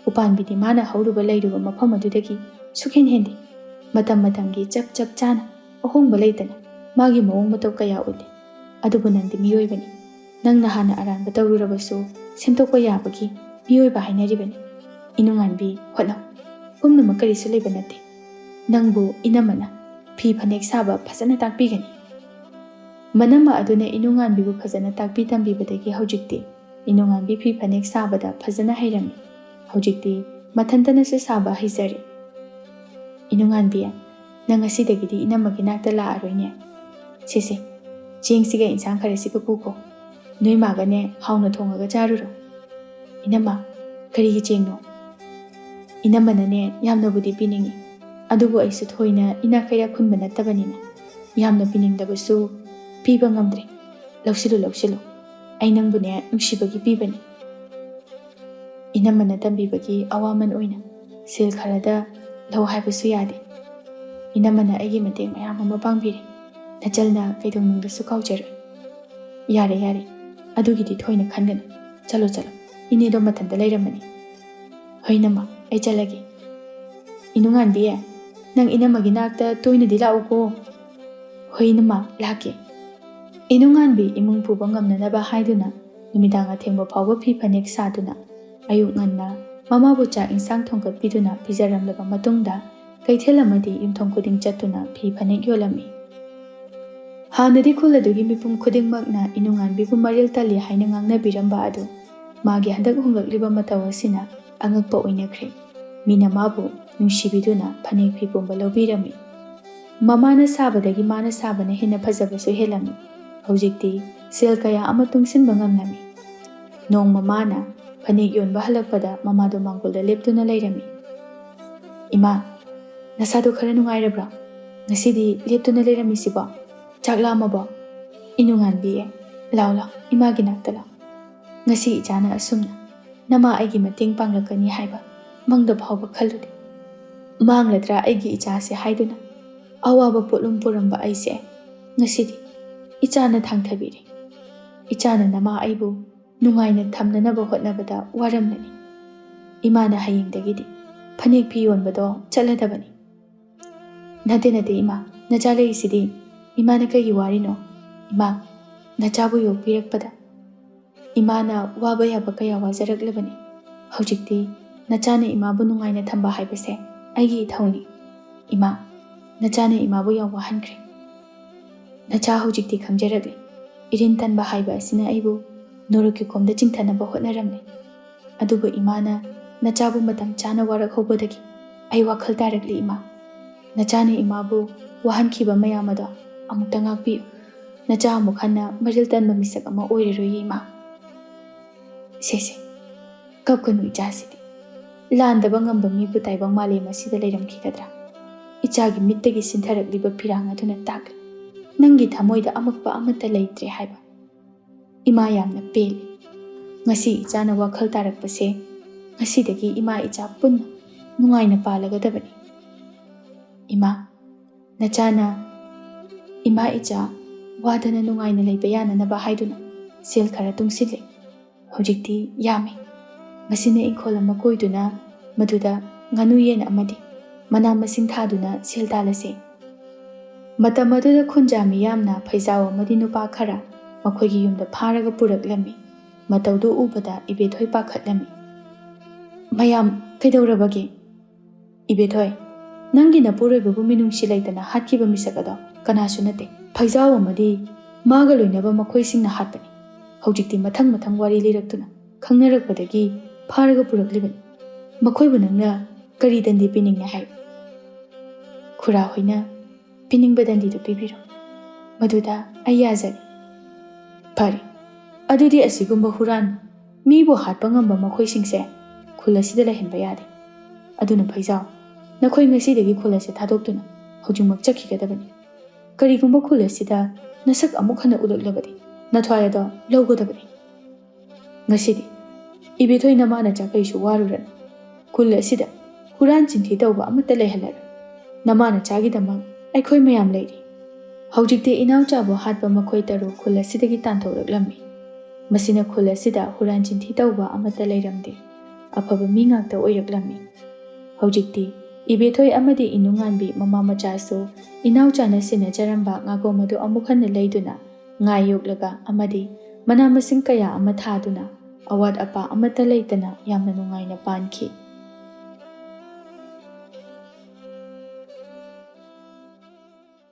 ꯎꯄꯥꯝꯕꯤꯗꯤ ꯃꯥꯅ ꯍꯧꯔꯨꯕ ꯂꯩꯔꯨꯕ ꯃꯐꯝ ꯑꯗꯨꯗꯒꯤ ꯁꯨꯛꯍꯦꯟ ꯍꯦꯟꯗꯦ꯫ ꯃꯇꯝ ꯃꯇꯝꯒꯤ ꯆꯞ ꯆꯞ ꯆꯥꯅ ꯑꯍꯣꯡꯕ ꯂꯩꯇꯅ ꯃꯥꯒꯤ ꯃꯑꯣꯡ ꯃꯇꯧ ꯀꯌꯥ ꯎꯠꯂꯤ꯫ ꯑꯗꯨꯕꯨ ꯅꯪꯗꯤ ꯃꯤꯑꯣꯏꯕꯅꯤ꯫ ꯅꯪꯅ ꯍꯥꯟꯅ ꯑꯔꯥꯟꯕ ꯇꯧꯔꯨꯔꯕꯁꯨ ꯁꯦꯝꯗꯣꯛꯄ ꯌꯥꯕꯒꯤ ꯃꯤꯑꯣꯏꯕ ꯍꯥꯏꯅꯔꯤꯕꯅꯤ꯫ ꯏꯅꯨꯡꯉꯥꯟꯕꯤ, ꯍꯣꯠꯅꯧ꯫ ꯄꯨꯝꯅꯃꯛ ꯀꯔꯤꯁꯨ ꯂꯩꯕ ꯅꯠꯇꯦ꯫ ꯅꯪꯕꯨ ꯏꯅꯝꯃꯅ ꯐꯤ ꯐꯅꯦꯛ ꯁꯥꯕ ꯐꯖꯅ ꯇꯥꯛꯄꯤꯒꯅꯤ꯫ ꯃꯅꯝꯃ ꯑꯗꯨꯅ ꯏꯅꯨꯡꯉꯥꯟꯕꯤꯕꯨ ꯐꯖꯅ ꯇꯥꯛꯄꯤ ꯇꯝꯕꯤꯕꯗꯒꯤ ꯍꯧꯖꯤꯛꯇꯤ ꯏꯅꯨꯡꯉꯥꯟꯕꯤ ꯐꯤ ꯐꯅꯦꯛ ꯁꯥꯕꯗ ꯐꯖꯅ ꯍꯩꯔꯝꯃꯤ꯫ ꯍꯧꯖꯤꯛꯇꯤ ꯃꯊꯟꯇꯅꯁꯨ ꯁꯥꯕ ꯍꯩꯖꯔꯦ꯫ "ꯏꯅꯨꯡꯉꯥꯟꯕꯤ, ꯅꯪ ꯉꯁꯤꯗꯒꯤꯗꯤ ꯏꯅꯝꯃꯒꯤ ꯅꯥꯛꯇ ꯂꯥꯛꯑꯔꯣꯏꯅꯦ꯫ ꯁꯦ ꯁꯦ, ꯆꯦꯡꯁꯤꯒ ꯏꯟꯁꯥꯡ ꯈꯔꯁꯤꯒ ꯄꯨꯈꯣ꯫ ꯅꯣꯏ ꯃꯥꯒꯅꯦ ꯍꯥꯎꯅ ꯊꯣꯡꯉꯒ ꯆꯥꯔꯨꯔꯣ꯫" "ꯏꯅꯝꯃ, ꯀꯔꯤꯒꯤ ꯆꯦꯡꯅꯣ?" "ꯏꯅꯝꯃꯅꯅꯦ ꯌꯥꯝꯅꯕꯨꯗꯤ ꯄꯤꯅꯤꯡꯉꯤ, ꯑꯗꯨꯕꯨ ꯑꯩꯁꯨ ꯊꯣꯏꯅ ꯏꯅꯥꯛ ꯀꯩꯔꯥꯛ ꯈꯨꯟꯕ ꯅꯠꯇꯕꯅꯤꯅ ꯌꯥꯝꯅ ꯄꯤꯅꯤꯡꯂꯕꯁꯨ ꯄꯤꯕ ꯉꯝꯗ꯭ꯔꯦ꯫ ꯂꯧꯁꯤꯜꯂꯨ, ꯂꯧꯁꯤꯜꯂꯨ꯫ ꯑꯩ ꯅꯪꯕꯨꯅꯦ ꯅꯨꯡꯁꯤꯕꯒꯤ ꯄꯤꯕꯅꯤ꯫" ꯏꯅꯝꯃꯅ ꯇꯝꯕꯤꯕꯒꯤ ꯑꯋꯥꯃꯟ ꯑꯣꯏꯅ ꯁꯦꯜ ꯈꯔꯗ ꯂꯧ ꯍꯥꯏꯕꯁꯨ ꯌꯥꯗꯦ꯫ ꯏꯅꯝꯃꯅ ꯑꯩꯒꯤ ꯃꯇꯦꯡ ꯃꯌꯥꯝ ꯑꯃ ꯄꯥꯡꯕꯤꯔꯦ꯫ ꯅꯆꯜꯅ ꯀꯩꯗꯧꯅꯨꯡꯗꯁꯨ ꯀꯥꯎꯖꯔꯣꯏ꯫ "ꯌꯥꯔꯦ, ꯌꯥꯔꯦ꯫ ꯑꯗꯨꯒꯤꯗꯤ ꯊꯣꯏꯅ ꯈꯟꯒꯅꯨ꯫ ꯆꯠꯂꯣ, ꯆꯠꯂꯣ꯫ ꯏꯅꯦꯗꯣ ꯃꯊꯟꯇ ꯂꯩꯔꯝꯃꯅꯤ꯫" "ꯍꯣꯏ, ꯏꯅꯝꯃ, ꯑꯩ ꯆꯠꯂꯒꯦ꯫" "ꯏꯅꯨꯡꯉꯥꯟꯕꯤ, ꯅꯪ ꯏꯅꯝꯃꯒꯤ ꯅꯥꯛꯇ ꯇꯣꯏꯅꯗꯤ ꯂꯥꯛꯎꯀꯣ꯫" "ꯍꯣꯏ, ꯏꯅꯝꯃ, ꯂꯥꯛꯀꯦ꯫" ꯏꯅꯨꯡꯉꯥꯟꯕꯤ ꯏꯃꯨꯡ ꯄꯨꯕ ꯉꯝꯅꯅꯕ ꯍꯥꯏꯗꯨꯅ ꯅꯨꯃꯤꯗꯥꯡ ꯑꯊꯦꯡꯕ ꯐꯥꯎꯕ ꯐꯤ ꯐꯅꯦꯛ ꯁꯥꯗꯨꯅ ꯑꯌꯨꯛ ꯉꯟꯅ ꯃꯃꯥꯕꯨ ꯆꯥꯛ ꯏꯟꯁꯥꯡ ꯊꯣꯡꯒꯠꯄꯤꯗꯨꯅ ꯄꯤꯖꯔꯝꯂꯕ ꯃꯇꯨꯡꯗ ꯀꯩꯊꯦꯜ ꯑꯃꯗꯤ ꯌꯨꯝꯊꯣꯡ ꯈꯨꯗꯤꯡ ꯆꯠꯇꯨꯅ ꯐꯤ ꯐꯅꯦꯛ ꯌꯣꯜꯂꯝꯃꯤ꯫ ꯍꯥꯟꯅꯗꯤ ꯈꯨꯜ ꯑꯗꯨꯒꯤ ꯃꯤꯄꯨꯝ ꯈꯨꯗꯤꯡꯃꯛꯅ ꯏꯅꯨꯡꯉꯥꯟꯕꯤꯕꯨ ꯃꯔꯤꯜ ꯇꯜꯂꯤ ꯍꯥꯏꯅ ꯉꯥꯡꯅꯕꯤꯔꯝꯕ ꯑꯗꯨ ꯃꯥꯒꯤ ꯍꯟꯗꯛ ꯍꯣꯡꯂꯛꯂꯤꯕ ꯃꯇꯧ ꯑꯁꯤꯅ ꯑꯉꯛꯄ ꯑꯣꯏꯅꯈ꯭ꯔꯦ꯫ ꯃꯤꯅ ꯃꯥꯕꯨ ꯅꯨꯡꯁꯤꯕꯤꯗꯨꯅ ꯐꯅꯦꯛ ꯐꯤ ꯄꯨꯝꯕ ꯂꯧꯕꯤꯔꯝꯃꯤ꯫ ꯃꯃꯥꯅ ꯁꯥꯕꯗꯒꯤ ꯃꯥꯅ ꯁꯥꯕꯅ ꯍꯦꯟꯅ ꯐꯖꯕꯁꯨ ꯍꯦꯜꯂꯝꯃꯤ꯫ ꯍꯧꯖꯤꯛꯇꯤ ꯁꯦꯜ ꯀꯌꯥ ꯑꯃ ꯇꯨꯡꯁꯤꯟꯕ ꯉꯝꯂꯝꯃꯤ꯫ ꯅꯣꯡꯃ ꯃꯥꯅ ꯐꯅꯦꯛ ꯌꯣꯟꯕ ꯍꯜꯂꯛꯄꯗ ꯃꯃꯥꯗꯣ ꯃꯥꯡꯒꯣꯜꯗ ꯂꯦꯞꯇꯨꯅ ꯂꯩꯔꯝꯃꯤ꯫ "ꯏꯃꯥ, ꯅꯁꯥꯗꯣ ꯈꯔ ꯅꯨꯡꯉꯥꯏꯔꯕ꯭ꯔꯣ? ꯉꯁꯤꯗꯤ ꯂꯦꯞꯇꯨꯅ ꯂꯩꯔꯝꯃꯤꯁꯤꯕꯣ? ꯆꯥꯛ ꯂꯥꯝꯃꯕꯣ?" "ꯏꯅꯨꯡꯉꯥꯟꯕꯤ, ꯂꯥꯎ ꯂꯥꯎ, ꯏꯃꯥꯒꯤ ꯅꯥꯛꯇ ꯂꯥꯎ꯫ ꯉꯁꯤ ꯏꯆꯥꯅ ꯑꯁꯨꯝꯅ ꯅꯃꯥ ꯑꯩꯒꯤ ꯃꯇꯦꯡ ꯄꯥꯡꯂꯛꯀꯅꯤ ꯍꯥꯏꯕ ꯃꯪꯗ ꯐꯥꯎꯕ ꯈꯜꯂꯨꯗꯦ꯫ ꯃꯥꯡꯂꯗ꯭ꯔꯥ ꯑꯩꯒꯤ ꯏꯆꯥꯁꯦ ꯍꯥꯏꯗꯨꯅ ꯑꯋꯥꯕ ꯄꯣꯠꯂꯨꯝ ꯄꯨꯔꯝꯕ ꯑꯩꯁꯦ ꯉꯁꯤꯗꯤ ꯏꯆꯥꯅ ꯊꯥꯡꯊꯕꯤꯔꯦ꯫ ꯏꯆꯥꯅ ꯅꯃꯥ ꯑꯩꯕꯨ ꯅꯨꯡꯉꯥꯏꯅ ꯊꯝꯅꯅꯕ ꯍꯣꯠꯅꯕꯗ ꯋꯥꯔꯝꯂꯅꯤ꯫ ꯏꯃꯥꯅ ꯍꯌꯦꯡꯗꯒꯤꯗꯤ ꯐꯅꯦꯛ ꯐꯤ ꯌꯣꯟꯕꯗꯣ ꯆꯠꯂꯗꯕꯅꯤ꯫ "ꯅꯠꯇꯦ, ꯅꯠꯇꯦ ꯏꯃꯥ, ꯅꯆꯥ ꯂꯩꯔꯤꯁꯤꯗꯤ꯫ ꯏꯃꯥꯅ ꯀꯩꯒꯤ ꯋꯥꯔꯤꯅꯣ? ꯏꯃꯥ, ꯅꯆꯥꯕꯨ ꯌꯣꯛꯄꯤꯔꯛꯄꯗ ꯏꯃꯥꯅ ꯋꯥꯕ ꯌꯥꯕ ꯀꯌꯥ ꯋꯥꯖꯔꯛꯂꯕꯅꯤ꯫ ꯍꯧꯖꯤꯛꯇꯤ ꯅꯆꯥꯅ ꯏꯃꯥꯕꯨ ꯅꯨꯡꯉꯥꯏꯅ ꯊꯝꯕ ꯍꯥꯏꯕꯁꯦ ꯑꯩꯒꯤ ꯏꯊꯧꯅꯤ꯫ ꯏꯃꯥ, ꯅꯆꯥꯅ ꯏꯃꯥꯕꯨ ꯌꯥꯝ ꯋꯥꯍꯟꯈ꯭ꯔꯦ꯫ ꯅꯆꯥ ꯍꯧꯖꯤꯛꯇꯤ ꯈꯪꯖꯔꯛꯂꯤ꯫ ꯏꯔꯤꯟ ꯇꯟꯕ ꯍꯥꯏꯕ ꯑꯁꯤꯅ ꯑꯩꯕꯨ ꯅꯣꯔꯛꯀꯤ ꯀꯣꯝꯗ ꯆꯤꯡꯊꯅꯕ ꯍꯣꯠꯅꯔꯝꯂꯦ꯫ ꯑꯗꯨꯕꯨ ꯏꯃꯥꯅ ꯅꯆꯥꯕꯨ ꯃꯇꯝ ꯆꯥꯅ ꯋꯥꯔꯛꯍꯧꯕꯗꯒꯤ ꯑꯩ ꯋꯥꯈꯜ ꯇꯥꯔꯛꯂꯤ ꯏꯃꯥ꯫ ꯅꯆꯥꯅ ꯏꯃꯥꯕꯨ ꯋꯥꯍꯟꯈꯤꯕ ꯃꯌꯥꯝ ꯑꯗꯣ ꯑꯃꯨꯛꯇ ꯉꯥꯛꯄꯤꯌꯨ꯫ ꯅꯆꯥ ꯑꯃꯨꯛ ꯍꯟꯅ ꯃꯔꯤꯜ ꯇꯟꯕ ꯃꯤꯁꯛ ꯑꯃ ꯑꯣꯏꯔꯔꯣꯏꯌꯦ ꯏꯃꯥ꯫" "ꯁꯦ, ꯁꯦ, ꯀꯞꯀꯅꯨ ꯏꯆꯥꯁꯤꯗꯤ꯫ ꯂꯥꯟꯗꯕ ꯉꯝꯕ ꯃꯤꯕꯨ ꯇꯥꯏꯕꯪ ꯃꯥꯂꯦꯝ ꯑꯁꯤꯗ ꯂꯩꯔꯝꯈꯤꯒꯗ꯭ꯔꯥ? ꯏꯆꯥꯒꯤ ꯃꯤꯠꯇꯒꯤ ꯁꯤꯟꯊꯔꯛꯂꯤꯕ ꯐꯤꯔꯥꯡ ꯑꯗꯨꯅ ꯇꯥꯛꯂꯤ꯫ ꯅꯪꯒꯤ ꯊꯃꯣꯏꯗ ꯑꯃꯛꯄ ꯑꯃꯠꯇ ꯂꯩꯇ꯭ꯔꯦ ꯍꯥꯏꯕ꯫ ꯏꯃꯥ ꯌꯥꯝꯅ ꯄꯦꯜꯂꯤ꯫ ꯉꯁꯤ ꯏꯆꯥꯅ ꯋꯥꯈꯜ ꯇꯥꯔꯛꯄꯁꯦ ꯉꯁꯤꯗꯒꯤ ꯏꯃꯥ ꯏꯆꯥ ꯄꯨꯟꯅ ꯅꯨꯡꯉꯥꯏꯅ ꯄꯥꯜꯂꯒꯗꯕꯅꯤ꯫ ꯏꯃꯥ, ꯅꯆꯥꯅ ꯏꯃꯥ ꯏꯆꯥ ꯋꯥꯗꯅ ꯅꯨꯡꯉꯥꯏꯅ ꯂꯩꯕ ꯌꯥꯅꯅꯕ ꯍꯥꯏꯗꯨꯅ ꯁꯦꯜ ꯈꯔ ꯇꯨꯡꯁꯤꯜꯂꯦ꯫ ꯍꯧꯖꯤꯛꯇꯤ ꯌꯥꯝꯃꯤ꯫ ꯉꯁꯤꯅ ꯏꯪꯈꯣꯜ ꯑꯃ ꯀꯣꯏꯗꯨꯅ ꯃꯗꯨꯗ ꯉꯥꯅꯨ ꯌꯦꯟ ꯑꯃꯗꯤ ꯃꯅꯥ ꯃꯁꯤꯡ ꯊꯥꯗꯨꯅ ꯁꯦꯜ ꯇꯥꯜꯂꯁꯦ꯫" ꯃꯇꯝ ꯑꯗꯨꯗ ꯈꯨꯟꯖꯥ ꯃꯤꯌꯥꯝꯅ ꯐꯩꯖꯥꯎ ꯑꯃꯗꯤ ꯅꯨꯄꯥ ꯈꯔ ꯃꯈꯣꯏꯒꯤ ꯌꯨꯝꯗ ꯐꯥꯔꯒ ꯄꯨꯔꯛꯂꯝꯃꯤ꯫ ꯃꯇꯧꯗꯨ ꯎꯕꯗ ꯏꯕꯦꯊꯣꯏ ꯄꯥꯈꯠꯂꯝꯃꯤ꯫ "ꯃꯌꯥꯝ ꯀꯩꯗꯧꯔꯕꯒꯦ?" "ꯏꯕꯦꯊꯣꯏ, ꯅꯪꯒꯤ ꯅꯄꯨꯔꯣꯏꯕꯕꯨ ꯃꯤꯅꯨꯡꯁꯤ ꯂꯩꯇꯅ ꯍꯥꯠꯈꯤꯕ ꯃꯤꯁꯛ ꯑꯗꯣ ꯀꯅꯥꯁꯨ ꯅꯠꯇꯦ꯫ ꯐꯩꯖꯥꯎ ꯑꯃꯗꯤ ꯃꯥꯒ ꯂꯣꯏꯅꯕ ꯃꯈꯣꯏꯁꯤꯡꯅ ꯍꯥꯠꯄꯅꯤ꯫ ꯍꯧꯖꯤꯛꯇꯤ ꯃꯊꯪ ꯃꯊꯪ ꯋꯥꯔꯤ ꯂꯤꯔꯛꯇꯨꯅ ꯈꯪꯅꯔꯛꯄꯗꯒꯤ ꯐꯥꯔꯒ ꯄꯨꯔꯛꯂꯤꯕꯅꯤ꯫ ꯃꯈꯣꯏꯕꯨ ꯅꯪꯅ ꯀꯔꯤ ꯗꯟꯗꯤ ꯄꯤꯅꯤꯡꯉꯦ ꯍꯥꯏ?" "ꯈꯨꯔꯥ ꯍꯣꯏꯅ ꯄꯤꯅꯤꯡꯕ ꯗꯟꯗꯤꯗꯨ ꯄꯤꯕꯤꯔꯣ꯫ ꯃꯗꯨꯗ ꯑꯩ ꯌꯥꯖꯔꯦ꯫" "ꯐꯔꯦ, ꯑꯗꯨꯗꯤ ꯑꯁꯤꯒꯨꯝꯕ ꯍꯨꯔꯥꯟ ꯃꯤꯕꯨ ꯍꯥꯠꯄ ꯉꯝꯕ ꯃꯈꯣꯏꯁꯤꯡꯁꯦ ꯈꯨꯜ ꯑꯁꯤꯗ ꯂꯩꯍꯟꯕ ꯌꯥꯗꯦ꯫ ꯑꯗꯨꯅ ꯐꯩꯖꯥꯎ, ꯅꯈꯣꯏ ꯉꯁꯤꯗꯒꯤ ꯈꯨꯜ ꯑꯁꯤ ꯊꯥꯗꯣꯛꯇꯨꯅ ꯍꯧꯖꯤꯛꯃꯛ ꯆꯠꯈꯤꯒꯗꯕꯅꯤ꯫ ꯀꯔꯤꯒꯨꯝꯕ ꯈꯨꯜ ꯑꯁꯤꯗ ꯅꯁꯛ ꯑꯃꯨꯛ ꯍꯟꯅ ꯎꯠꯂꯛꯂꯕꯗꯤ ꯅꯊ꯭ꯋꯥꯏ ꯑꯗꯣ ꯂꯧꯒꯗꯕꯅꯤ꯫ ꯉꯁꯤꯗꯤ ꯏꯕꯦꯊꯣꯏ ꯅꯃꯥ ꯅꯆꯥ ꯀꯔꯤꯁꯨ ꯋꯥꯔꯨꯔꯅꯨ꯫ ꯈꯨꯜ ꯑꯁꯤꯗ ꯍꯨꯔꯥꯟ ꯆꯤꯟꯊꯤ ꯇꯧꯕ ꯑꯃꯠꯇ ꯂꯩꯍꯜꯂꯔꯣꯏ꯫ ꯅꯃꯥ ꯅꯆꯥꯒꯤꯗꯃꯛ ꯑꯩꯈꯣꯏ ꯃꯌꯥꯝ ꯂꯩꯔꯤ꯫" ꯍꯧꯖꯤꯛꯇꯤ ꯏꯅꯥꯎꯆꯥꯕꯨ ꯍꯥꯠꯄ ꯃꯈꯣꯏ ꯇꯔꯨꯛ ꯈꯨꯜ ꯑꯁꯤꯗꯒꯤ ꯇꯥꯟꯊꯣꯛꯂꯛꯂꯝꯃꯤ꯫ ꯃꯁꯤꯅ ꯈꯨꯜ ꯑꯁꯤꯗ ꯍꯨꯔꯥꯟ ꯆꯤꯟꯊꯤ ꯇꯧꯕ ꯑꯃꯠꯇ ꯂꯩꯔꯝꯗꯦ꯫ ꯑꯐꯕ ꯃꯤ ꯉꯥꯛꯇ ꯑꯣꯏꯔꯛꯂꯝꯃꯤ꯫ ꯍꯧꯖꯤꯛꯇꯤ ꯏꯕꯦꯊꯣꯏ ꯑꯃꯗꯤ ꯏꯅꯨꯡꯉꯥꯟꯕꯤ ꯃꯃꯥ ꯃꯆꯥꯁꯨ ꯏꯅꯥꯎꯆꯥꯅ ꯁꯦꯟꯅꯖꯔꯝꯕ ꯉꯥꯒꯣꯝ ꯑꯗꯨ ꯑꯃꯨꯛ ꯍꯟꯅ ꯂꯩꯗꯨꯅ ꯉꯥ ꯌꯣꯛꯂꯒ ꯑꯃꯗꯤ ꯃꯅꯥ ꯃꯁꯤꯡ ꯀꯌꯥ ꯑꯃ ꯊꯥꯗꯨꯅ ꯑꯋꯥꯠ ꯑꯄꯥ ꯑꯃꯠꯇ ꯂꯩꯇꯅ ꯌꯥꯝꯅ ꯅꯨꯡꯉꯥꯏꯅ ꯄꯥꯟꯈꯤ꯫